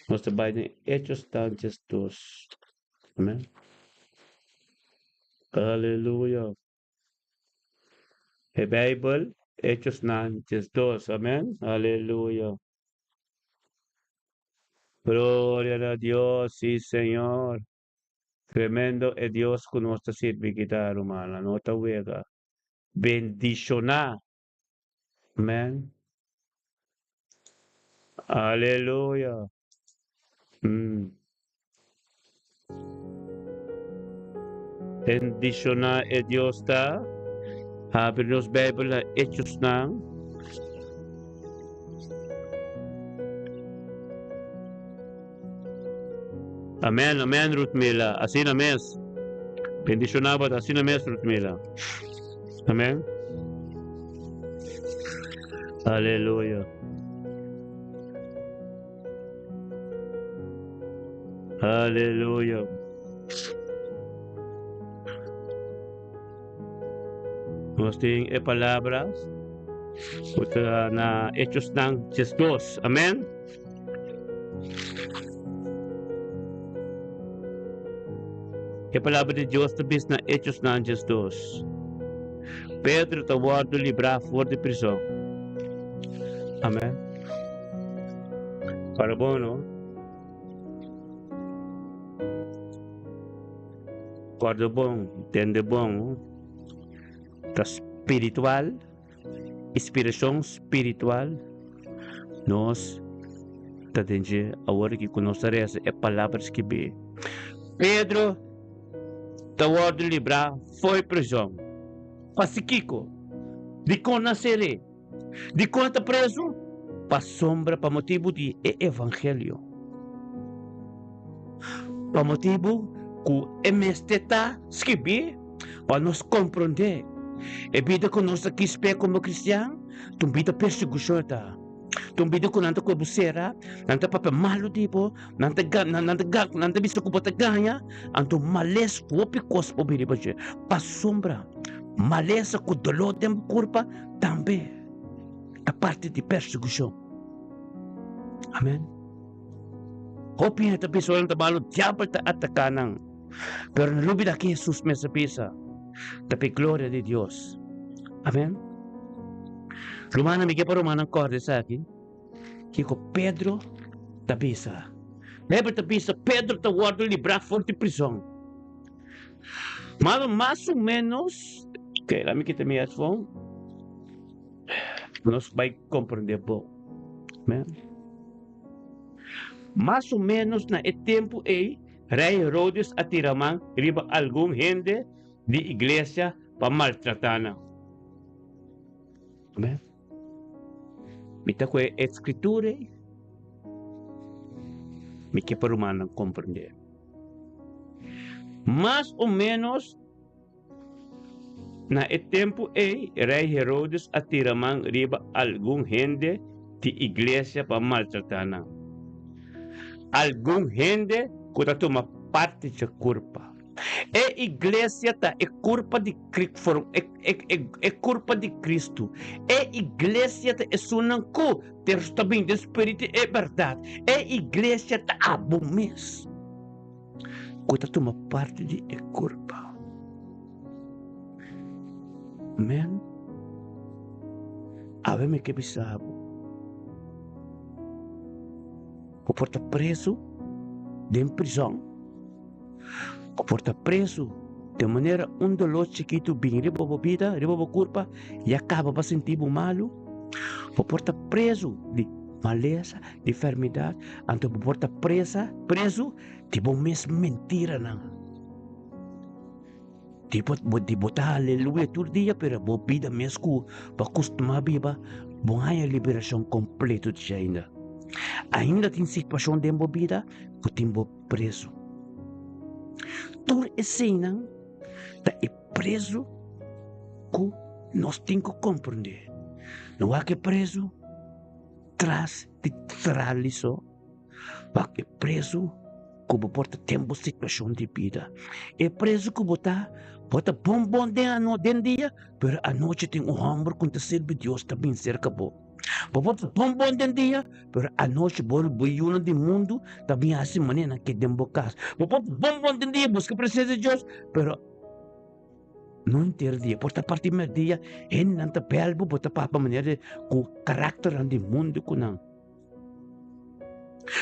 Nos ta bai den Hechosnan 12. Amen. Aleluya. E Bijbel, Hechosnan 12. Amen. Aleluya. Gloria na Dios, sí Señor. Tremendo e Dios ku nos ta sirbi kita, rumannan. No ta wega. Bendishoná. Amen. Aleluya. Mm. Bendishoná e Dios ta. Habri nos Bijbel na Hechosnan. Amen, amen, Ruthmila. Asina mes. Bendishoná bo ta asina mes, Ruthmila. Amen. Aleluya. Aleluya. Nos tin e palabra ku ta na Hechosnan 12. Amen. E palabra di Dios ta bisa na Hechosnan 12. Pedro ta wòrdu librá for di prison. Amen. Para bon, no? Kòrda bon, tende bon. Ta spiritual. Inspirashon spiritual nos ta den dje awor aki ku nos ta resa e palabra skibí. Pedro ta wòrdu librá fo'i prizòn. Pasi kiko? Dikon nan ser'é? Dikon e ta prezu? Pasobra pa motibu di e evangelio. Pa motibu ku e mester ta skibí pa nos komprondé. E bida ku nos ta kis p'e komo kristian ta un bida persekushon e ta. Ta un bida ku nan ta kohe bo sera, nan ta papia malu di bo, nan ta nan ta nan ta bisa ku bo ta gaña, anto males hopi kos por bini riba dje. Pasobra malesa ku doló den bo kurpa tambe ta parti di persekushon. Amen. Hopi hende ta bisa ora nan ta malu, diabel ta ataká nan. Pero no lubida ki Hesus mes a bisa, ta p'e gloria di Dios. Amen. Rumannan, mi ke pa rumannan kòrda esaki, kiko Pedro ta bisa. Beibel ta bisa Pedro ta wòrdu librá for di prizòn. Mano, mas o ménos, okay, laat mi kita mi headphone. Nos bai komprendé bon. Amen. Mas o ménos na e tempu ei, Rei Herodes a tira man riba algun hende di iglesia pa maltratá nan. Amen. Mi ta kohe e skritura ei, mi ke pa rumannan komprendé. Mas o ménos na e tempu ei, Rei Herodes a tira man riba algun hende di iglesia pa maltratá nan. Algun hende ku ta tuma parti dje kurpa. E iglesia ta e kurpa di e kurpa di Kristu. E iglesia ta esunnan ku ta bini den spiritu i e bèrdat. E iglesia ta abo mes. Ku ta tuma parti di e kurpa. Amen. Awe mi ke bisa bo. Bo por ta preso den prizòn. Bo por ta preso den manera un dolor chikitu bin riba bo bida, riba bo kurpa, i a kaba pa sinti bo malu. Bo por ta prezu di malesa, di enfermedad, anto bo por ta presa, prezu di bo mes mentiranan. Di bo, di bo ta aleluya tur dia, pero bo bida mes ku bo a kustumá biba, bo haña liberashon kompleto di dje ainda. Ainda tin situashon den bo bida ku tin bo prezu. Tur eseinan ta e prezu ku nos tin ku komprendé. No wak e prezu tras di trali so, wak e prezu ku bo por ta den bo situashon di bida. E prezu ku bo ta, bo ta bon bon den ano den dia, pero anochi tin un hòmber ku ta sirbi Dios ta bin serka bo. Bo por ta bon bon den dia, pero anochi bo bo yunan di mundu ta bin hasi manera nan ke den bo kas. Bo por ta bon bon den dia buska presensia di Dios, pero no henter dia. Por ta parti merdia hendenan ta bel bo, bo ta papia manera di ku karakternan di mundu ku nan.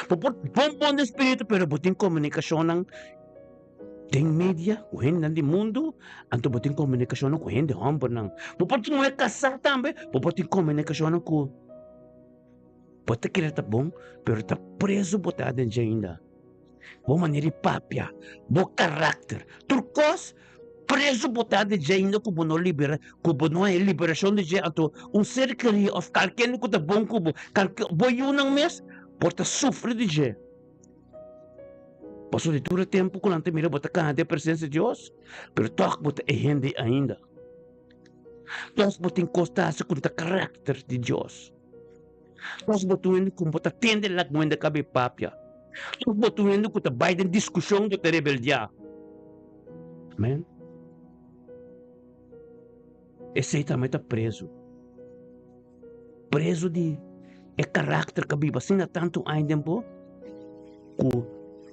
Bo por bon bon den spiritu, pero bo tin komunikashonnan den media ku hendenan di mundu, anto bo tin komunikashonnan ku hende hòmbernan. Bo por tin muhé kasá tambe, bo por tin komunikashonnan ku bo ta kere ta bon, pero ta prezu bo ta aden dje ainda. Bo manera di papia, bo karakter, tur kos prezu bo ta aden dje ainda ku bo no libera, ku bo no haña liberashon di dje. Anto un ser kerí òf kalkende ku ta bon ku bo, kalke bo yunan mes por ta sufri di dje. Pasobra di tur e tempu ku nan ta mira bo ta kana den presensia di Dios, pero tòg bo ta e hende ainda. Tòg bo tin kos ta hasi ku ta karakter di Dios. Tòg bo ta un hende ku bo ta tende lak bo hende kabe papia. Tòg bo ta un hende ku ta bai den diskushon, bo ta rebeldiá. Amen. Esei tambe ta prezu. Prezu di e karakter ku a biba asina tantu aña den bo ku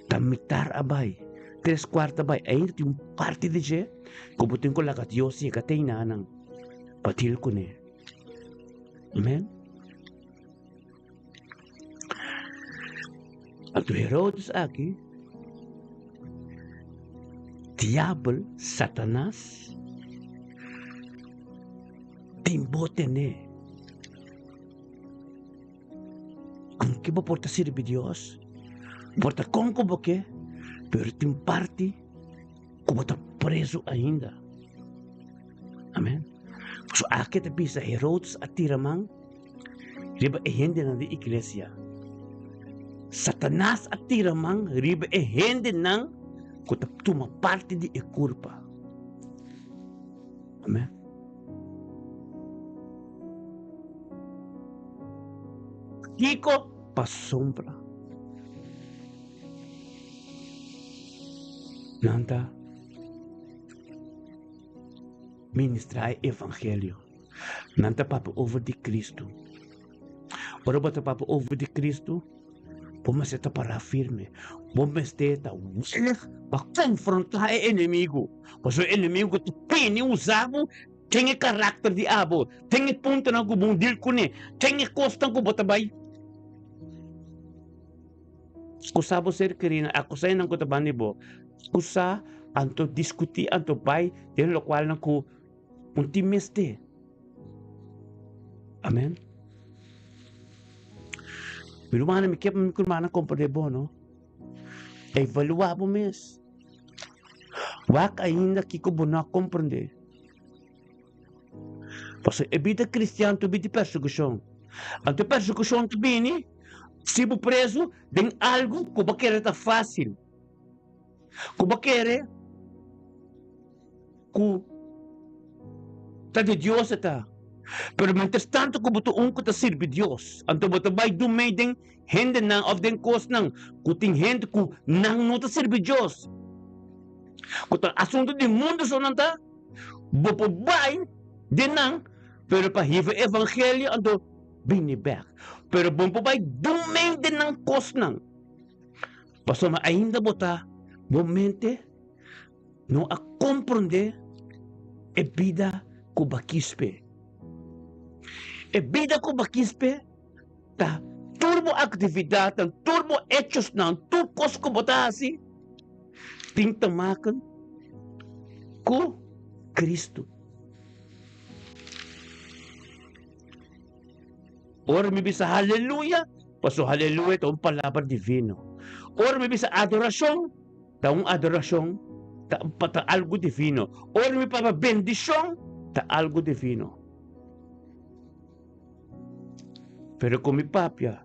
ta mitar a bai, tres kuart a bai, ainda tin un parti di dje ku bo tin ku laga Dios yega te enanan pa deal kuné. Amen. Anto Herodes aki, diabel, Satanas, tin bo tene. Aunke bo por ta sirbi Dios, por ta kon ku bo ke, pero tin parti ku bo ta prezu ainda. Amen. Pasobra aki ta bisa Herodes a tira man riba e hendenan di iglesia. Satanas a tira man riba e hendenan ku ta tuma parti di e kurpa. Amen. Kiko pasobra nan ta ministra e evangelio? Nan ta papia over di Cristo. Ora bo ta papia over di Cristo, bo mester ta pará firme. Bo mester ta willig pa konfrontá e enemigu. Pasobra e enemigu ta bini usa bo den e karakter di abo, den e puntonan ku bo dil kuné, den e kosnan ku bo ta bai. Kusa bo ser kerinan, akusá esnan ku ta banda di bo. Kusa anto diskutí anto bai den lokualnan ku Un tin mester. Amen. Mi rumannan, mi ke pa mi rumannan komprendé bo, no? Evaluá bo mes. Wak ainda kiko bo no a komprendé. Pasobra e bida kristian ta un bida di persekushon. Anto e persekushon ta bini si bo prezu den algu ku bo kere ta fásil. Ku bo kere ku ta di Dios e ta. Pero mientras tanto ku bo ta un ku ta sirbi Dios, anto bo ta bai dun mei den hendenan òf den kosnan ku tin hende ku nan no ta sirbi Dios, ku ta asuntu di mundu so nan ta, bo por bai den nan, pero pa hiba e evangelio anto bini bèk. Pero bo no por bai dun mei den nan kosnan. Pasobra ainda bo ta bo mente no a komprondé e bida ku bo a kispe. E bida ku bo a kispe ta tur bo aktividatnan, tur bo echosnan, tur kos ku bo ta hasi tin te maken ku Kristu. Ora mi bisa haleluya, paso haleluya ta un palabra divino. Ora mi bisa adorashon, ta un adorashon, ta, ta algu divino. Ora mi papia bendishon, ta algu divino. Pero ku mi papia,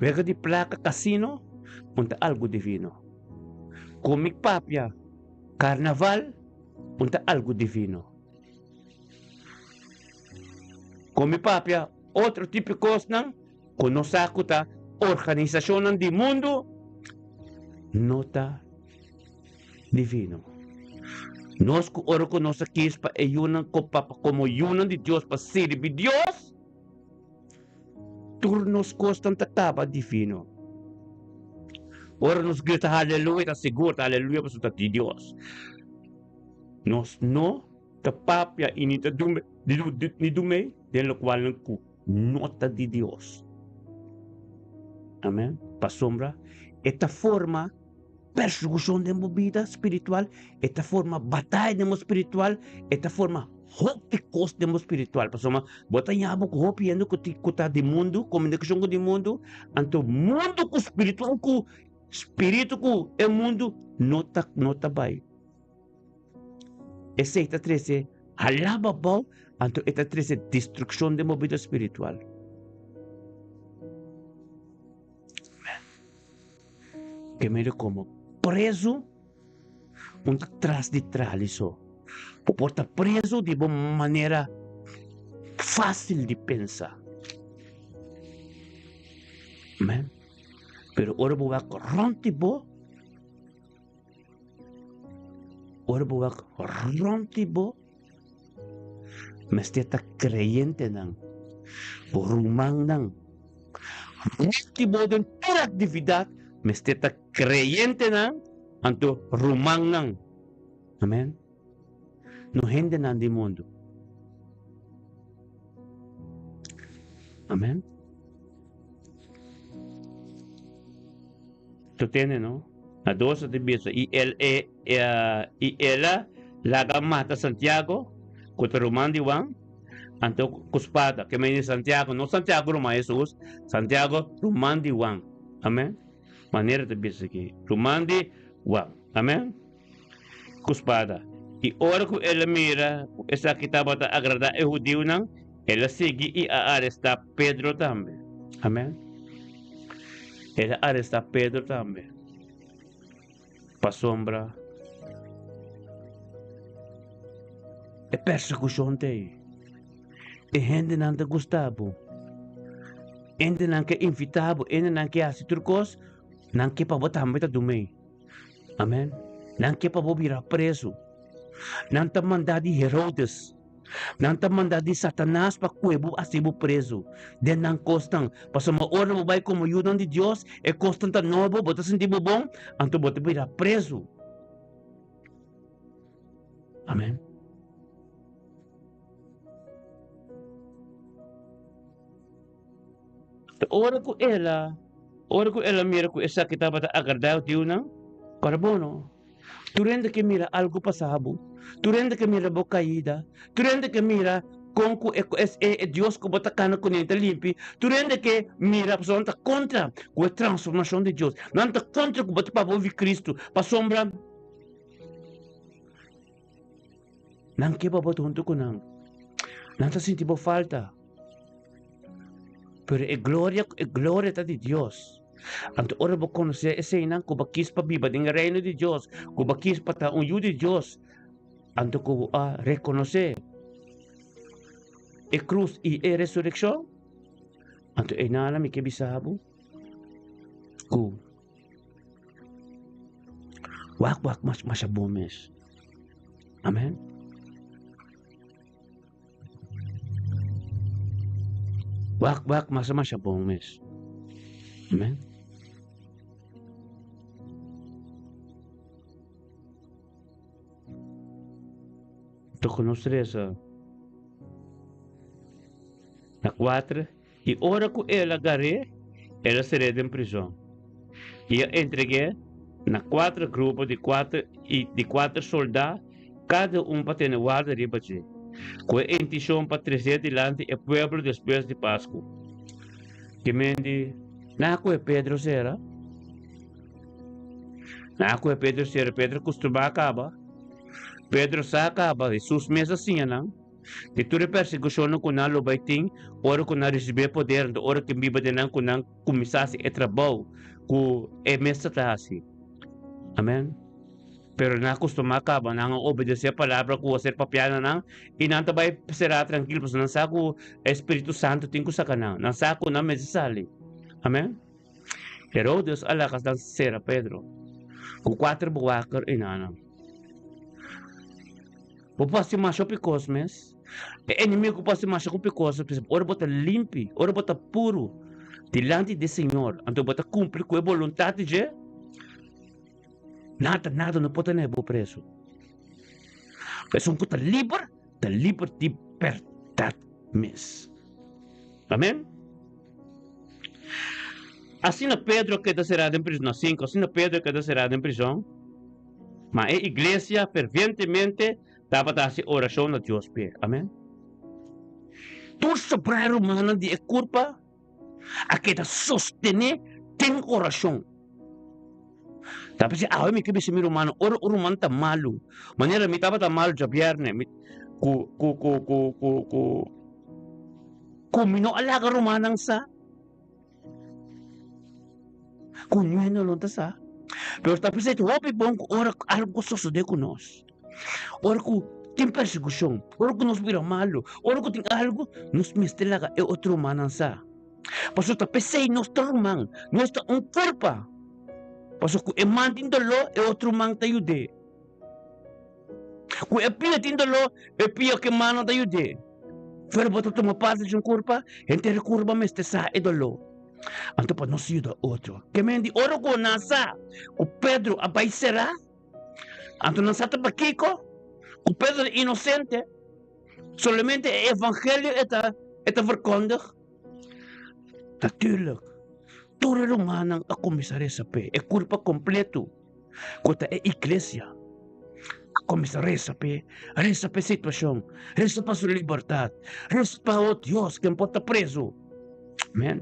wega di plaka kasino, un ta algu divino. Ku mi papia karnaval, un ta algu divino. Ku mi papia otro tipo di kosnan ku no sa ku ta organisashonnan di mundu, no ta divino. Nos ku ora ku nos a kis pa e yunan ku pa komo yunan di Dios pa sirbi Dios, tur nos kosnan ta kaba divino. Ora nos grita haleluya ta sigur ta haleluya pasobra ta di Dios. Nos no ta papia i ni ta dume ni dume den lokualnan ku no ta di Dios. Amen. Pasobra e ta forma Persekushon den bo bida spiritual, e ta forma bataya den bo spiritual, e ta forma hopi kos den bo spiritual. Pasobra bo ta ña bo ku hopi hende ku ti ku ta di mundu, komunikashon ku di mundu, anto mundu ku spiritual ku spiritu ku e mundu no ta no ta bai. Esei ta trese halaba abou, anto e ta trese destrukshon den bo bida spiritual. Ke mira komo prezu un ta tras di trali so. Bo por ta prezu di bo manera fásil di pensa. Amen. Pero ora bo wak rònt di bo, ora bo wak rònt di bo, Mester ta kreyentenan, bo rumannan. Rònt bo den tur aktividat mester ta kreyentenan anto rumannan. Amen. No hendenan di mundu. Amen. Tu tende no? Na dos ta bisa i el e i el a laga mata Santiago ku ta ruman di Juan anto ku spada. Ke meni Santiago no Santiago ruman Hesus, Santiago ruman di Juan. Amen. Manera ta bisa aki ruman di Juan. Amen. Ku spada. I ora ku el a mira ku esaki tabata agradá e hudiunan, el a sigui i a arestá Pedro tambe. Amèn. El a arestá Pedro tambe. Pasobra e persekushon ta ei. E hendenan ta gusta bo. Hendenan ke invitá bo, hendenan ke hasi tur kos, nan ke pa bo tambe ta dum'ei. Amen. Nan ke pa bo bira prezu. Nan ta manda di Herodes. Nan ta manda di Satanas pa kue bo hasi bo prezu den nan kosnan. Pasobra ora bo bai komo yunan di Dios, e kosnan ta nobo, bo ta sinti bo bon, anto bo ta bira prezu. Amen. Ta ora ku el a ora ku el a mira ku esaki tabata agradá e hudiunan, kòrda bo no. Tur hende ke mira algu pasa bo, tur hende ke mira bo kaida, tur hende ke mira kon ku e e e Dios ku bo ta kana kuné ta limpi, tur hende ke mira pasobra nan ta kontra ku e transformashon di Dios, nan ta kontra ku bo ta papia di Kristu, pasobra nan ke pa bo ta huntu ku nan, nan ta sinti bo falta. Pero e gloria, e gloria ta di Dios. Anto ora bo konosé eseinan ku bo kis pa biba den e reino di Dios, ku bo kis pa ta un yu di Dios, anto ku bo a rekonosé e krus i e resurekshon, anto einana mi ke bisa bo ku wak wak mas masha bon mes. Amen. Wak wak masa masha bon mes. Amen. Toko nos resa na 4 i ora ku el a gar'é, el a ser'é den prizon i a entreg'é na kuater grupo di kuater i di kuater soldá, kada un pa tene warda riba dje. Ku e intishon pa tres'é dilanti e pueblo despues di Pasku. Ki men di, Na ku e Pedro sera? Na ku e Pedro sera? Pedro kustumá kaba. Pedro sa kaba, Hesus mes a siña nan di tur e persekushonnan ku nan lo bai tin ora ku nan risibí e poder, anto ora ku e biba den nan ku nan kuminsá hasi e trabou ku e mes ta ta hasi. Amèn. Pero nan a kustumá kaba, nan a obedesé e palabra ku a ser papiá na nan, i nan ta bai será trankil, pasobra nan sa ku e Spiritu Santu tin ku saka nan. Nan sa ku nan mester sali. Amèn. Herodes a laga nan sera Pedro ku kuater buwaker i nan. Bo por hasi masha hopi kos mes. E enemigu por hasi masha hopi kos mes. Ora bo ta limpi, ora bo ta puru dilanti di Señor, anto bo ta kumpli ku e boluntat di dje, Nada, nada no por tene bo preso. Esun ku ta liber, ta liber di bèrdat mes. Amen. Asina Pedro a keda será den prizon. 5, Asina Pedro a keda será den prizon, ma e iglesia fervientemente tabata hasi orashon na Dios p'e. Amen. Tur sobrá rumannan di e kurpa a keda sostené den orashon. Ta p'esei awe mi ke bisa mi rumannan, ora un ruman ta malu, manera mi tabata malu djabièrnè, mi ku ku ku ku ku ku ku mi no a laga rumannan sa, ku niun no ta sa. Pero ta p'esei ta hopi bon ku ora algu sosodé ku nos, ora ku tin persekushon, ora ku nos bira malu, ora ku tin algu, nos mester laga e otro rumannan sa. Pasobra ta p'esei nos ta ruman, nos ta un kurpa. Pasobra ku e man tin doló, e otro man ta yud'é. Ku e pia tin doló, e pia ku e mannan ta yud'é. Fuera bo ta tuma parti di un kurpa, henter e kurpa mester sa e doló. Anto pa nos yuda otro. Ke men di ora ku nan sa ku Pedro a bai será, anto nan sa ta pakiko? Ku Pedro ta inosente. Solamente e evangelio e ta e ta verkondig. Natuurlijk, tur e rumannan a kuminsá resa p'e, e kurpa kompleto ku ta e iglesia a kuminsá resa p'e, resa p'e situashon, resa pa su libertat, resa pa, oh Dios, ken por ta prezu. Amen.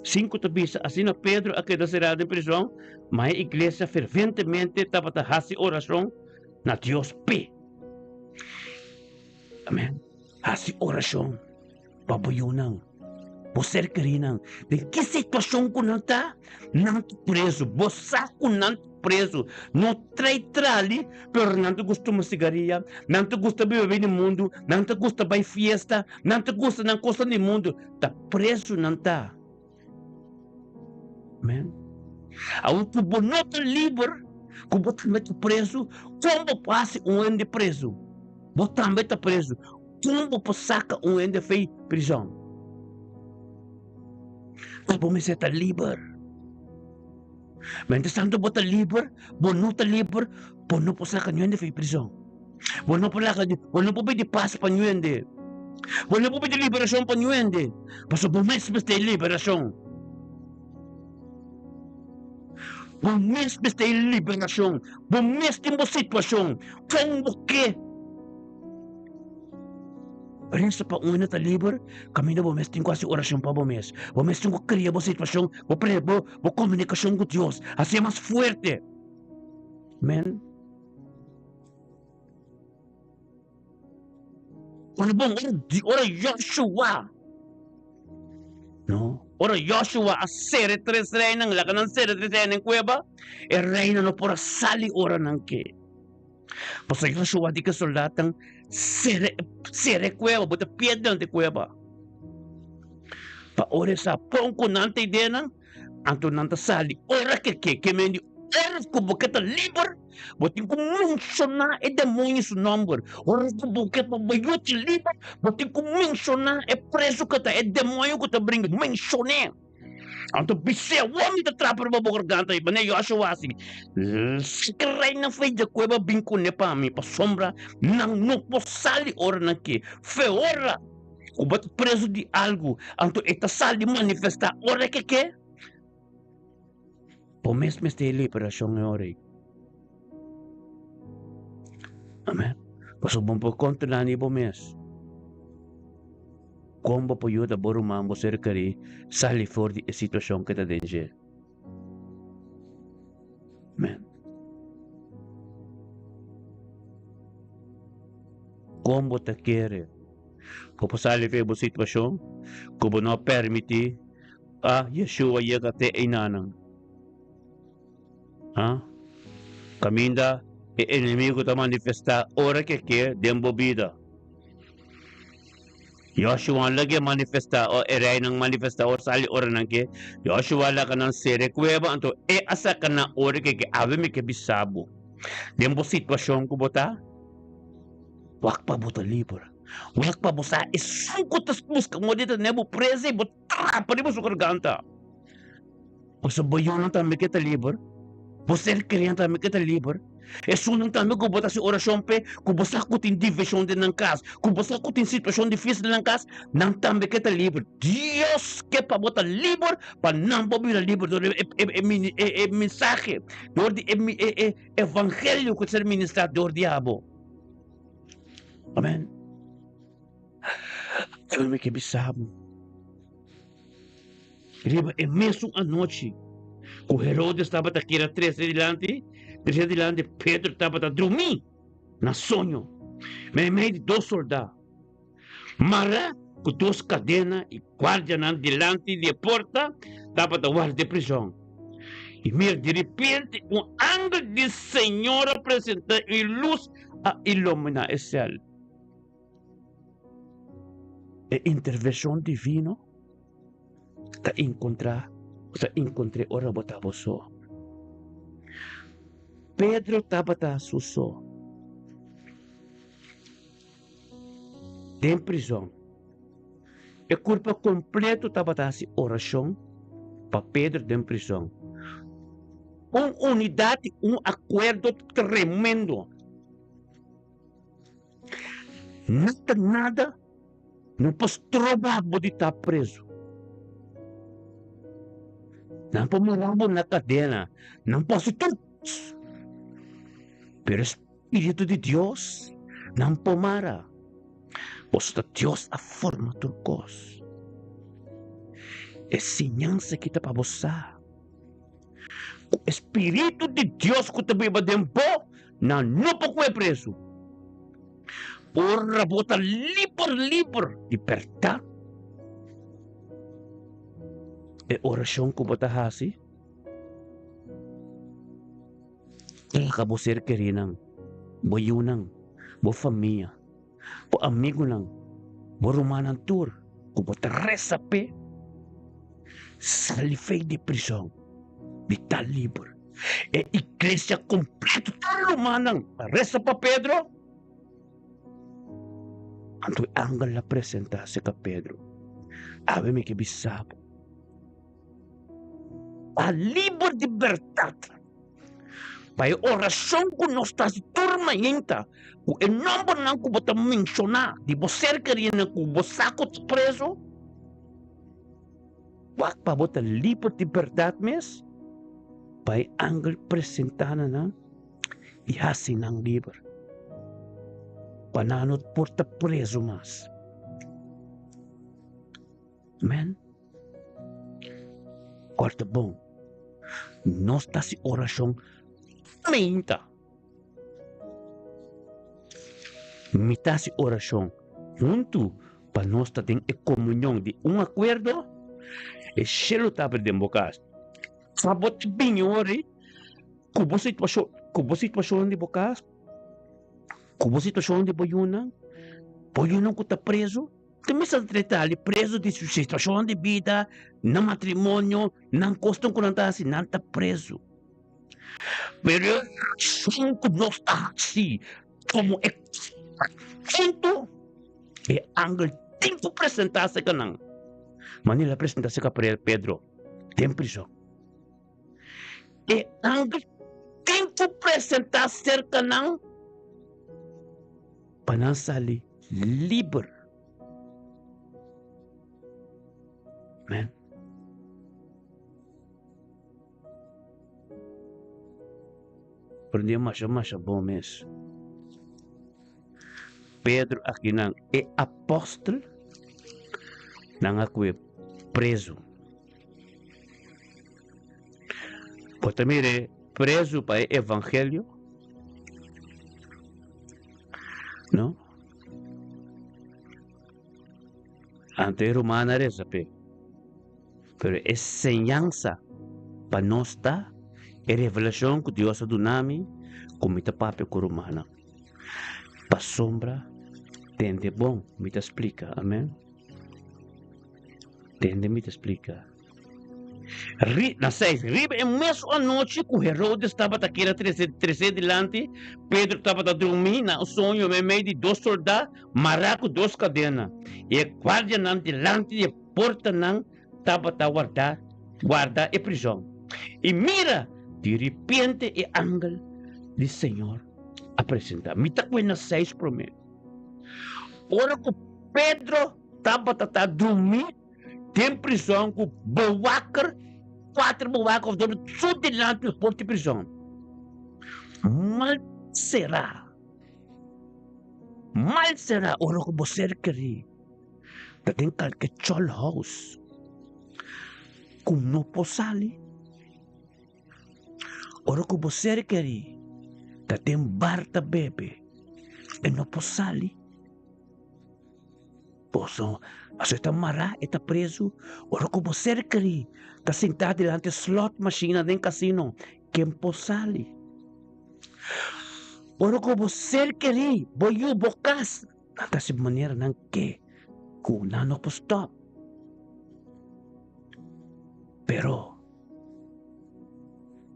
Sinku ta bisa, Asina Pedro a keda será den prizon, ma e iglesia ferventemente tabata hasi orashon na Dios p'e. Amen. Hasi orashon pa bo yunan, bo ser kerinan. Den ki situashon ku nan ta, nan ta prezu. Bo sa ku nan ta prezu. No trai trali, pero nan ta gusta tuma sigaria, nan ta gusta biba bini mundu, nan ta gusta bai fiesta, nan ta gusta nan kosnan di mundu. Ta prezu nan ta. Amen. Awor ku bo no ta liber, ku bo tambe ta prezu, kon bo por hasi un hende prezu? Bo tambe ta prezu. Kon bo por saka un hende fei prizòn? Ta bo mester ta liber. Mientras tanto bo ta liber, bo no ta liber, bo no por saka niun hende fei prizòn. Bo no por laga, bo no por pidi pas pa niun hende. Bo no por pidi liberashon pa niun hende, pasobra bo mes mester e liberashon. Bo mes mester e liberashon. Bo mes tin bo situashon. Kon bo ke resa pa un hende ta liber, kaminda bo mes tin ku hasi orashon pa bo mes. Bo mes tin ku kria bo situashon, bo pre, bo bo komunikashon ku Dios, hasié mas fuerte. Amen. Ora bon, ora, ora Joshua, no, ora Joshua a sere tres reinan, laga nan sere tres reinan den kueba, e reinan no por a sali ora nan ke. Pasobra Joshua di ku e soldatnan, sere, sere e kueba, bo ta piedra den e kueba. Pa ora e sa pon ku nan ta idenan, Anto nan ta sali ora ke ke, ke men di ora ku bo ke ta liber, bo tin ku menshoná e demoño su nòmber. Ora ku bo ke pa bo yu ta liber, bo tin ku menshoná e preso ku ta e demoño ku ta bringa, menshon'é. Anto bis'é, Awor mi ta trapa riba bo garganta, i manera Joshua hasi, Saka reinan for di kueba bin kuné pa mi, pasobra nan no por sali ora nan ke. Fe ora! Ku bo ta prezu di algu, anto e ta sali manifestá ora ke ke. Bo mes mester e liberashon e ora ei. Amen. Pasobra bo no por kontrolá ni bo mes. Kon bo por yuda bo ruman, bo ser kerí, sali for di e situashon ku e ta den dje? Amen. Kon bo ta kere ku bo sali for di bo situashon ku bo no a permití pa Yeshua yega te einanan? Ha? Kaminda e enemigu ta manifestá ora ke ke den bo bida. Yoshua lag'é manifestá, o e reinan manifestá ora sali ora nan ke. Yoshua laga nan sera e kueba, anto e a saka nan ora ke ke. Awe mi ke bisa bo, den bo situashon ku bo ta, wak pa bo ta liber. Wak pa bo sa esun ku ta buska moda di tene bo presa i bo trapa riba su garganta. Pasobra bo yunan tambe ke ta liber, bo ser kerínan tambe ke ta liber, esunnan tambe ku bo ta hasi orashon p'e, ku bo sa ku tin divishon den nan kas, ku bo sa ku tin situashon difísil den nan kas, nan tambe ke ta liber. Dios ke pa bo ta liber, pa nan por bira liber dor di e mensahe, dor di e evangelio ku ta ser ministrá dor di abo. Amen. Awe mi ke bisa bo. Riba e mesun anochi ku Herodes tabata keda trese dilanti, trese dilanti, Pedro tabata drumí na soño, meimei di dos soldá, mará ku dos kadena i guardianan dilanti di e porta tabata warda e prizòn. I mira, direpente un angel di Señor a presentá i lus a iluminá e sèl. E intervenshon divino ta enkontrá bo ta enkontr'é ora bo ta bo so. Pedro tabata su so den prizòn. E kurpa kompleto tabata hasi orashon pa Pedro den prizòn. Un unidat i un akuerdo tremendo. Nada, nada no por stroba bo di ta prezu. Nan por mara bo na kadena, nan por hasi tur kos. Pero e Spiritu di Dios nan por mara. Pasobra Dios a forma tur kos. E siñansa aki ta pa bo sa. Ku e Spiritu di Dios ku ta biba den bo, nan no por kohe prezu. Ora bo ta liber liber di bèrdat, e orashon ku bo ta hasi ta laga bo ser kerinan, bo yunan, bo famia, bo amigunan, bo rumannan tur ku bo ta resa p'e, sali fei di prison, di ta liber. E iglesia kompleto, tur rumannan a resa pa Pedro. Anto e angel a presentá serka Pedro, Awe mi ke bisa bo, ta liber di bèrdat. Pa e orashon ku nos ta hasi tur mainta ku e nòmbernan ku bo ta menshoná di bo ser kerinan ku bo sa ku ta preso, wak pa bo ta liber di bèrdat mes, pa e angel presentá na nan i hasi nan liber, pa nan no por ta preso mas. Amen. Kòrda bon, nos ta hasi orashon mainta. Mi ta hasi orashon huntu pa nos ta den e komunion di un akuerdo. E shelu ta abri den bo kas. Sa bo ta bini ora ku bo situashon, ku bo situashon di bo kas, ku bo situashon di bo yunan, bo yunan ku ta prezu. Ta mester trata li preso di su situacion di bida, nan matrimonio, nan cosnan cu nan ta haci, nan ta preso. Pero e accion cu nos ta haci como e hunto, e angel tin cu presenta acerca nan. Manera el a presenta acerca Pedro den prison. E angel tin cu presenta acerca nan pa nan sali liber. Amen. Prende masha masha bon mes. Pedro akinan e apòstel nan a kue prezu. Bo ta mira prezu pa e evangelio? No? Anto e ruman a reza p'e. Pero e señansa pa nos ta e revelashon ku Dios a duna mi ku mi ta papia ku rumannan. Pasobra tende bon mi ta splika. Amen. Tende mi ta splika. Ri, na seis, riba e mesun anochi ku Herodes tabata kere trese tresé dilanti, Pedro tabata drumí na un soño meimei di dos soldá mará ku dos kadena, i e guardianan dilanti di e portanan tabata wardá warda e prizòn. I mira, di ripiente e angel di Señor a presentá. Mi ta kue na seis promé. Ora ku Pedro tabata ta drumí den prizòn ku bewaker, kuater bewaker of dos su dilanti di porta di prizòn. Mal será, mal será ora ku bo ser kerí ta den kalke chòlhous ku no por sali. Ora ku bo ser kerí ta den bar ta bebe e no por sali. Boso, pasobra e ta mará, e ta prezu. Ora ku bo ser kerí ta sintá dilanti slot mashina den kasino, ken por sali? Ora ku bo ser kerí, bo yu, bo kas, nan ta hasi manera nan ke ku nan no por stòp. Pero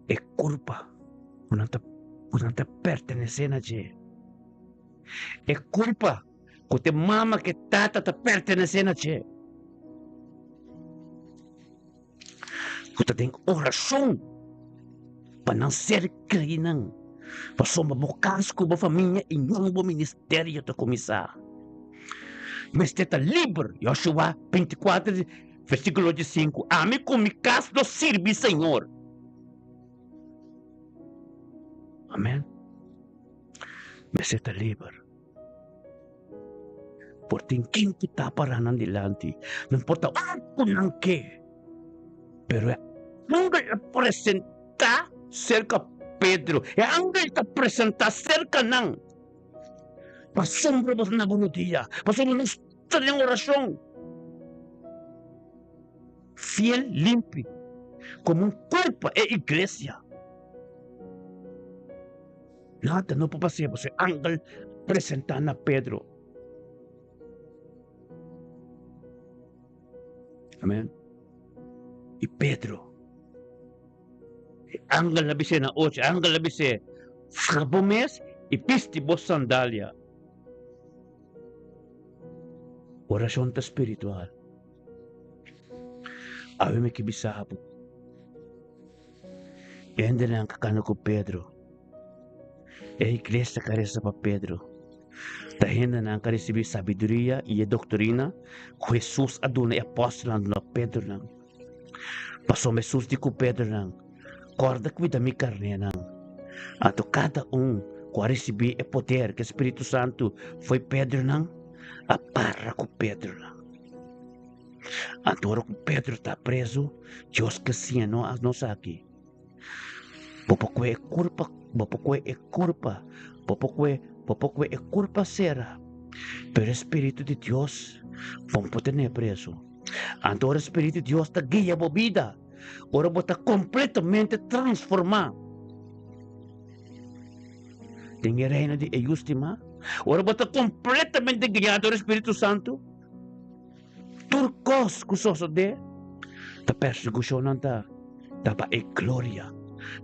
e kurpa ku nan ta ku nan ta pertenesé na dje, e kurpa ku te mama ku e tata ta pertenesé na dje, ku ta den orashon pa nan ser krinan, pasobra bo kas ku bo famia i nan bo ministerio ta kuminsá. Mester ta liber, Yoshua 24 versíkulo 5, Ami ku mi kas lo sirbi Señor. Amèn. Mester ta liber. Por tin ken ku ta pará nan dilanti, no importa ora ku nan ke, pero e angel a presentá serka Pedro, e angel ta presentá serka nan. Pasobra boso na bo rodia, pasobra nos ta den orashon fiel, limpi, komo un kurpa, e iglesia. Nada no por pas'é, pasobra e angel presentá na Pedro. Amén. I Pedro, e angel a bis'é na ocho, e angel a bis'é, Faha bo mes i bisti bo sandalia. Orashon ta spiritual. Awe mi ke bisa bo. Hendenan ka kana ku Pedro. E iglesia ka resa pa Pedro. Ta hendenan ka risibí sabiduria i e doktrina ku Hesus a duna e apòstelnan duna Pedronan. Pasobra Hesus di ku Pedronan, Kòrda kuida mi karnénan. Anto kada un ku a risibí e poder ku e Spiritu Santu fo'i Pedronan a para ku Pedronan. Anto ora ku Pedro ta prezu, Dios ke siña nos aki, Bo por kue e kurpa, bo por kue e kurpa, bo por kue, bo por kue e kurpa sera, pero e Spiritu di Dios bo no por tene prezu. Anto ora e Spiritu di Dios ta guia bo bida, ora bo ta kompletamente transformá den e reino di e Yu stimá, ora bo ta kompletamente guiá dor e Spiritu Santu, Tur kos ku sosodé ta persekushonnan ta ta pa e gloria.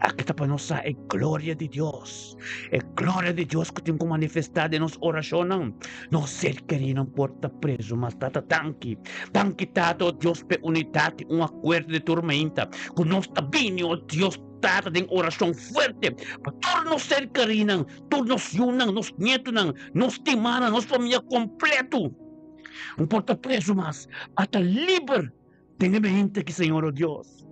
Aki ta pa nos sa e gloria di Dios. E gloria di Dios ku tin ku manifestá den nos orashonnan. Nos ser kerínan por ta prezu, mas Tata danki. Danki Tata, o Dios, p'e unidat i un akuerdo di tur meinta ku nos ta bini, o Dios Tata, den orashon fuerte pa tur nos ser kerínan, tur nos yunan, nos nietunan, nos stimanan, nos famia kompletu. Un por ta preso mas, a ta liber den e mente ki Señor o Dios.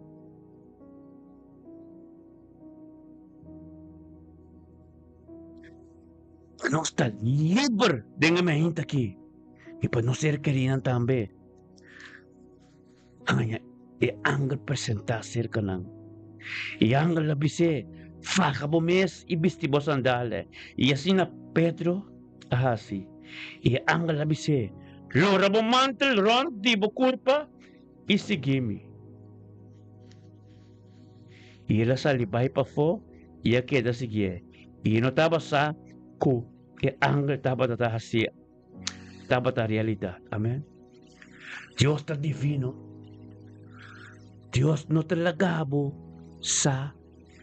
Pa nos ta liber den e meinta aki i pa nos ser kerinan tambe haña e angel presentá serka nan. E angel a bis'é, Faha bo mes i bisti bo sandale. I asina Pedro a hasi. I e angel a bis'é, Lora bo mantel rònt di bo kurpa i sigui mi. I el a sali bai pafó i a keda siguié. I e no tabata sa ku e angel tabata ta hasié tabata realidat. Amen. Dios ta divino. Dios no ta laga bo sa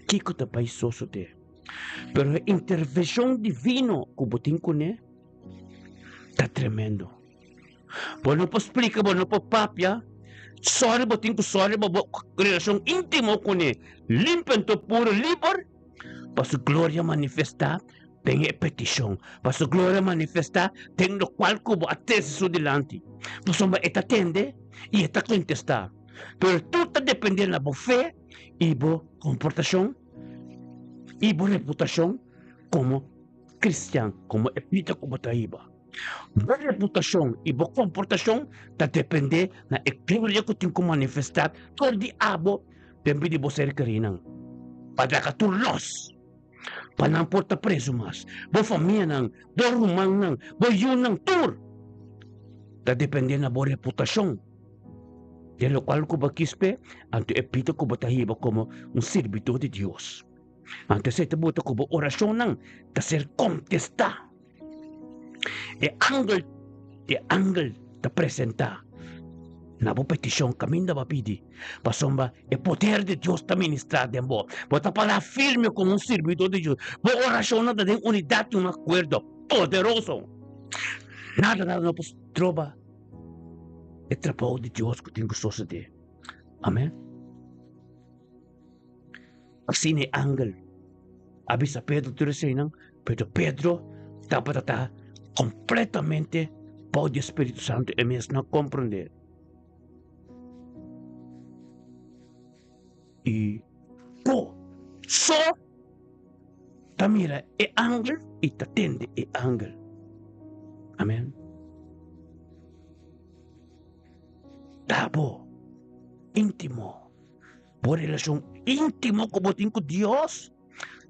kiko ta bai sosodé. Pero e intervenshon divino ku bo tin kuné ta tremendo. Bo no por splika, bo no por papia. Sòri bo tin ku sòri pa bo relashon íntimo kuné, limpi anto puru, liber, pa su gloria manifestá den e petishon, pa su gloria manifestá den lokual ku bo a trese su dilanti. Pasobra e ta tende i e ta kontestá. Pero tur ta dependé na bo fe i bo komportashon i bo reputashon komo kristian, komo e bida ku bo ta hiba. Bo reputashon i bo komportashon ta dependé na e gloria ku tin ku manifestá dor di abo den bida di bo ser kerinan. Pa laga tur los, pa nan por ta prezu mas. Bo famianan, bo rumannan, bo yunan, tur ta dependé na bo reputashon. Den lokual ku bo a kis p'e, anto e bida ku bo ta hiba komo un sirbidó di Dios. Anto esei ta buta ku bo orashonnan ta ser kontestá. E angel, e angel ta presentá na bo petishon kaminda bo a pidi, pasobra e poder di Dios ta ministrá den bo. Bo ta pará firme komo un sirbidó di Dios. Bo orashonnan ta den unidat i un akuerdo poderoso. Nada, nada no por stroba e trabou di Dios ku tin ku sosodé. Amen. Asina e angel a bisa Pedro tur eseinan, pero Pedro tabata ta completamente bou di e Spiritu Santu, e mes no a comprende. I ku so ta mira e angel i ta tende e angel. Amen. Ta bo íntimo. Bo relashon íntimo ku bo tin ku Dios,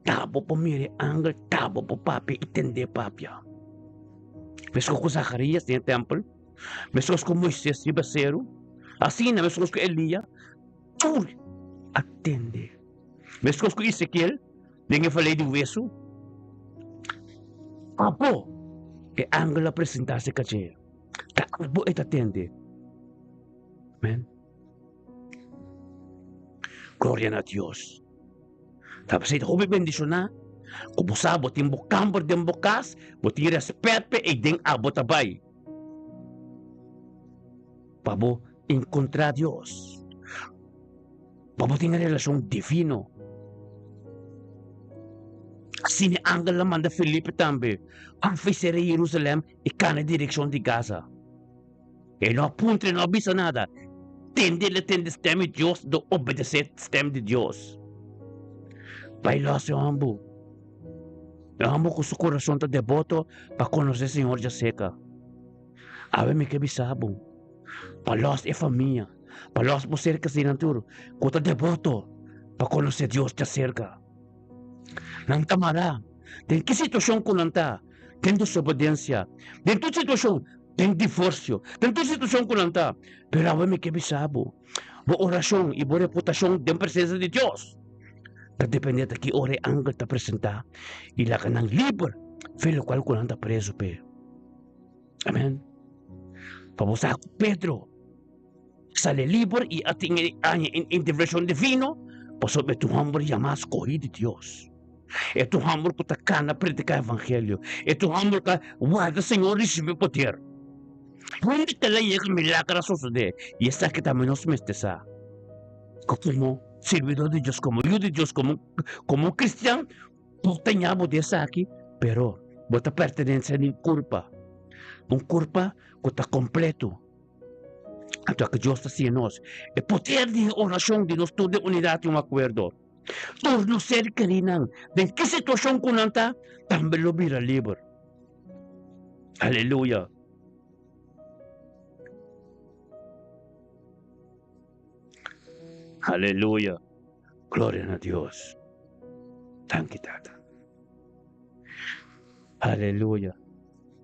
ta bo por mira e angel, ta bo por papia i tend'é papia. Meskos ku Zacarías den e tèmpel, meskos ku Moisés riba seru, asina meskos ku Elías, tur a tende. Meskos ku Ezekiel den e valei di wesu, abo e angel a presentá serka dje, ta abo e ta tende. Amen. Gloria na Dios. Ta pasei hopi bendishoná ku bo sa bo tin bo kamber den bo kas, bo tin rèspèt p'e ei den abo ta bai pa bo enkontrá Dios, pa bo tin e relashon divino. Asina e angel a manda Felipe tambe konfes'é Jerusalèm i kana direkshon di Gaza. E no a puntra, e no a bisa nada. Tende el a tende stem di Dios, do obedece stem di Dios. Bai los e hombu. E hombu ku su kurason ta deboto pa konosé Señor djaseca. Awe mi ke bisa bo, pa los e famia, pa los bo ser kasinan tur ku ta deboto pa konosé Dios djaserka. Nan ta mará den ki situashon ku nan ta, den desobedensia, den tur situashon, den divorsio, den tur situashon ku nan ta. Pero awe mi ke bisa bo, bo orashon i bo reputashon den presensia di Dios ta depende ta ki ora e angel ta presentá i laga nan liber fe lokual ku nan ta prezu p'e. Amen. Pa bo sa ku Pedro sali liber i a tin e aña in intervenshon divino, pasobra e ta un hòmber yamá skohí di Dios. E ta un hòmber ku ta kana prediká evangelio. E ta un hòmber ku a warda Señor risibí poder. Hende ta la yega milager a sosodé i esaki tambe nos mester sa ku komo sirbidó di Dios, komo yu di Dios, komo komo un kristian bo ta ña bo di esaki, pero bo ta pertenesé na un kurpa, un kurpa ku ta kompleto. Anto aki Dios ta siña nos e poder di e orashon di nos tur den unidat i un akuerdo. Tur nos ser kerinan, den ki situashon ku nan ta, tambe lo bira liber. Aleluya. Aleluya. Gloria na Dios. Danki Tata. Aleluya.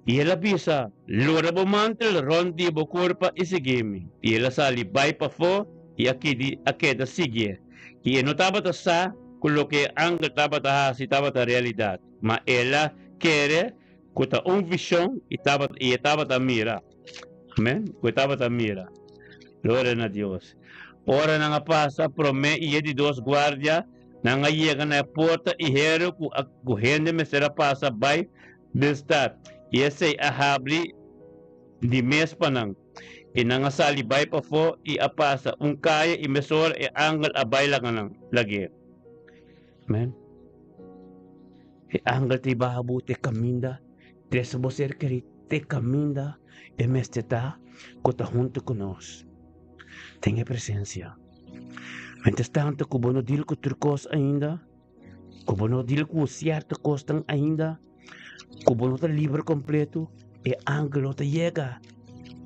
I el a bisa, Lora bo mantel rònt di bo kurpa i sigui mi. I el a sali bai pafó i a kidi a keda siguié. I e no tabata sa ku loke e angel tabata hasi tabata realidat, ma el a kere ku ta un vishon i tabata i e tabata mira. Amèn. Ku e tabata mira. Gloria na Dios. Ora nan a pasa promé i e di dos guardia, nan a yega na e porta i heru ku a ku hende mester a pasa bai den stat, i esei a habri di mes pa nan. I nan a sali bai pafó i a pasa un kaya i mesora e angel a bai laga nan lag'é. Amèn. E angel ta baha bo te kaminda, trese bo ser kerí te kaminda e mester ta ku ta huntu ku nos den e presensia. Mientras tanto ku bo no deal ku tur kos ainda, ku bo no deal ku sierto kosnan ainda, ku bo no ta liber kompleto, e angel no ta yega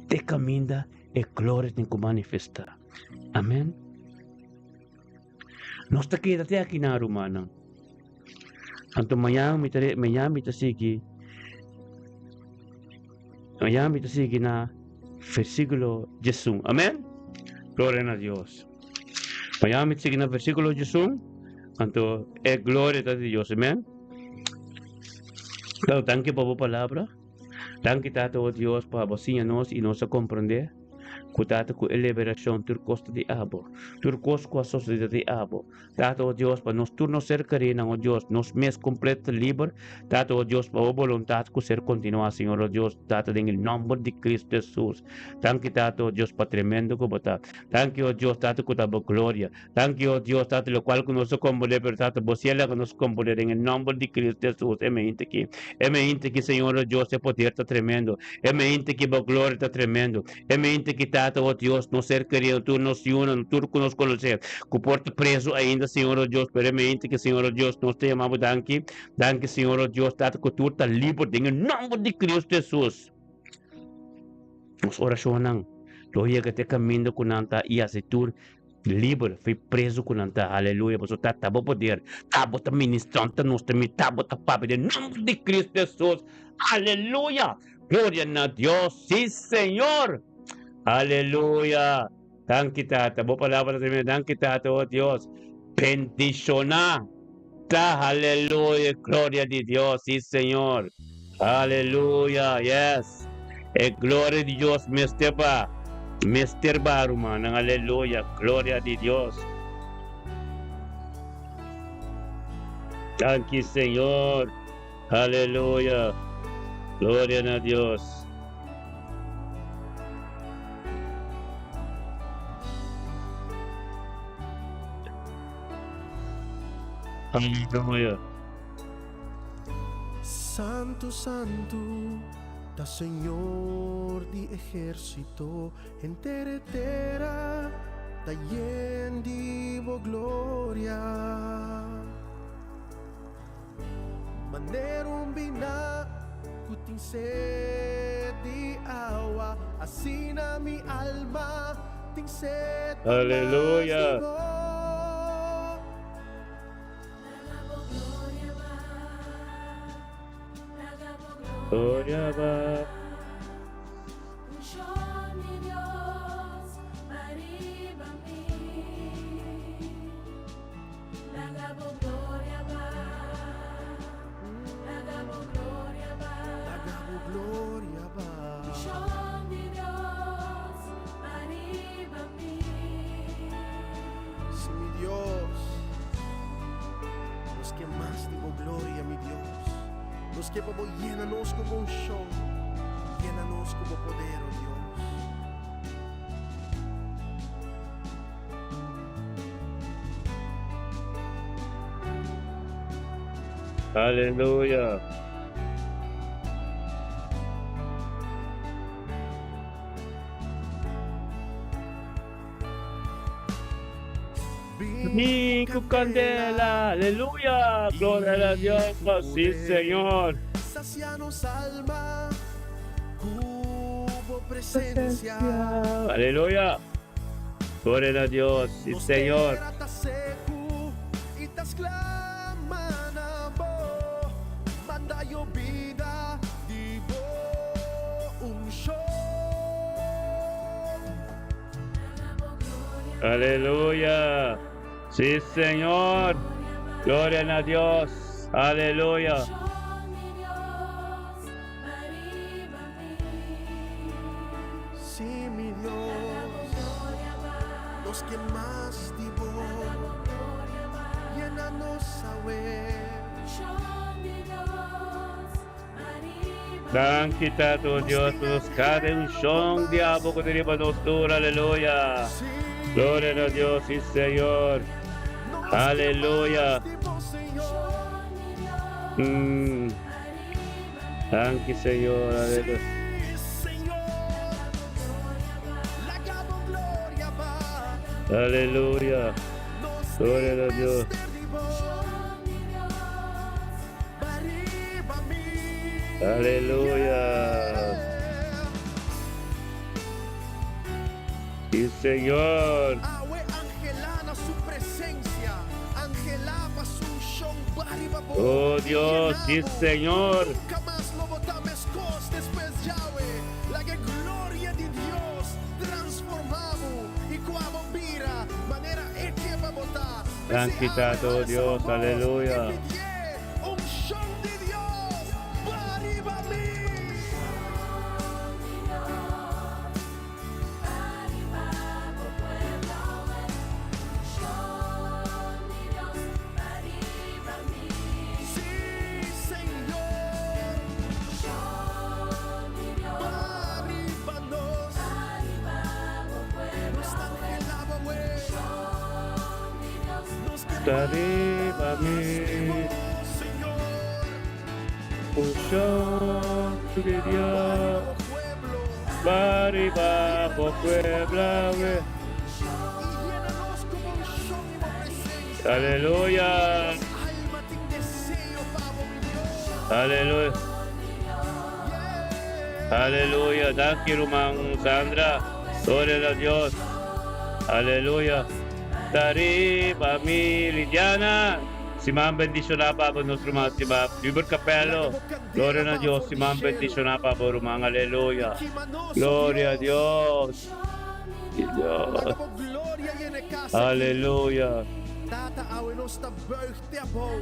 te kaminda e gloria tin ku manifestá. Amèn. Nos ta keda te aki nan, rumannan. Anto mañan mi ta mañan mi ta sigui mañan mi ta sigui na versíkulo diesun. Amèn? Gloria na Dios. Mañan mi ta sigui na versíkulo diesun. Anto e gloria ta di Dios. Amèn? Tata, danki pa bo palabra. Danki, Tata, o Dios, pa bo siña nos i nos a komprendé. Ku Tata ku e liberashon tur kos ta di abo, tur kos ku a sosodé ta di abo. Tata, o Dios, pa nos tur nos ser kerínan, o Dios, nos mes kompleto ta liber, Tata, o Dios, pa bo boluntat ku ser kontinuá, Señor, o Dios, Tata, den e nòmber di Kristu Hesus. Danki, Tata, o Dios, pa tremendo ku bo ta. Danki, o Dios, Tata, ku ta bo gloria. Danki, o Dios, Tata, lokual ku nos a komprendé, pero Tata, bo si a laga nos komprendé den e nòmber di Kristu Hesus e meinti aki. E meinti aki, Señor, o Dios, e poder ta tremendo. E meinti aki bo gloria ta tremendo. E meinti aki, Tata, o Dios, nos ser kerido, tur nos yunan, tur ku nos konosé, ku por ta preso ainda, Señor, o Dios, pero e meinti aki, Señor, o Dios, nos ta yama bo danki. Danki, Señor, o Dios, Tata, ku tur ta liber den e nòmber di Kristu Hesus. Nos orashonnan lo yega te kaminda ku nan ta i hasi tur liber fi preso ku nan ta. Aleluya. Pasobra ta ta bo poder. Ta bo ta ministrando, ta nos ta mi, ta bo ta papia den nomber di Cristo Hesus. Aleluya. Gloria na Dios. Si, Señor. Aleluya. Danki, Tata. Bo palabra ta tremendo. Danki, Tata, oh Dios. Bendiciona. Ta, aleluya. Gloria di Dios. Si, Señor. Aleluya. Yes. E gloria di Dios mester ba. Mester ba, rumannan. Aleluya. Gloria di Dios. Danki, Señor. Aleluya. Gloria na Dios. Aleluya. Santu, santu, ta Señor di ehérsito, henter e tera ta yen di bo gloria. Manera un biná ku tin sed di awa, asina mi alma tin sed pa mas di Aleluya. bo. Gloria ba. Laga bo gloria ba. Si mi Dios, nos ke mas di bo gloria, mi Dios. Nos ke pa bo yena nos ku bo unshon, yena nos ku bo poder, o Dios. Aleluya. Bin Bin ku kandela, aleluya, gloria na Dios, sí Señor. Sacia nos alma. Ku bo presensia. Aleluya. Gloria na Dios. Sí, Nos Señor. tera ta seku i ta sklama na bo. Manda yobida di bo unshon. Aleluya. Sí, Señor. Gloria na Dios. Aleluya. Sí, mi Dios, nos ke mas di bo. Yena nos awe. Danki Tata Dios pa nos kada unshon di abo ku ta riba nos tur. Aleluya. Gloria na Dios, sí Señor. Aleluya. Danki Señor. Aleluya. Aleluya. Gloria na Dios. Aleluya. Sí, Señor. Awe anhelá na su presensia, anhelá pa su unshon bariba bo. Oh Dios, sí, Señor. Nunka mas lo bo ta meskos despues djawe. Laga e gloria di Dios transformá bo i kua bo bira manera E ke pa bo ta. Danki Tata, oh Dios, aleluya. I pidié unshon di Dios bariba mi. Sí, Señor, bariba nos. Nos ta anhelá bo awe. Nos ke Arriba mas di mi. bo, Señor. Unshon di Dios. Bariba bo pueblo. Bariba bo pueblo awe. I yena nos ku bo unshon i bo presensia. Aleluya. Nos alma tin deseo pa bo, mi Dios. Aleluya. Aleluya. Danki, ruman Sandra. Gloria na Dios. Aleluya. Tariba mi, Lidiana. Siman bendishoná pa bo, nos ruman stimá. Hubert Capello. Gloria na Dios. Siman bendishoná pa bo, ruman. Aleluya. Gloria a Dios. Dios. Aleluya. Tata, awe nos ta buig te abou,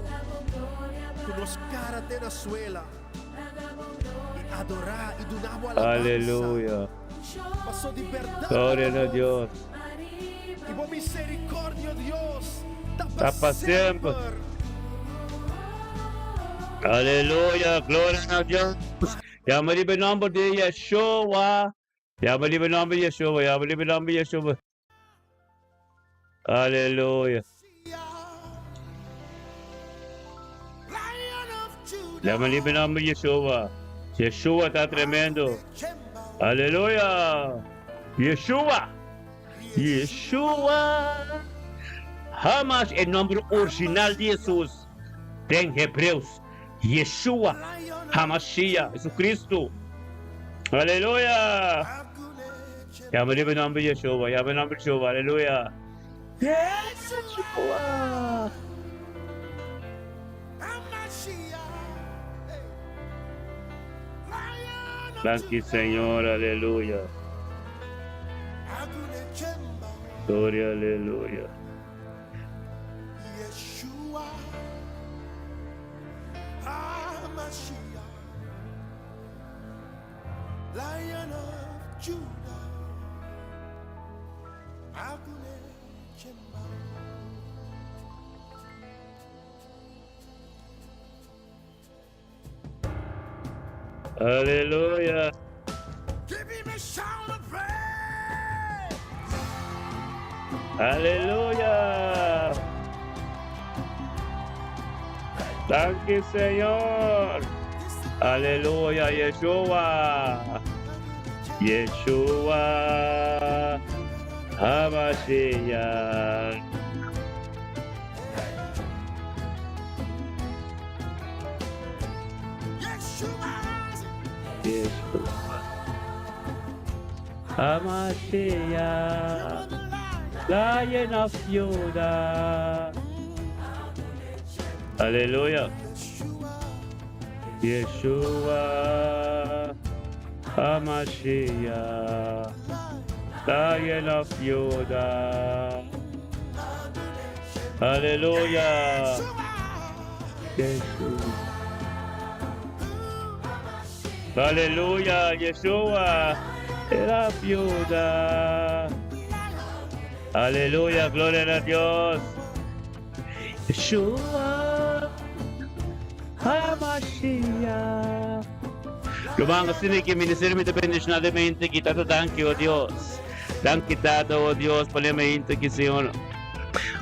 ku nos kara te na suela, i adorá i duna bo alabansa. Aleluya. Paso di bèrdat Gloria ta na bo. Dios. I bo miserikòrdia, Dios, ta pa Ta pa semper. semper. Aleluya. Gloria na Dios. Yama riba e nòmber di Yeshua. Yama riba e nòmber di Yeshua. Yama riba e nòmber di Yeshua. Aleluya. Yama riba e nòmber di Yeshua. Yeshua ta tremendo. Aleluya. Yeshua. Yeshua. Hamas e nòmber original di Hesus den Hebreus. Yeshua HaMashiach, Jesucristo. Aleluya. Yama riba e nòmber di Yeshua. Yama e nòmber di Yeshua. Aleluya. Yeshua. Danki Señor, aleluya. Gloria, aleluya. Aleluya. Aleluya. Danki Señor. Aleluya, Yeshua. Yeshua. HaMashiach. Yeshua. Hamashiach, Lion of Judah. Aleluya. Yeshua, Hamashiach, Lion of Judah. Aleluya. Yeshua. Aleluya, Yeshua, la viuda. Aleluya, gloria a Dios. Yeshua, Hamashiach. Ruman asina ki ministerio mi ta bendiciona den mente ki Tata danki oh Dios. Danki Tata oh Dios pa den mente ki Señor.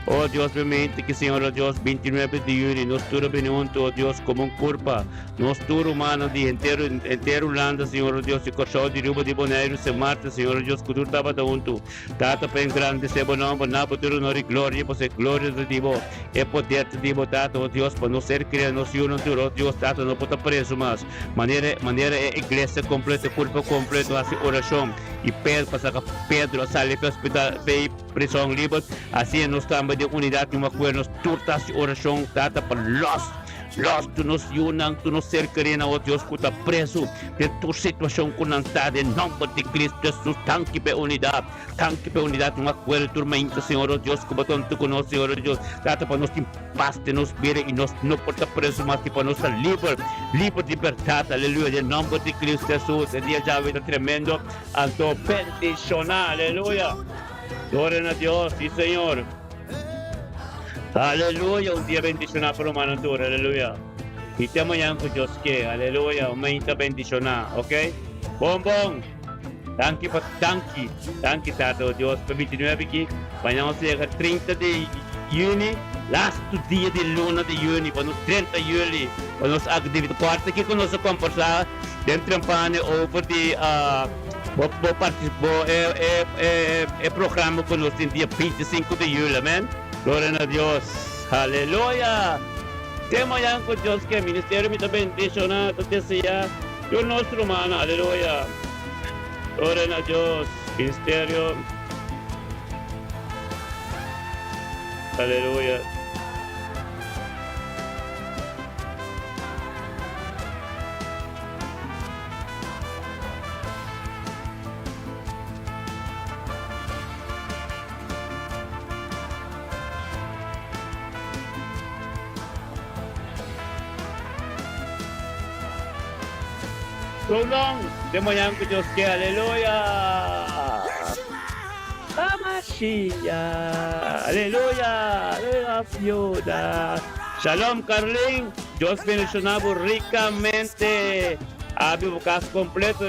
Oh Dios den mente ki Señor oh Dios 29 di juni nos tur a bini hunto oh Dios como un curpa. Nos tur humano di henter henter Hulanda Señor oh Dios di Corsou di Aruba di Boneiru Sint Maarten Señor oh Dios cu tur tabata hunto. Tata pa engrandece bo nomber na bo tur honor y gloria pasobra e gloria ta di bo. E poder ta di bo Tata, o Dios, pa nos ser crea nos yunan tur, o Dios Tata, no por ta preso mas. Manera manera e iglesia completo, e curpo completo haci oracion y Pedro pa saca Pedro a sali fe hospital fe prison liber, asina nos tambe den unidad y un acuerdo nos tur ta haci oracion Tata pa los los tur nos yunan, tur nos ser kerinan, o Dios, cu ta preso den tur situacion cu nan ta, den nomber di Cristo Jesus, danki pa e unidad. Danki pa e unidat un akuerdo tur mainta, Señor o Dios, ku bo ta huntu ku nos, Señor o Dios. Tata, pa nos tin pas den nos bida i nos no por ta preso mas, i pa nos ta liber, liber di bèrdat. Aleluya, den nòmber di Cristo Jesus. E dia djawe ta tremendo, anto bendishoná. Aleluya. Gloria na Dios. Si, Señor. Aleluya. Un dia bendishoná pa rumannan tur. Aleluya. I te mañan ku Dios ke. Aleluya. Un mainta bendishoná. Ok. Bon, bon. Danki pa danki, danki Tata o Dios pa 29 ki mañana nos yega 30 di juni, lastu dia di luna di juni pa nos 30 juli pa nos activity cuarta ki ku nos a comporta den trempane over di bo bo parti bo e e e e programa ku nos tin dia 25 di juli amen gloria na Dios haleluya te mañana ku Dios ke ministerio mi ta bendiciona ta desea. Tur nos rumannan, aleluya. Gloria na Dios. Ministerio. Aleluya. So long den mañan ku Dios ke aleluya Hamashiach aleluya aleluya Shalom Carlin Dios bendiciona bo ricamente Abi bo cas completo.